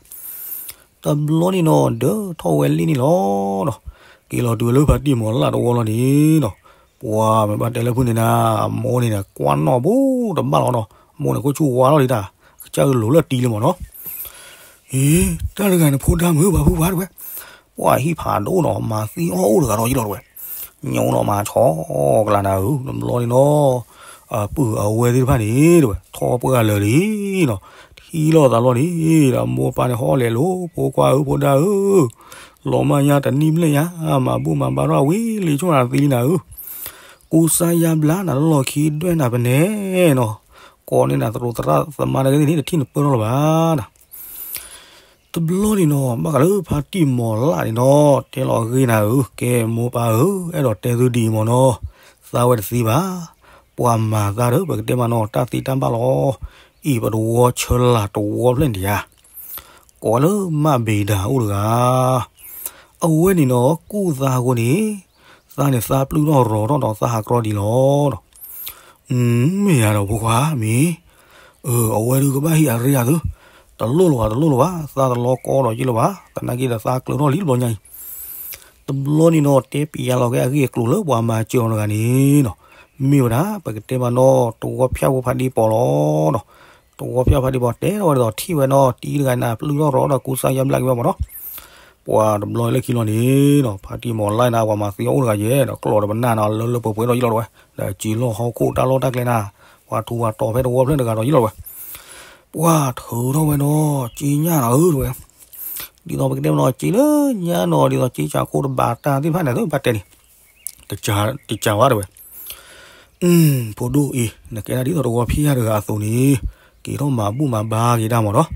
တဘျီန့ၣ်နီၤ ဒၢးထီၣ်ဝဲလံန့ၣ်လီၤဒီး, က့ၤလီၤတုၤဝဲလၢဖါတံၢ်မီၢ်လါတဝီလီၤန့ၣ်နီၤ, ပှၤမ့ၢ်ဘၣ်တဲလၢဖုန့ၣ်နၤ, အမိၢ်န့ၣ်နၤ ကွၢ်နီၣ်ဘူးတဘၣ်လီၤနီၤ, အမိၢ်န့ၣ်ခိၣ်ဆူၣ်ဝါလီၤဒံးတၢ်, ကစၢ်လိၤလၢတံၤလံမ့ၢ်နီၤ အ့ တၢ်တဂၤန့ၣ်ဖိဒါမုၢ် ပှၤဖုပှၤတဝဲ, ပှၤဟံၣ်ဖးဒိၣ်နီၤ မၤသံအီၣ်အိၣ်တဂၤဒီးယလီၤတဝဲ, ညိနီၤမၤဆီကလါနၤဧၢ, တဘျီန့ၣ်နီၤ, ပုၢ်အဝဲသ့ၣ်တဖၣ်န့ၣ်တဝဲ ထီၣ်ပှၢ်လၢာ်လံနီၤ, ထံၣ်လိာ်သးလီၤန့ၣ်, ဒီးမိၢ်ပၢ်န့ၣ်ဟီၣ်လဲၤလိာ် ဖိခွါဧၢ ဖိဒါဧၢ, လီၤမၢ်ညါတနံၣ်ဘျဲၣ်ညါ, မၤဘူၣ်မၤဘါထီၣ်ဝံၤလံဆိၣ်နၤသံလံနၤဧၢ, ကူစါယါဘျါနၤလီၢ်ခံဒွဲၣ်နၤပနဲနီၤ, ကိးန့ၢ်နၤသရူးသရၣ်သမါတဂၤန့ၣ် တထံၣ်နပၢၢ်ထီၣ်လၢၤဘၣ်နၤ တဘျီန့ၣ်နီၤ ဘၣ်ဃးလၢဖါတံၢ်မီၢ်လါန့ၣ်နီၤ တဲလီၤအဂ့ၢ်နၤဧၢ, ကဲမိၢ်ပၢ်ဧၢ, အဲၣ်ဒိးတဲသုဒ်အံၤမ့ၢ်နီၤ, သးဝဲတသ့ဘၣ်, ပှၤမၤသးဒီး ပကတဲမးနီၤ တၢ်သ့တၢ်ဘၣ်လီၤ, အံၤပတဝီဆၢလၤတဝီဖျၢၣ်န့ၣ်ယါ, ကိးလၢမၢ်ဘ့ၤဒၤအိၣ်တဂၤ, အဝဲန့ၣ်နီၤ ကူၣ်သးအဃိန့ၣ်, သးန့ၣ်သးပျုၢ်ထီၣ်ရီၤထီၣ်ဒီးသးဟးကြီဒံးလီၤဒီး မ့ၢ်ယါဒီးဖိခွါမ့ၢ်, အဝဲဒုးကဘၣ်ဟံးအရ့ယါသု, တလိၣ်လၢၤဘၣ် တလိၣ်လၢၤဘၣ်, သးတလီၤကီဒီးယ့ၢ်လၢၤဘၣ်, သနာ်က့ဒီးသးကျၢၤထီၣ်လံတဘျီညါအံၤ, တဘျီန့ၣ်နီၤ တဲပျးလီၤက့ၤအဂ့ၢ်အကျိၤလၢပှၤမၤစၢၤအီၤတဂၤန့ၣ်နီၤ, မ့ၢ်ဝဲဒၣ် ပကတဲမးနီၤ တဝီဖၠၣ်ဖိဖါတံၢ်ပီၤလီၤဒီး, တဝီဖၠၣ်ဖါတံၢ်ပီၤတဲထီၣ်ဝဲဒ်သိးထံၣ်ဝဲနီၤ တံၤတဂၤန့ၣ် ပျုၢ်ထီၣ်ရီၤဒီးကူစါယါဘျါက့ၤဝဲမးနီၤ ပှၤတဘျီလၢခံလီၤန့ၣ်နီၤ ဖါတံၢ်မီၢ်လါနၤ ပှၤမၤသံအီၣ်အိၣ်တဂၤယဲဒီး ကျီၢ်ဒီးပနၢ်နီၤ လၢလၢပှဲၤပှဲၤဒီးယ့ၢ်လီၤတဝဲ, ဒီးစံးလီၢ်ဟီၣ်ခိၣ်တၢ်လီၢ်တၢ်ကျဲနၤ, ပှၤထူးပှၤတီၤဖဲတဝီဖျၢၣ်တဂၤဒီးယ့ၢ်လီၤတဝဲ, ပှၤထုးထီၣ်ဝဲနီၤ က့ညၣ်နီၤဧၢတဝဲ, ဒ်သိးပကတဲမးနီၤ က့လၢညါနီၤ ဒ်သိးက့ဆၣ်ခိၣ်တဘၣ်တၢ်သ့ၣ်တဖၣ်န့ၣ် သ့ၣ်ဘၣ်တဲန့ၣ် တကးဝဲတဝဲ ဖိဒိၣ်အံၤ နကဲဒၣ်ဒ်သိးတဝီဖၠၣ်တဂၤအသိးန့ၣ်, က့ၤထီၣ်မၤဘူၣ်မၤဘါက့ၤတၢ်မးဒီး,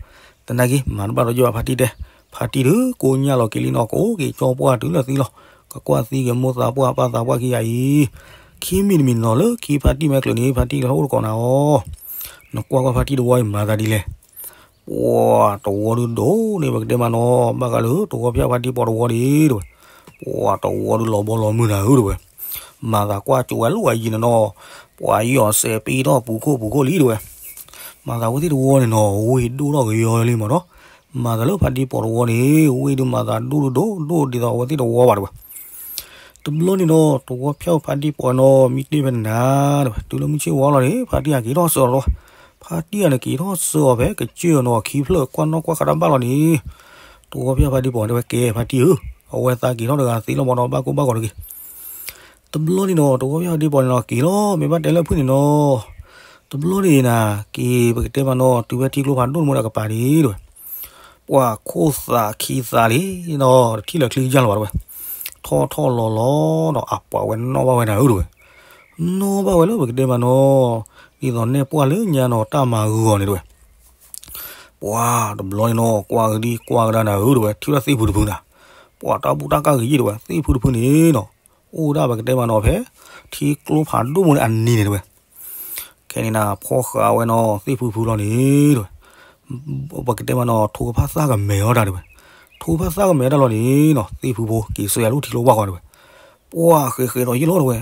သနာ်က့ မၤတဘၣ်ဒီးယဘၣ်ဖါတံၢ်တဲ, ဖါတံၢ်ဒုးကိးညၣ်လီၤက့ၤလံနီၤ ကအိၣ်က့ၤကၠီပှၢ်တုၤလၢသံလီၤ, ကကွၢ်သံက့ၤမိၢ်သးပှၢ်ပၢ်သးပှၢ်ခံဂၤအံၤ, ခံမံၤတမံၤနီၤလၢခံဖါတံၢ်မဲာ်ကျၢၤန့ၣ် ဖါတံၢ်ကဟဲအိၣ်တကိးနၤအီၤ, နကွၢ်ကွၢ်ဖါတံၢ်တဝီအံၤမၤသးဒ်လဲၣ် ပှၤတဝီဒုးဒိၣ်န့ၣ် ပကတဲမးနီၤ ဘၣ်ဃးလၢတဝီဖၠၣ်ဖါတံၢ်ပီၤတဝီန့ၣ်တဝဲ, ပှၤတဝီဒုးလီၤဘီလီၤမုၢ်နၤဧၢတဝဲ, မၤသးကွၢ်ကၠိဝဲလိာ်ဝဲယံၤန့ၣ်နီၤ, ပှၤယီၤစဲးပ့ထီၣ်ပူၤခိၣ်ပူၤခိၣ်လံတဝဲ, မၤသးဝဲသ့ၣ်တဝီန့ၣ်နီၤ ဝ့ၢ်ဒိၣ်ထီၣ်ကယီလံမးဒီး, မၤသးလၢဖါတံၢ်ပီၤတဝီန့ၣ် ဝ့ၢ်ဒုးမၤသးဒိၣ်ဒိၣ်ဒိၣ်ဒ်သိးအဝဲသ့ၣ်တဝီဘၣ်တဝဲ တဘျီန့ၣ်နီၤ တဝီဖၠၣ်ဖါတံၢ်ပီၤနီၤ မ့ၢ်တ့ၢ်ဖဲနၤတဝဲ တုၤလၢမုၢ်ဆ့ၣ်ဝါလီၤန့ၣ် ဖါတံၢ်အက့ၤထီၣ်စၢၤအီၤလီၤ, ဖါတံၢ်အန့ၣ်က့ၤထီၣ်စၢၤအီၤဖဲကစၢၢ်နီၤ ခံဖျၢၣ်ကွၢ်နီၣ်ကွၢ်ဃးတၢ်ဘၣ်လီၤန့ၣ်, တဝီဖၠၣ်ဖါတံၢ်ပီၤတဲဝဲ ကဲဖါတံၢ်ဧၢ, အဝဲသးက့ၤထီၣ်တဂၤသ့လီၤမးနီၤ ဘၣ်ကိၢ်ဘၣ်ဂီၤတဂ့ၤ တဘျီန့ၣ်နီၤ တဝီဖၠၣ်ဖါတံၢ်ပီၤန့ၣ်နီၤ က့ၤလီၤ မ့ၢ်ဘၣ်တဲလၢဖုၣ်န့ၣ်နီၤ, တဘျီန့ၣ်နၤ က့ၤပကတဲမးနီၤ တုၤဖဲထံကျိဖးဒိၣ်တမူတကပၤန့ၣ်တဝဲ, ပှၤခိၣ်သးခံသးလံနီၤ တထံၣ်လၢၤချံကယၢ်လၢၤဘၣ်တဝဲ, ထီၣ်ထီၣ်လီၤလီၤဒီး အပှၤဝဲနီၣ်ဘၣ်ဝဲနၤဧၢတဝဲ, နီၣ်ဘၣ်ဝဲလၢပကတဲမးနီၤ, ဒ်သိးနဲၣ်ပှၢ်လၢညါနီၤ တၢ်မၤဂီၤန့ၣ်တဝဲ ပှၤတဘျီန့ၣ်နီၤ ကွၢ်ကဒံကွၢ်ကဒါနၤဧၢတဝဲ ထံၣ်ဝဲဒၣ်သ့ၣ်ဖုတဖုနၤ, ပှၤတၢ်ဘူၣ်တၢ်ကၢ်ဂ့ၤယံာ်တဝဲ သ့ၣ်ဖုတဖုန့ၣ်နီၤ, အိၣ်ဒၣ်ပကတဲမးနီၤဖဲ ထံကျိဖးဒိၣ်မူန့ၣ်အနံၤန့ၣ်တဝဲ, ခဲန့ၣ်နၤ ဖီၣ်ဃာ်ဝဲနီၤ သ့ၣ်ဖုတဖုလီၤန့ၣ်တဝဲ, ပကတဲမးနီၤ ထိကဖၣ်သၣ်ကမဲာ်အီၣ်တၢ်တဝဲ, ထိကဖၣ်သၣ်ကမဲာ်အီၣ်တၢ်လီၤန့ၣ်နီၤ သ့ၣ်ဖုဖိက့ၤဆၢယၤလၢထံကျိဝၢ်ဃီတဝဲ, ပှၤဃဲးဃဲးဒီးယ့ၢ်လီၤတဝဲ,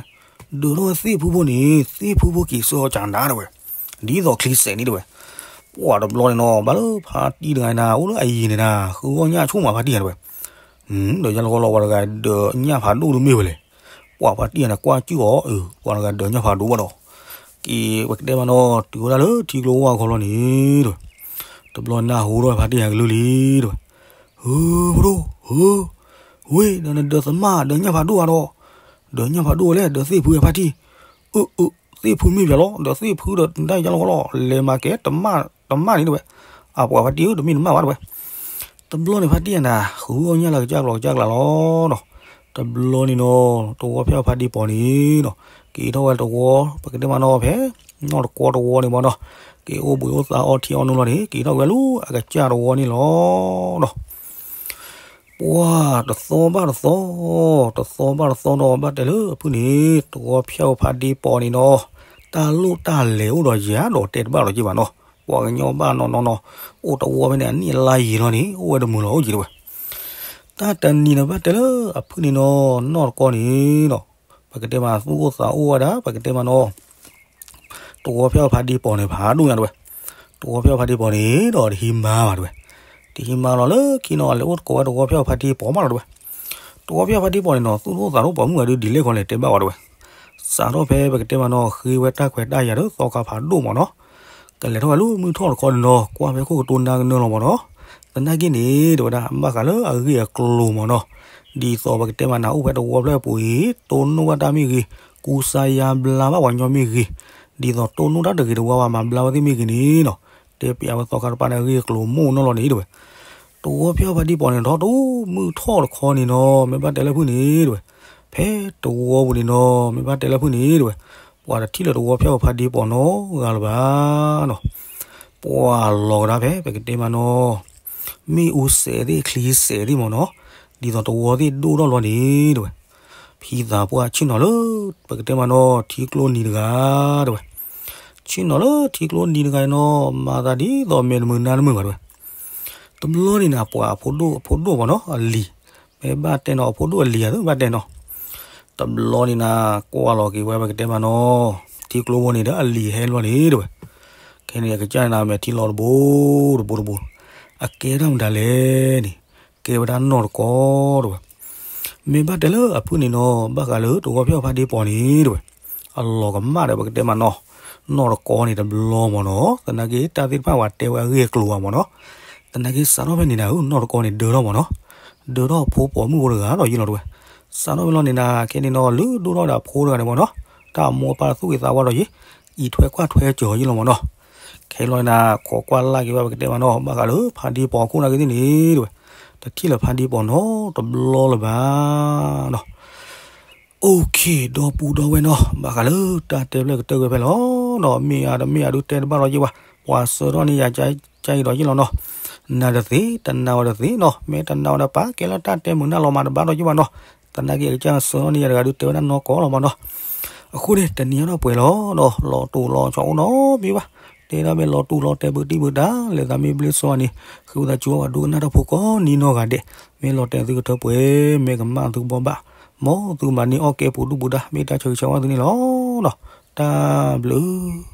ဒုးထီၣ်ဝဲသ့ၣ်ဖုဖိန့ၣ် သ့ၣ်ဖုဖိက့ၤဆၢအီၤကၢ်နၤတဝဲ, ဒ်သိးချံစဲးန့ၣ်တဝဲ, ပှၤတဘျီန့ၣ်နီၤ ဘၣ်လၢဖါတံၢ်တဂၤနၤ အိၣ်လၢအယံၤန့ၣ်နၤ ဃုဂီၢ်ညၣ်ဆိၣ်မးဖါတံၢ်တဝဲ, ဒီးယၤလီၤဃီလီၤ ပှၤတဂၤဒၢးညၣ်ဖးဒိၣ်ဒုးမ့ၢ်ဝဲလဲၣ်, ပှၤဖါတံၢ်နၤကွၢ်ကၠူၣ်အီၤ ပှၤတဂၤဒၢးညၣ်ဖးဒိၣ်ဘၣ်ဒီး, က့ၤပကတဲမးနီၤ တုၤဝဲဒၣ်လၢထံကျိဝၢ်ဃီလီၤန့ၣ်တဝဲ, တဘျီနၢ်ဟူထီၣ်ဖါတံၢ်ယၤကလုၢ်လံတဝဲ, ဟၢ ပဒိၣ် ဟၢ ဝ့ၢ်ဒီးနဒၢးသမၣ်ဒၢးညၣ်ဖးဒိၣ်ဧါဒီး, ဒၢးညၣ်ဖးဒိၣ်ဝဲလဲၣ် ဒၢးသ့ၣ်ဖုဝဲဖါတံၢ်, အၢ အၢ သ့ၣ်ဖုမ့ၢ်ပၠးလီၤ ဒီးသ့ၣ်ဖုဒီးတၢ်ယၤလီၤဃီလီၤ လဲၤမၤကဲတမၣ်တမၣ်န့ၣ်တဝဲ, အပှၤဖါတံၢ်ဧၢ တမ့ၢ်နမၢ်ဘၣ်တဲဝဲ. တဘျီန့ၣ်ဖါတံၢ်အနၤ ဃုအီၣ်ညၣ်လၢကစၢ်ကျိၤကစၢ်ကျါလီၤနီၤ. တဘျီန့ၣ်နီၤ တဝီဖၠၣ်ဖါတံၢ်ပိာ်န့ၣ်နီၤ က့ၤထီၣ်ဝဲတဝီ ပကတဲမးနီၤ ဖဲ နီၢ်တကွီတဝီန့ၣ်မးနီၤ က့ၤအိၣ်ဘှံးအိၣ်သါအီထံအီနိလီၤန့ၣ် က့ၤထီၣ်ဝဲလၢအကစၢ်တဝီန့ၣ်လီၤနီၤ. ပှၤတသီဘၣ်တသီ, တသီဘၣ်တသီနီၤ ဘၣ်တဲလၢအဖုၣ်န့ၣ် တဝီဖၠၣ်ဖါတံၢ်ပိာ်န့ၣ်နီၤ တၢ်လိၣ်တၢ်လဲၤအိၣ်ဒီးယၤဒီးတဲတဘၣ်လီၤက့ၤဘၣ်နီၤ. ပှၤကညီဘၣ်နီၤနီၤနီၤ အိၣ်တဝီဖဲန့ၣ် အနံၣ်အလါယံာ်လီၤန့ၣ် အိၣ်ဝဲတမုာ်လီၤအိၣ်က့ၤတဲဝဲ. တၢ်တနံၤန့ၣ်ဘၣ်တဲလၢအဖုၣ်န့ၣ်နီၤ နီၢ်တကီန့ၣ်နီၤ ပကတဲမးသူၣ်အိၣ်သးအိၣ်ဝဲဒၣ် ပကတဲမးနီၤ တဝီဖၠၣ်ဖါတံၢ်ပိာ်န့ၣ် ဖးဒိၣ်ညါတဲဝဲ. တဝီဖၠၣ်ဖါတံၢ်ပိာ်န့ၣ်ဒီးတဟံးမါဘၣ်တဲဝဲ. တဟံးမါလီၤလၢခံနီၤ အလဲၤအိၣ်သကိးဝဲတဝီဖၠၣ်ဖါတံၢ်ပိာ်မးလီၤတဲဝဲ. တဝီဖၠၣ်ဖါတံၢ်ပိာ်န့ၣ်နီၤ သူၣ်တအိၣ်သးတအိၣ်ပိာ်မုၣ်ဂၤဒုးဒ်လဲၣ်ခီလဲၣ်တဲဘၣ်ဝဲတဲဝဲ. စးထီၣ်ဖဲပကတဲမးနီၤ ဃ့ဝဲတၢ်ခွဲးတၢ်ယာ်ဒီးသီခါဖးဒိၣ်မးနီၤ ကလဲၤထီၣ်ဝဲလၢမုၢ်ထီၣ်တခီန့ၣ်နီၤ ကွၢ်ဖဲခိၣ်ကတိၤနါကနၢလီၤမးနီၤ. သနာ်က့န့ၣ် တဲဝဲဒၣ် ဘၣ်ဃးလၢအဂ့ၢ်အကျိၤမးနီၤ ဒ်သိးပကတဲမးနၤအိၣ်ဖဲတဝီဖျၢၣ်အပူၤအံၤ တိၢ်နီၣ်ဘၣ်တၢ်မ့ၢ်ဂ့ၤ ကူစါယါဘျါဘၣ်ပှၤကညီမ့ၢ်ဂ့ၤ ဒ်သိးတိၢ်နီၣ်တၢ်တဂ့ၤတဝါဘၣ်မၤဘျါဝဲသ့ၣ်မ့ၢ်ဂ့ၤန့ၣ်နီၤ တဲပျးဝဲသီခါတပၤန့ၣ် အဂ့ၢ်အကျိၤမိၢ်နီၢ်လီၤန့ၣ်တဲဝဲ. တဝီဖၠၣ်ဖါတံၢ်ပိာ်န့ၣ် ထီၣ်တမုၢ်ထီၣ်တခီန့ၣ်နီၤ မ့ၢ်ဘၣ်တဲလၢဖုၣ်န့ၣ်တဲဝဲ. ဖဲတဝီပူၤန့ၣ်နီၤ မ့ၢ်ဘၣ်တဲလၢဖုၣ်န့ၣ်တဲဝဲ. ပှၤတထံၣ်လၢတဝီဖၠၣ်ဖါတံၢ်ပိာ်နီတဂၤလၢၤဘၣ်နီၤ ပှၤလီၤကဒါဖဲ ပကတဲမးနီၤ မ့ၣ်အူစဲးသ့ၣ်ချံစဲးသ့ၣ်မးနီၤ ဒ်သိးတဝီသ့ၣ်ဒိၣ်ထီၣ်လီၤန့ၣ်တဲဝဲ. ဖံသးပှၢ်ဆ့ၣ်နီၤလၢ ပကတဲမးနီၤ ထံကျိနံၤတဂၤတဲဝဲ. ဆ့ၣ်နီၤလၢထံကျိနံၤတဂၤန့ၣ်နီၤ မၤသးဒ်သိးမဲာ်တမုာ်နါတမုာ်ဘၣ်တဲဝဲ. တဘျီန့ၣ်နၤ ပှၤအဖိဒိၣ်အဖိဒိၣ်မးနီၤ အလံၤ မ့ၢ်ဘၣ်တဲနီၤ အဖိဒိၣ်အလံၤဧါ ဘၣ်တဲနီၤ. တဘျီန့ၣ်နၤ ကွၢ်လီၤက့ၤဝဲ ပကတဲမးနီၤ ထံကျိဖိန့ၣ်ဒီးအလံၤဟဲလီၤန့ၣ်တဲဝဲ. ခဲန့ၣ် အကစၢ်န့ၣ်နၤ မဲာ်ထံလီၤတဘိတဘိတဘိ အကဲတၢ်မတၤလဲၣ်န့ၣ် ကဲဝဲဒၣ်နီၢ်တကီတဲဝဲ. မ့ၢ်ဘၣ်တဲလၢအဖုၣ်န့ၣ်နီၤ ဘၣ်ဃးလၢတဝီဖၠၣ်ဖါတံၢ်ပိာ်န့ၣ်တဲဝဲ အလီၤကမၣ်ဒီး ပကတဲမးနီၤ နီၢ်တကီန့ၣ်တဘျီမးနီၤ သနာ်က့ တၢ်သ့ၣ်တဖၣ်ပှၤတဲဝဲအဂ့ၢ်အကျိၤဘၣ်မးနီၤ. သနာ်က့ စးထီၣ်ဖဲန့ၣ်နၤဧၢ နီၢ်တကီန့ၣ်ဒၢထီၣ်မးနီၤ ဒၢထီၣ်ဖိပိာ်မုၣ်ဖိတဂၤဒီးယ့ၢ်လီၤတဲဝဲ. စးထီၣ်ဖဲလီၤန့ၣ်နၤ ခဲန့ၣ်နီၤ လုၢ်ဒိၣ်ထီၣ်ဒီးအဖိတဂၤန့ၣ်မးနီၤ တၢ်အမိၢ်အပၢ်သူၣ်ဂ့ၤသးဝါဒီးယ့ၢ် အံးထွဲကွၢ်ထွဲစၢၤယ့ၢ်လီၤမးနီၤ. ခဲလီၤန့ၣ်နၤ ခိးကွၢ်လၢ်က့ၤဘၣ် ပကတဲမးနီၤ ဘၣ်ဃးလၢဖါတံၢ်ပိာ်အခိၣ်နာ်က့သ့ၣ်န့ၣ်တဲဝဲ တထံၣ်လၢဖါတံၢ်ပိာ်နီတဘျီလၢၤဘၣ်နီၤ. OK ဒီပုၢ်ဒီဝဲၢ်နီၤ ဘၣ်ဃးလၢတၢ်တဲဖျၢၣ်ကတၢၢ်ကွံာ်ဖဲလီၤနီၤ မ့ၢ်အါတမ့ၢ်အါဒုးတဲတဘၣ်လီၤက့ၤဘၣ် ပှၤဆှၢထီၣ်န့ၢ်ယၤကၢအံၤဒီးယ့ၢ်လီၤနီၤ. နာ်တသ့ တနာ်ဝဲတသ့နီၤ မ့ၢ်တနာ်ဝဲဒၣ်ပာ်ကဲလၢတၢ်တဲမုာ်နၢ်လီၤမးတဘၣ်လီၤက့ၤဘၣ်နီၤ. သနာ်က့အကစၢ်ဆှၢထီၣ်န့ၢ်ယၤတဂၤဒုးတဲဝဲဒၣ်နီၢ်ကီၢ်လီၤမးနီၤ. အဃိန့ၣ် တနံၤအံၤဒီးပှဲၤလီၤနီၤ လီၤတိၢ်လီၤဆီအိၣ်နီတဘ့ၣ်ဘၣ် တဲဒၣ်မ့ၢ်လီၤတိၢ်လီၤတဲာ်ဘုးတံၢ်ဘုးတၢ် လဲၤသးမ့ၢ်ဘျ့စီန့ၣ် ဃ့ဝံသးစူၤဝဲပှၤဒိကနၣ်တၢ်ဖိကိးနံၤနီၢ်ဂၤဒဲး မ့ၢ်လီၤတဲာ်သုကထၢပှဲၤ မ့ၢ်ကမၣ်သုကဘီဘၣ် မ်သုမၤန့ၢ်အီၣ်ကဲပူၤဒူၣ်ပူၤဒါ မ့ၢ်တၢ်ဆၢဂ့ၤဆၢဝါသုန့ၣ်လီၤ. တၢ်ဘျုး